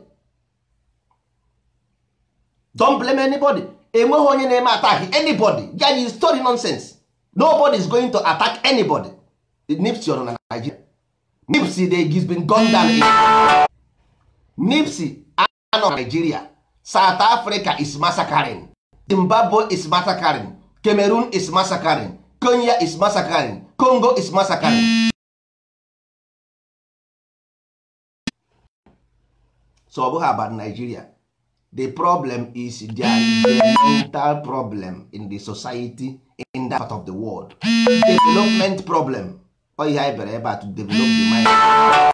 Don't blame anybody. Enweghị onye na-eme attack anybody. Ya is story nonsense. Nobody is going to attack anybody. Nipsey ọ nọ na Nigeria? Nipsey, they has been gunned down in Nipsey anọ Nigeria. South Africa is massacring, Zimbabwe is massacring, Cameroon is massacring, Kenya is massacring, Congo is massacring. So ọ bụghị about Nigeria. The problem is there is a mental problem in the society in that part of the world. Development problem. Ọ ihe anyị bịara ebe a, to develop the mind.